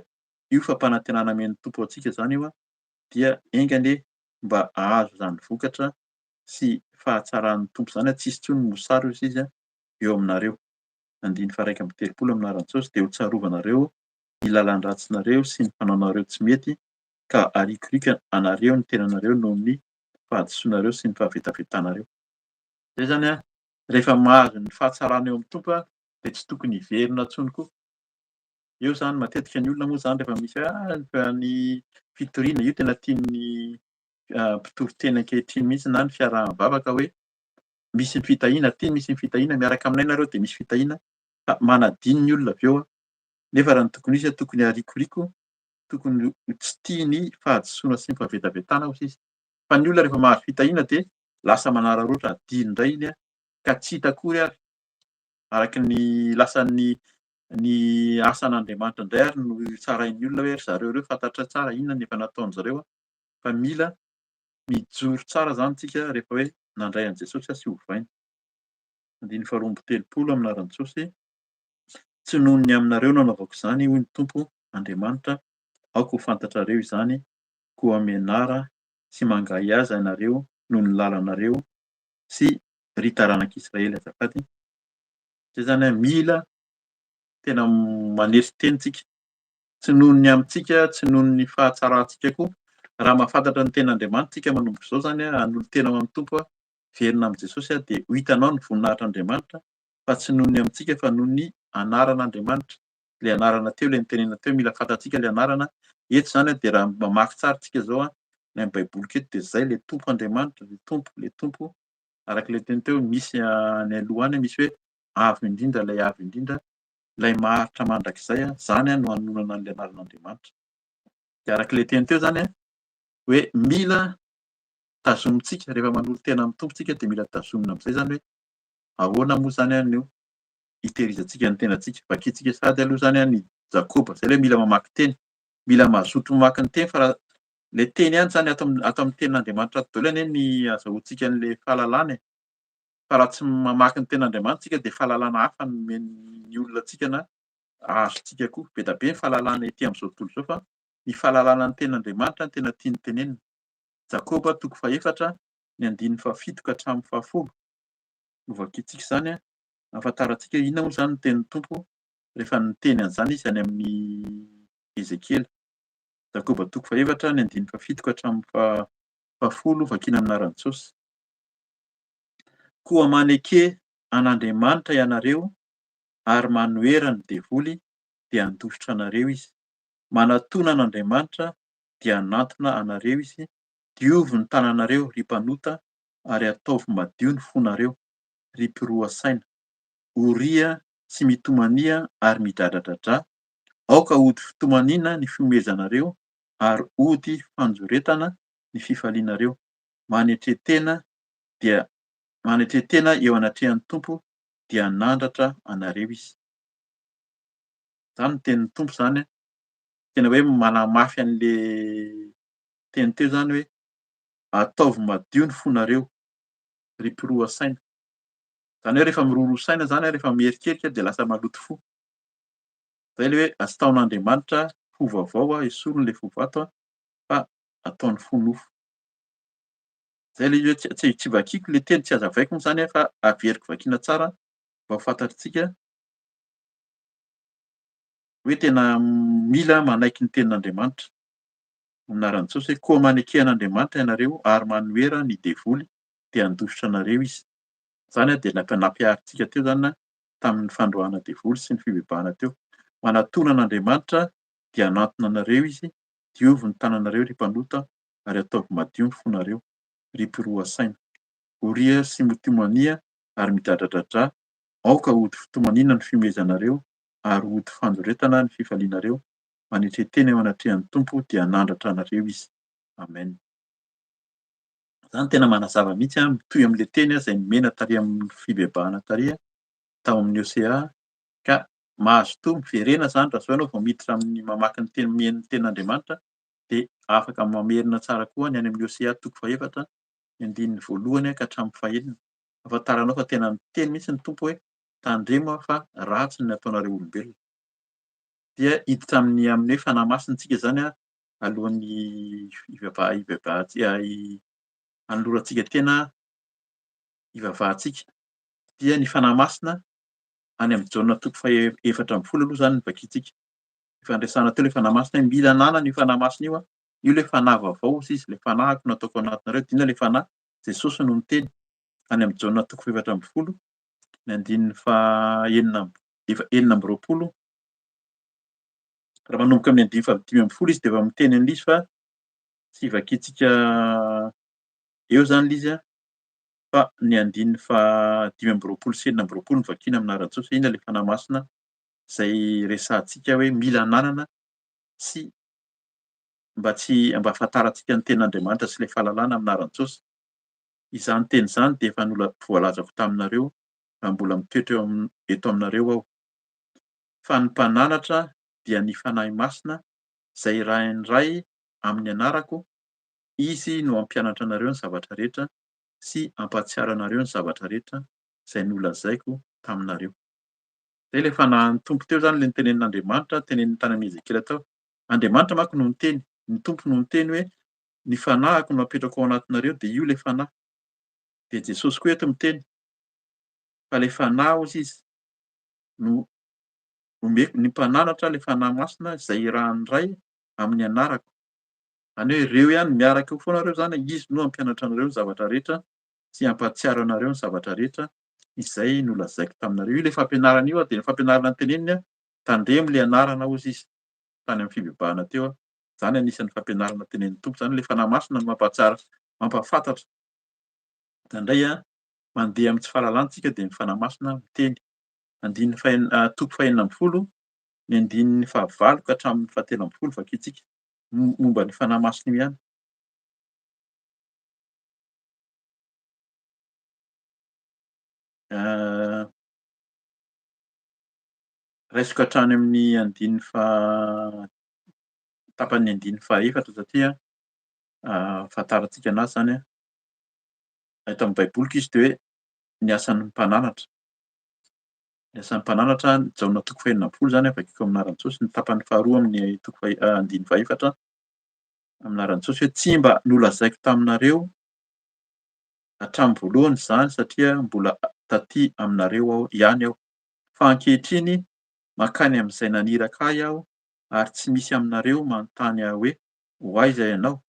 io fampanantenana amen'ny Tompo antsika izany io dia enga anie mba hahazo izany vokatra sy fahatsaran'ny Tompo izany, tsisy intsony mosary hozy izy eo aminareo. Andininy faha-31 amin'ny anaran'i Jesosy dia ho tsarovanareo ny lalan-dratsinareo sy ny fanaonareo tsy mety ka harikoriko anareo ny tenanareo noho ny fahadisoanareo sy ny fahavetavetanareo. Izay izany an, rehefa mahazo ny fahatsarana eo amin'ny Tompo dia tsy tokony hiverina intsony koa. Eo izany matetika ny olona moa izany rehefa misy hoe ah, ny fitoriana io tena tian'ny mpitory teny ankehitriny mihitsy na ny fiaraha-mivavaka hoe misy ny fitahiana aty, misy ny fitahiana, miaraka aminay nareo dia misy fitahiana, fa manadino ny olona avy eo. Nefa raha ny tokony ho izy tokony harikoriko, tokony ho tsy tia ny fahadisoana sy ny fahavetavetana hoy izy. Fa ny olona rehefa mahazo fitahiana dia lasa manararaotra adino indray iny ka tsy hita akory ary araka ny lasan'ny ny asan'Andriamanitra indray ary no tsarain'ny olona hoe ry zareo ireo fantatra tsara inona ny efa nataon-dry zareo fa mila mijoro tsara izany tsika rehefa hoe nandray an'i Jesosy sy ovaina. Andininy faharoa amby telopolo amin'ny anaran'i Jesosy, Tsy noho ny aminareo no anaovako izany, hoy ny Tompo Andriamanitra, aoka ho fantatrareo izany, koa menara sy mangahiaza ianareo noho ny lalanareo sy ry taranak'Israely azafady. Izay izany an, mila tena manetry teny tsika, tsy noho ny amintsika, tsy noho ny fahatsarantsika koa, raha mahafantatra ny tenin'Andriamanitra tsika manomboka izao izany an, hanolo-tena ho amin'ny Tompo, hiverina amin'i Jesosy dia ho hitanao ny voninahitr'Andriamanitra fa tsy noho ny amintsika fa noho ny anaran'Andriamanitra, ilay anarana teo, ilay nitenenina teo, mila fantatsika ilay anarana, eto izany dia raha mamaky tsara tsika izao an, ny amin'ny baiboliko eto dia izay ilay Tompo Andriamanitra, ilay Tompo, ilay Tompo, araka ilay teny teo, misy any aloha any misy hoe avo indrindra ilay avo indrindra, ilay maharitra mandrakizay, izany no anononana an'ilay anaran'Andriamanitra. Dia araka ilay teny teo izany hoe mila tazomintsika, rehefa manolo-tena amin'ny Tompo tsika dia mila tazomina amin'izay izany hoe ahoana moa izany no hitehirizantsika ny tenantsika. Vakintsika sahady aloha izany ny Jakoba, izay ilay mila mamaky teny, mila mazoto mamaky ny teny fa raha ilay teny ihany izany ato amin'ny ato amin'ny tenin'Andriamanitra ato daholo anie ny azahoantsika an'ilay fahalalana e. Fa raha tsy mamaky ny tenin'Andriamanitra isika dia fahalalana hafa no omen'ny olona antsika na azontsika koa. Be dia be ny fahalalana ety amin'izao tontolo izao fa ny fahalalana ny tenin'Andriamanitra no tena tiany tenenina. Jakoba toko fahefatra, ny andininy fahafito ka hatramin'ny fahafolo. Novakintsika izany ahafantarantsika inona moa izany ny tenin'ny Tompo rehefa niteny an'izany izy any amin'ny Ezekiela. Jakoba toko fahefatra, ny andininy fahafito ka hatramin'ny fahafolo, vakiana amin'ny anaran'i Jesosy. Koa maneke an'Andriamanitra ianareo ary manohera ny devoly dia handositra anareo izy. Manatona an'Andriamanitra dia hanantona anareo izy. Diovy ny tananareo, ry mpanota, ary ataovy madio ny fonareo, ry mpiroa saina. Oria sy mitomania ary midradradradrà. Aoka hody fitomaniana ny fihomehezanareo ary hody fanjoretana ny fifalianareo. Manetre tena dia manetre tena eo anatrehan'ny Tompo dia hanandratra anareo Izy. Izany ny tenin'ny Tompo izany an. Tena hoe manamafy an'le teny teo izany hoe ataovy madio ny fonareo ry mpiroa saina. Izany hoe rehefa miroroa saina izany, rehefa mierikerika dia lasa maloto fo. Izay ilay hoe asitaon'Andriamanitra fo vaovao, esoriny ilay fo vato fa ataony fo nofo. Izay ilay izy hoe tsy vakiako ilay teny, tsy hazavaiko moa izany fa averiko vakiana tsara mba ho fantatritsika hoe tena mila manaiky ny tenin'Andriamanitra. Amin'ny anaran'i Jesosy hoe koa maneke an'Andriamanitra ianareo ary manohera ny devoly dia handositra anareo izy. Izany dia nampiharintsika teo izany tamin'ny fandroahana devoly sy ny fibebahana teo. Manatona an'Andriamanitra dia hanantona anareo izy, diovy ny tananareo ry mpanota ary ataovy madio ny fonareo, ry mpiroa saina. Oria sy mitomania ary midradradradrà, aoka hody fitomaniana ny fihomehezanareo ary hody fandoretana ny fifalianareo, manetre tena eo anatrehan'ny Tompo dia hanandratra anareo Izy. Amen. Izany tena manazava mihitsy an, mitohy amin'ilay teny izay nomena tary amin'ny fibebahana tary tao amin'ny OCA ka mahazotoa miverena izany raha izao ianao vao miditra amin'ny mamaky ny teny mihaino ny tenin'Andriamanitra dia afaka mamerina tsara koa ny any amin'ny Hosea toko fahefatra, ny andininy voalohany ka hatramin'ny fahenina. Ahafantaranao fa tena miteny mihitsy ny Tompo hoe, Tandremo aho fa ratsy ny nataonareo olombelona. Dia hiditra amin'ny amin'ny hoe Fanahy Masina isika izany alohan'ny hivavaha hanolorantsika tena hivavahantsika. Dia ny Fanahy Masina any amin'ny Jaona toko faha 14 aloha izany no vakintsika. Efa niresahana teo ilay Fanahy Masina hoe mila ananana io Fanahy Masina io an, io ilay Fanahy vaovao hozy izy, ilay Fanahiko nataoko ao anatinareo, dia inona ilay Fanahy? Jesosy no niteny any amin'ny Jaona toko faha-14, ny andininy faha-enina amby, efa 26, raha manomboka amin'ny andininy faha-15 izy dia efa miteny an'ilay izy fa tsy vakintsika eo izany ilay izy an, fa ny andininy faha-25 sy 26 no vakiana amin'ny anaran'i Jesosy, inona ilay Fanahy Masina izay resahantsika hoe mila ananana sy mba tsy mba hahafantarantsika ny tenin'Andriamanitra sy ilay fahalalana amin'ny anaran'i Jesosy. Izany teny izany dia efa nola voalazako taminareo raha mbola mitoetra eo amin eto aminareo aho. Fa ny mpananatra dia ny Fanahy Masina izay irahin'ny Ray amin'ny anarako, Izy no hampianatra anareo ny zavatra rehetra sy hampahatsiaro anareo ny zavatra rehetra izay nolazaiko taminareo. Izay ilay fanahin'ny Tompo teo izany, ilay notenenin'Andriamanitra, teneniny tany amin'i Ezekiela tao. Andriamanitra manko no niteny, ny Tompo no niteny hoe, ny fanahiko no apetrako ao anatinareo, dia io ilay fanahy. Dia Jesosy koa eto miteny fa ilay fanahy hozy izy no omeko, ny mpananatra ilay Fanahy Masina izay irahan'ny Ray amin'ny anarako. Izany hoe ireo ihany miaraka eo foana ireo izany, izy no hampianatra anareo ny zavatra rehetra sy hampahatsiaro anareo ny zavatra rehetra izay nolazaiko taminareo. Io ilay fampianarana io dia ny fampianarana noteneniny, tandremo ilay anarana hozy izy tany amin'ny fibebahana teo. Izany anisan'ny fampianarana tenenin'ny Tompo izany, ilay Fanahy Masina no mampahatsiaro, mampahafantatra. Indraindray mandeha amin'ny tsy fahalalana isika dia ny Fanahy Masina miteny. Andininy fahenina, toko faha-16, ny andininy fahavalo ka hatramin'ny fahatelo ambin'ny folo vakintsika momba ny Fanahy Masina io ihany. Raisiko hatrany amin'ny andininy faha tapany andininy fahaefatra satria fahataritsika anazy izany an. Eto amin'ny Baiboliko izy dia hoe ny asan'ny mpananatra. Ny asan'ny mpananatra, Jaona toko fahenina ambin'ny folo izany, vakiko amin'ny anaran'i Jesosy, ny tapany faharoa amin'ny toko faha- andininy fahefatra, amin'ny anaran'i Jesosy hoe tsy mba nolazaiko taminareo hatramin'ny voalohany izany satria mbola taty aminareo aho ihany aho. Fa ankehitriny mankany amin'izay naniraka ahy aho ary tsy misy aminareo manontany ahy hoe ho aiza ianao?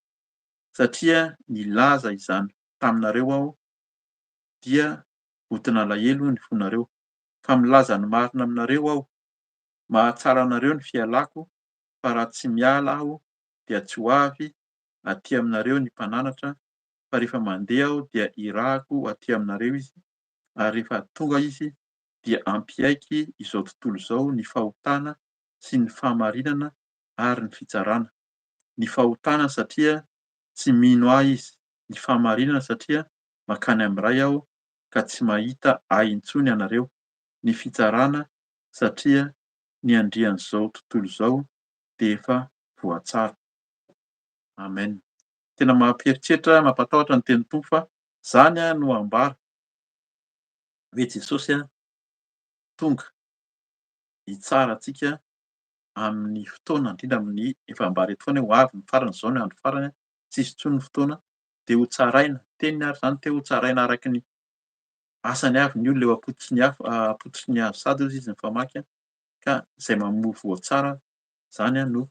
Satria nilaza izany taminareo aho dia vonton'alahelo ny fonareo. Fa milaza ny marina aminareo aho, mahatsara anareo ny fialako, fa raha tsy miala aho dia tsy ho avy aty aminareo ny mpananatra, fa rehefa mandeha aho dia hirahako aty aminareo izy, ary rehefa tonga izy dia hampiaiky izao tontolo izao ny fahotana sy ny fahamarinana ary ny fitsarana. Ny fahotana satria tsy mino ahy izy, ny fahamarinana satria mankany amin'ny Ray aho ka tsy mahita ahy intsony ianareo, ny fitsarana satria ny andrian'izao tontolo izao dia efa voatsara. Amen. Tena mampieritreritra, mampatahotra ny tenin'ny Tompo fa zany no ambara hoe Jesosy tonga hitsara antsika amin'ny fotoana, indrindra amin'ny efa ambara eto foana hoe ho avy ny farany, izao no andro farany, tsy hisy intsony ny fotoana, dia ho tsaraina, teniny ary izany teo ho tsaraina araka ny asany avy ny olona eo am-pototry ny afo, am-pototry ny hazo sady hozy izy ny famaky ka izay mamoa voa tsara izany no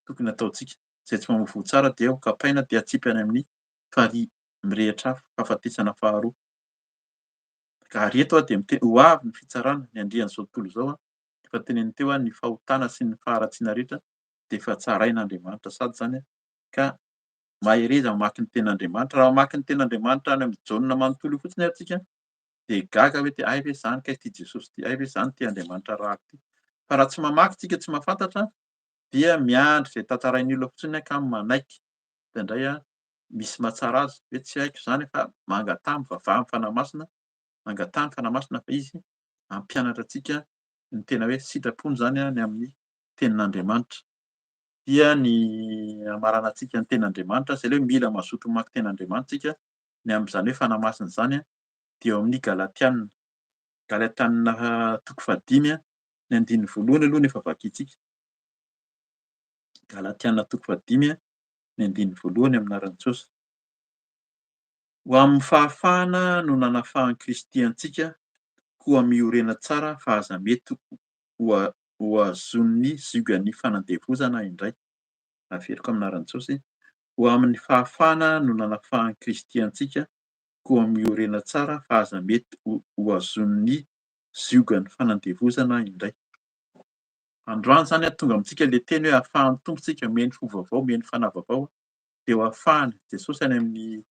tokony hataontsika, izay tsy mamoa voa tsara dia ho kapaina dia atsipy any amin'ny farihy mirehitra afo, fahafatesana faharoa. Ka ary eto dia miteny ho avy ny fitsarana, ny andrian'izao tontolo izao, efa teneniny teo ny fahotana sy ny faharatsiana rehetra dia efa tsarain'Andriamanitra sady izany ka mahereza mamaky ny tenin'Andriamanitra. Raha mamaky ny tenin'Andriamanitra any amin'ny Jaona manontolo io fotsiny ary tsika dia gaga hoe hay ve izany kay ity Jesosy ity, hay ve izany ity Andriamanitra rahako ity. Fa raha tsy mamaky tsika tsy mahafantatra dia miandry izay tantarain'ny olona fotsiny ka manaiky. Indraindray misy mahatsara azy hoe tsy haiko izany fa mangataha mivavaha amin'ny Fanahy Masina, mangataha ny Fanahy Masina fa izy hampianatra antsika ny tena hoe sitrapony izany ny amin'ny tenin'Andriamanitra. Dia ny hamaranantsika ny tenin'Andriamanitra, izay ilay hoe mila mazoto mamaky tenin'Andriamanitra isika, ny amin'izany hoe Fanahy Masina izany dia eo amin'ny Galatiana. Galatiana toko fahadimy, ny andininy voalohany aloha no efa vakintsika. Galatiana toko fahadimy, ny andininy voalohany amin'ny anaran'i Jesosy. Ho amin'ny fahafahana no nanafahan'i Kristy antsika, koa miorena tsara fa aza mety ho hohazonin'ny ziogan'ny fanandevozana indray. Averiko amin'ny anaran'i Jesosy, ho amin'ny fahafahana no nanafahan'i Kristy antsika, koa miorena tsara fa aza mety hohazonin'ny ziogan'ny fanandevozana indray. Androany izany tonga amintsika ilay teny hoe ahafahan'ny Tompo tsika, omeny fo vaovao, omeny fanahy vaovao, dia ho afahany. Jesosy any amin'ny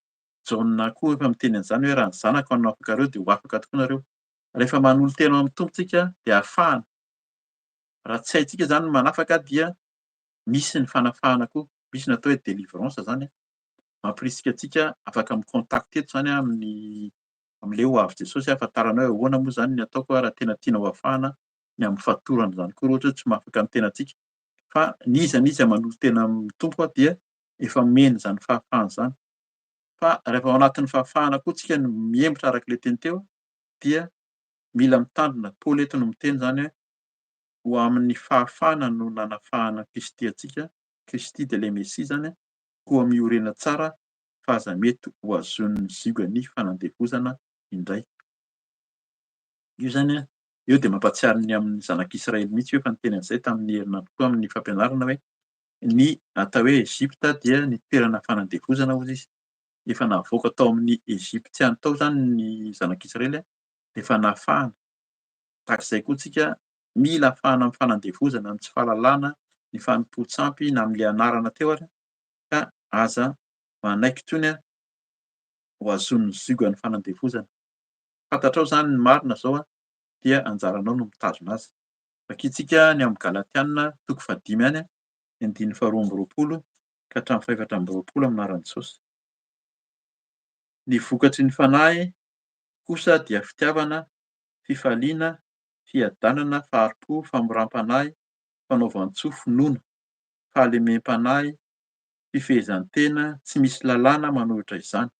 Jaona koa efa miteny an'izany hoe raha ny Zanako no afaka areo dia ho afaka tokoa nareo. Rehefa manolo-tena ao amin'ny Tompo tsika dia afahana. Raha tsy haintsika izany ny manafaka dia misy ny fanafahana koa, misy ny atao hoe délivrance izany, mampirisika antsika afaka mi-contact eto izany amin'ny amin'ilay ho avy Jesosy ahafantarana hoe ahoana moa izany ny ataoko raha tena tiana ho afahana ny amin'ny fatorana izany koa raha ohatra hoe tsy mahafaka ny tenantsika. Fa n'iza n'iza manolo-tena amin'ny Tompo dia efa omeny izany fahafahana izany. Fa rehefa ao anatin'ny fahafahana koa tsika no mihemotra araka ilay teny teo dia mila mitandrina. Paoly eto no miteny izany hoe ho amin'ny fahafahana no nanafahana Kristy antsika, Kristy dia ilay Mesia izany, koa miorena tsara fa aza mety ho hazonin'ny ziogan'ny fanandevozana indray. Io izany, eo dia mampahatsiaro ny amin'ny zanak'Israely mihitsy io, efa niteny an'izay tamin'ny herinandro koa amin'ny fampianarana hoe ny atao hoe Egypta dia ny toerana fanandevozana hozy izy. Efa navoaka tao amin'ny Egyptiana tao izany ny zanak'Israely dia efa nafahana. Tahaka izay koa tsika mila afahana amin'ny fanandevozana, amin'ny tsy fahalalana, ny fanompoan-tsampy na amin'ilay anarana teo ary ka aza manaiky intsony ho hazonin'ny ziogan'ny fanandevozana. Fantatrao izany ny marina izao dia anjaranao no mitazona azy. Vakintsika ny ao amin'ny Galatiana toko fahadimy any, ny andininy faharoa amby roapolo ka hatramin'ny fahefatra amby roapolo amin'ny anaran'i Jesosy. Ny vokatry ny Fanahy kosa dia fitiavana, fifaliana, fiadanana, fahari-po, famoram-panahy, fanaovan-tsoa, finoana, fahalemem-panahy, fifehezan-tena, tsy misy lalàna manohitra izany.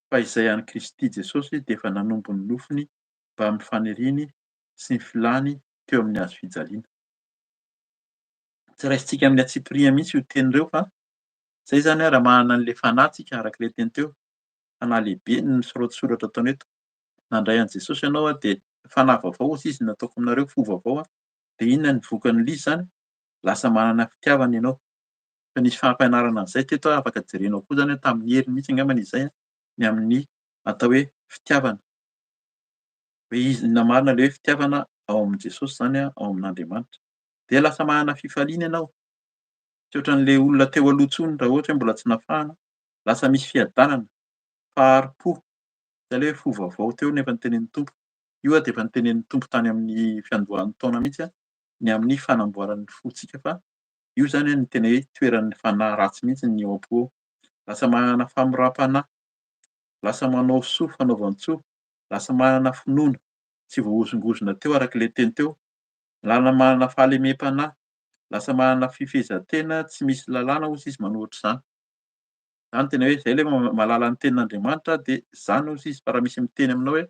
Fa izay an'i Kristy Jesosy dia efa nanombo ny nofony mbamin'ny faniriany sy ny filany teo amin'ny hazo fijaliana. Tsy raisintsika amin'ny antsipiriany mihitsy io teny ireo fa izay izany raha manana an'ilay fanahy tsika araka ilay teny teo, fanahy lehibe no soratsoratra ataony eto. Nandray an'i Jesosy ianao dia fanahy vaovao hozy izy nataoko aminareo, fo vaovao dia inona ny vokan'ilay izy izany? Lasa manana fitiavana ianao. Efa nisy fampianarana an'izay teto afaka jerenao koa izany tamin'ny heriny mihitsy angambany izay ny amin'ny atao hoe fitiavana. Hoe izy inona marina ilay hoe fitiavana ao amin'i Jesosy izany ao amin'Andriamanitra. Dia lasa manana fifaliana ianao. Tsy ohatran'ilay olona teo aloha intsony raha ohatra hoe mbola tsy nafahana. Lasa misy fiadanana, fahari-po. Izay ilay hoe fo vaovao teo no efa notenenin'ny Tompo. Io dia efa notenenin'ny Tompo tany amin'ny fiandohan'ny taona mihitsy ny amin'ny fanamboarana ny fontsika fa io izany no tena hoe toeran'ny fanahy ratsy mihitsy ny ao am-po ao. Lasa manana famoram-panahy, lasa manao soa, fanaovan-tsoa, lasa manana finoana, tsy voahozongozona teo araka ilay teny teo, lana manana fahalemem-panahy, lasa manana fifehezan-tena tsy misy lalàna hozy izy manohitra izany. Izany tena hoe izay ilay mahalala ny tenin'Andriamanitra dia izany hozy izy fa raha misy miteny aminao hoe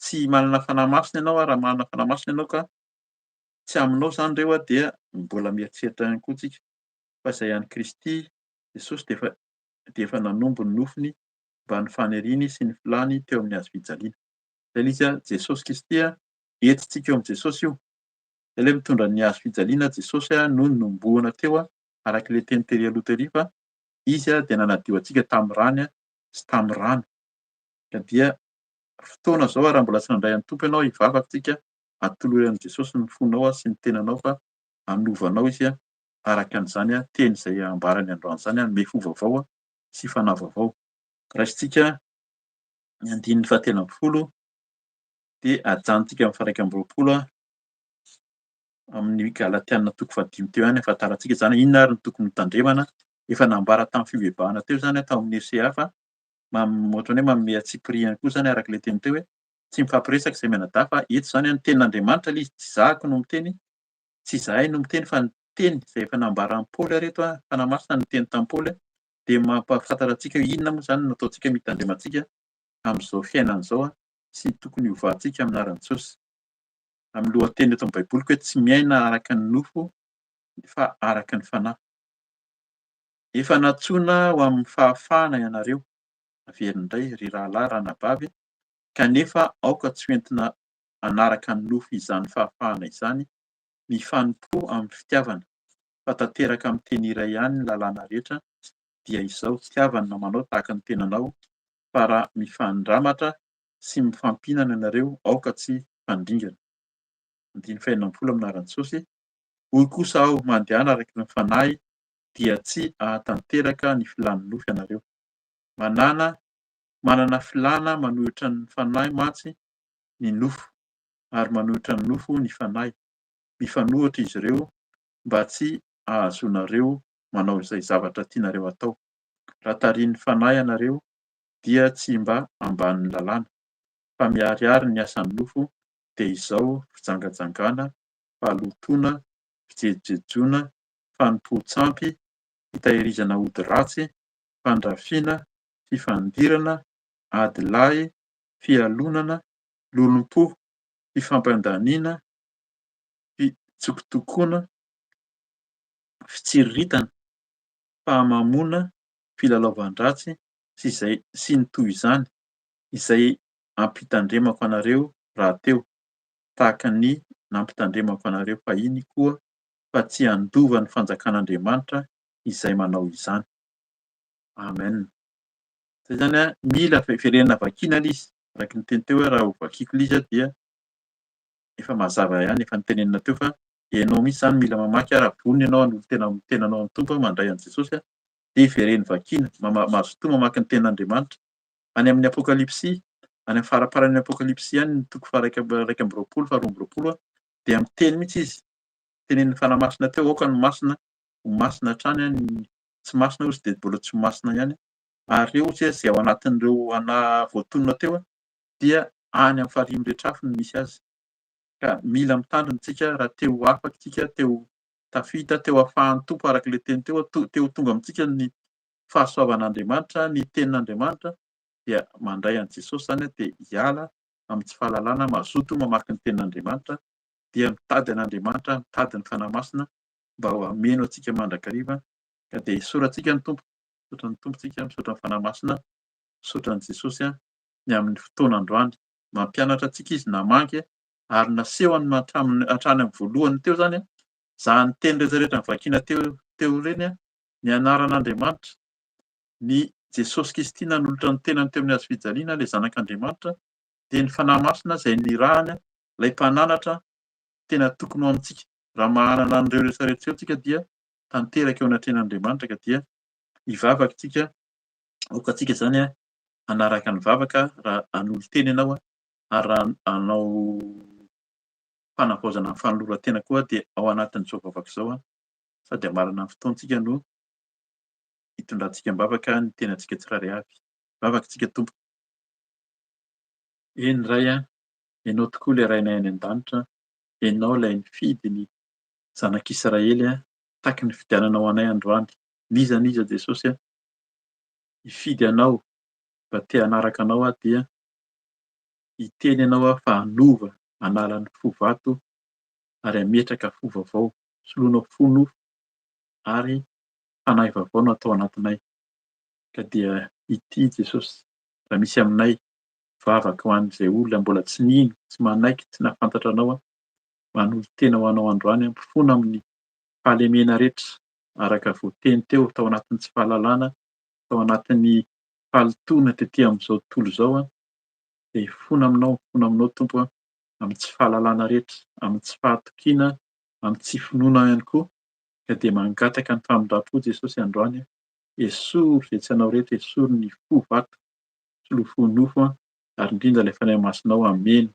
tsy manana fanahy masina ianao raha manana fanahy masina ianao ka tsy aminao izany ireo dia mbola mieritreritra ihany koa tsika fa izay an'i Kristy Jesosy dia efa dia efa nanombo ny nofony mba ny faniriany sy ny filany teo amin'ny hazo fijaliana. Izay ilay izy, Jesosy Kristy, entintsika eo amin'i Jesosy io. Izay ilay mitondra ny hazo fijaliana, Jesosy no nombohana teo araka ilay teny tery aloha tery fa Izy dia nanadio antsika tamin'ny rany sy tamin'ny rano. Ka dia fotoana izao raha mbola tsy nandray an'ny Tompo ianao, hivavaka isika, atolory an'i Jesosy ny fonao sy ny tenanao fa hanova anao Izy araka an'izany teny izay ambarany androany izany, hanome fo vaovao sy fanahy vaovao. Raisintsika ny andininy fahatelo ambin'ny folo dia ajanontsika amin'ny faha-iraika amby roapolo amin'ny Galatiana toko fahadimy teo ihany ahafantarantsika izany inona ary no tokony hotandremana. Efa nambara tamin'ny fibebahana teo izany tao amin'ny RCA fa ohatran'ny hoe manome antsipiriany koa izany araka ilay teny teo hoe tsy mifampiresaka izay mianadahy fa eto izany ny tenin'Andriamanitra ilay izy, tsy zahako no miteny, tsy izahay no miteny fa ny teny izay efa nambaran'i Paoly ary eto, Fanahy Masina no niteny tamin'i Paoly dia mampahafantatra antsika hoe inona moa izany no ataontsika mitandremantsika amin'izao fiainana izao sy tokony hovantsika amin'ny anaran'i Jesosy. Amin'ny lohateny eto amin'ny Baiboliko hoe tsy miaina araka ny nofo fa araka ny fanahy. Efa nantsoina ho amin'ny fahafahana ianareo, averina indray, ry rahalahy, ranabavy, kanefa aoka tsy ho entina hanaraka ny nofo izany fahafahana izany, mifanompoa amin'ny fitiavana, fa tanteraka amin'ny teny iray ihany ny lalàna rehetra, dia izao, tiava ny namanao tahaka ny tenanao, fa raha mifandramatra sy mifampihinana ianareo, aoka tsy hifandringana. Andininy fahenina ambin'ny folo amin'ny anaran'i Jesosy, Hoy kosa aho, mandehana araka ny Fanahy, dia tsy hahatanteraka ny filàn'ny nofo ianareo. Manana manana filàna manohitra ny Fanahy mantsy ny nofo, ary manohitra ny nofo ny Fanahy. Mifanohitra izy ireo mba tsy hahazoanareo manao izay zavatra tianareo hatao. Raha tarihin'ny Fanahy ianareo, dia tsy mba ambanin'ny lalàna, fa miharihary ny asan'ny nofo, dia izao, fijangajangana, fahalotoana, fijejojejoana, fanompoan-tsampy, fitahirizana ody ratsy, fandrafiana, fifandirana, ady lahy, fialonana, lolompo, fifampandaniana, fitsokotokoana, fitsiriritana, fahamamoana, filalaovan-dratsy, sy izay sy ny toy izany, izay ampitandremako anareo rahateo, tahaka ny nampitandremako anareo fahiny koa, fa tsy handova ny fanjakan'Andriamanitra izay manao izany. Amen. Zay zany a, mila verenina vakiana ilay izy, araka ny teny teo hoe raha ho vakiako ilay izy dia efa mazava ihany, efa notenenina teo fa ianao mihitsy izany mila mamaky raha vonona ianao hanolo-tena amin'ny tenanao amin'ny Tompo, mandray an'i Jesosy dia vereno vakiana, mazotoa mamaky ny tenin'Andriamanitra. Any amin'ny Apokalypsy, any amin'ny faramparan'ny Apokalypsy any ny toko faha-21 faha-22 dia miteny mihitsy izy, tenenin'ny Fanahy Masina teo, aoka ny masina ho masina hatrany, ny tsy masina hozy dia mbola tsy ho masina ihany, ary ireo hozy izay ao anatin'ireo ana voatonona teo dia any amin'ny farihy miretrafo no misy azy. Ka mila mitandrina isika raha te ho afaka isika, te ho tafita, te ho afahan'ny Tompo araka ilay teny teo, te ho tonga amintsika ny fahasoavan'Andriamanitra, ny tenin'Andriamanitra, dia mandray an'i Jesosy izany dia hiala. amin'ny tsy fahalalana, mazoto mamaky ny tenin'Andriamanitra, dia mitady an'Andriamanitra, mitady ny Fanahy Masina mba ho hameno antsika mandrakariva, ka dia isaorantsika ny Tompo, misaotra ny Tompo tsika, misaotra ny Fanahy Masina, misaotra an'i Jesosy ny amin'ny fotoana androany. Mampianatra antsika Izy namangy ary nasehony hatramin'ny hatrany amin'ny voalohany teo izany, izany teny rehetra rehetra novakiana teo teo ireny, ny anaran'Andriamanitra, ny Jesosy Kristy nanolotra ny tenany teo amin'ny hazo fijaliana, ilay Zanak'Andriamanitra, dia ny Fanahy Masina izay nirahany, ilay Mpananatra tena tokony ho amintsika. Raha manana an'ireo rehetra rehetra ireo tsika dia tanteraka eo anatrehan'Andriamanitra ka dia hivavaka tsika, aoka tsika izany hanaraka ny vavaka raha hanolo-tena ianao ary raha hanao fanavaozana ny fanoloran-tena koa dia ao anatin'izao vavaka izao sady hamarana ny fotoantsika no hitondrantsika am-bavaka ny tenantsika tsirairay avy. Vavaka tsika Tompo. Eny Ray a, Ianao tokoa ilay Rainay any an-danitra, Ianao ilay nifidy ny zanak'Israely a, taky ny fidiananao anay androany. N'iza n'iza Jesosy a, hifidy Anao mba te hanaraka Anao aho dia hiteny Ianao aho fa hanova, hanala ny fo vato ary hametraka fo vaovao, soloinao fo nofo ary fanahy vaovao no atao anatinay. Ka dia ity Jesosy, raha misy aminay vavaka ho an'izay olona mbola tsy nino, tsy manaiky, tsy nahafantatra Anao aho, manolo-tena ho Anao androany aho, mifona amin'ny fahalemena rehetra araka voateny teo, tao anatin'ny tsy fahalalana, tao anatin'ny fahalotoana tety amin'izao tontolo izao aho, dia hifona Aminao, mifona Aminao Tompo aho, amin'ny tsy fahalalana rehetra, amin'ny tsy fahatokiana, amin'ny tsy finoana ihany koa, ka dia mangataka ny famindram-po Jesosy androany aho, esory izay tsy Anao rehetra, esory ny fo vato, solofo nofo ary indrindra ilay Fanahy Masinao hameno.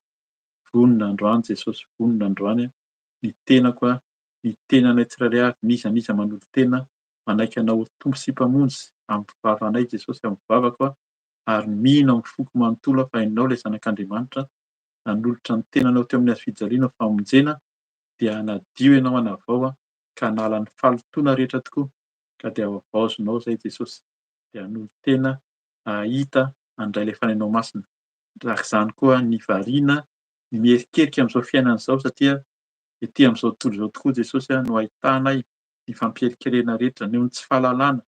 Vonona androany Jesosy, vonona androany ny tenako, ny tenanay tsirairay avy, n'iza n'iza manolo-tena manaiky Anao ho Tompo sy Mpamonjy amin'ny vavanay Jesosy, amin'ny vavako ary mino amin'ny foko manontolo aho fa Ianao ilay Zanak'Andriamanitra nanolotra ny tenanao teo amin'ny hazofijaliana ho famonjena dia hanadio Ianao hanavao ka hanala ny fahalotoana rehetra tokoa ka dia havaozinao izay Jesosy dia hanolo-tena hahita handray ilay Fanahinao Masina. Tahaka izany koa ny variana, ny mierikerika amin'izao fiainana izao satria ety amin'izao tontolo izao tokoa Jesosy no ahitanay ny fampierikerena rehetra, noho ny tsy fahalalana,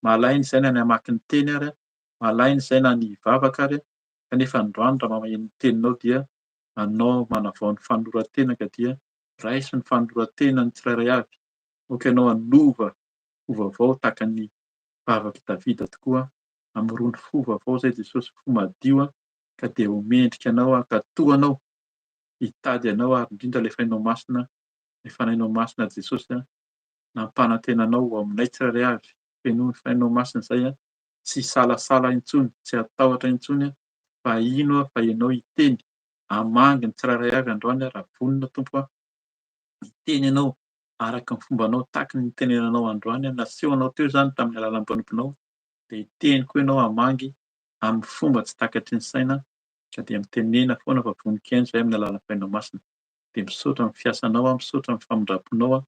malaina izay na ny hamaky ny teny ary, malaina izay na ny hivavaka ary, kanefa androany raha maheno ny teninao dia anao manavao ny fanoloran-tena ka dia raiso ny fanoloran-tena ny tsirairay avy, aoka ianao hanova ho vaovao tahaka ny vavak'i Davida tokoa, hamorony fo vaovao izay Jesosy, fo madio ka dia ho mendrika Anao hankatò Anao, hitady Anao ary indrindra ilay Fanahinao Masina, ilay Fanahinao Masina Jesosy nampanantena Anao ho aminay tsirairay avy, fenoy ny Fanahinao Masina izay tsy hisalasala intsony, tsy hatahotra intsony fa hino aho fa Ianao hiteny, hamangy ny tsirairay avy androany aho raha vonona Tompo a, hiteny Ianao araka ny fombanao tahaky ny nitenenanao androany, nasehonao teo izany tamin'ny alalan'ny mpanomponao, dia hiteny koa ianao hamangy amin'ny fomba tsy takatry ny saina ka dia mitenena foana fa vonon-kihaino izahay amin'ny alalan'ny Fanahinao Masina. Dia misaotra amin'ny fiasanao aho, misaotra amin'ny famindram-ponao aho,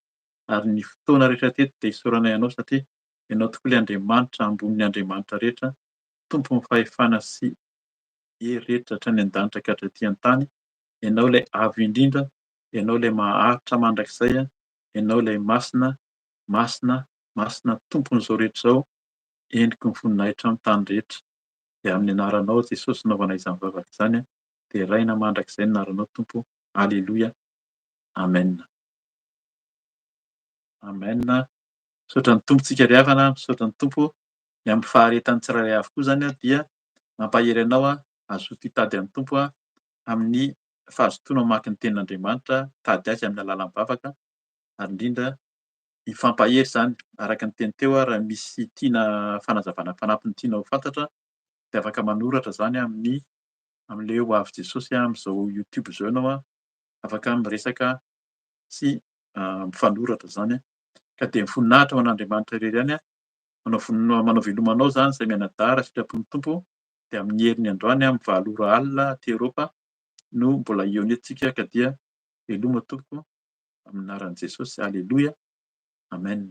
ary ny fotoana rehetra teto dia isaoranay anao satria ianao tokoa ilay Andriamanitra ambonin'ny Andriamanitra rehetra, Tompon'ny fahefana sy hery rehetra hatrany an-danitra ka hatraty an-tany, ianao ilay Avo Indrindra, Ianao ilay maharitra mandrakizay, Ianao ilay Masina, Masina, Masina, Tompon'izao rehetra izao, endriky ny voninahitra amin'ny tany rehetra. Dia amin'ny anaranao Jesosy naovana izany vavaka izany, deraina mandrakizay ny anaranao Tompo. Aleloia. Amen. Amen. Misaotra ny Tompo tsika ry havana, misaotra ny Tompo. Ny amin'ny faharetan'ny tsirairay avy koa izany dia mampahery anao hazoto hitady an'ny Tompo amin'ny fahazotoana mamaky ny tenin'Andriamanitra, mitady azy amin'ny alalan'ny vavaka ary indrindra hifampahery izany. Araka ny teny teo raha misy tiana fanazavana fanampiny tiana ho fantatra dia afaka manoratra izany amin'ny amin'ilay ho avy Jesosy amin'izao YouTube izao ianao afaka miresaka sy mifanoratra izany. Ka dia ny voninahitra ho an'Andriamanitra irery ihany. Manao vonona manao veloma anao izany izay mianadahy raha sitrapon'ny Tompo dia amin'ny heriny androany amin'ny 8 ora alina aty Eoropa no mbola hihaona eto tsika ka dia veloma tompoko amin'ny anaran'i Jesosy. Aleloia. Amen.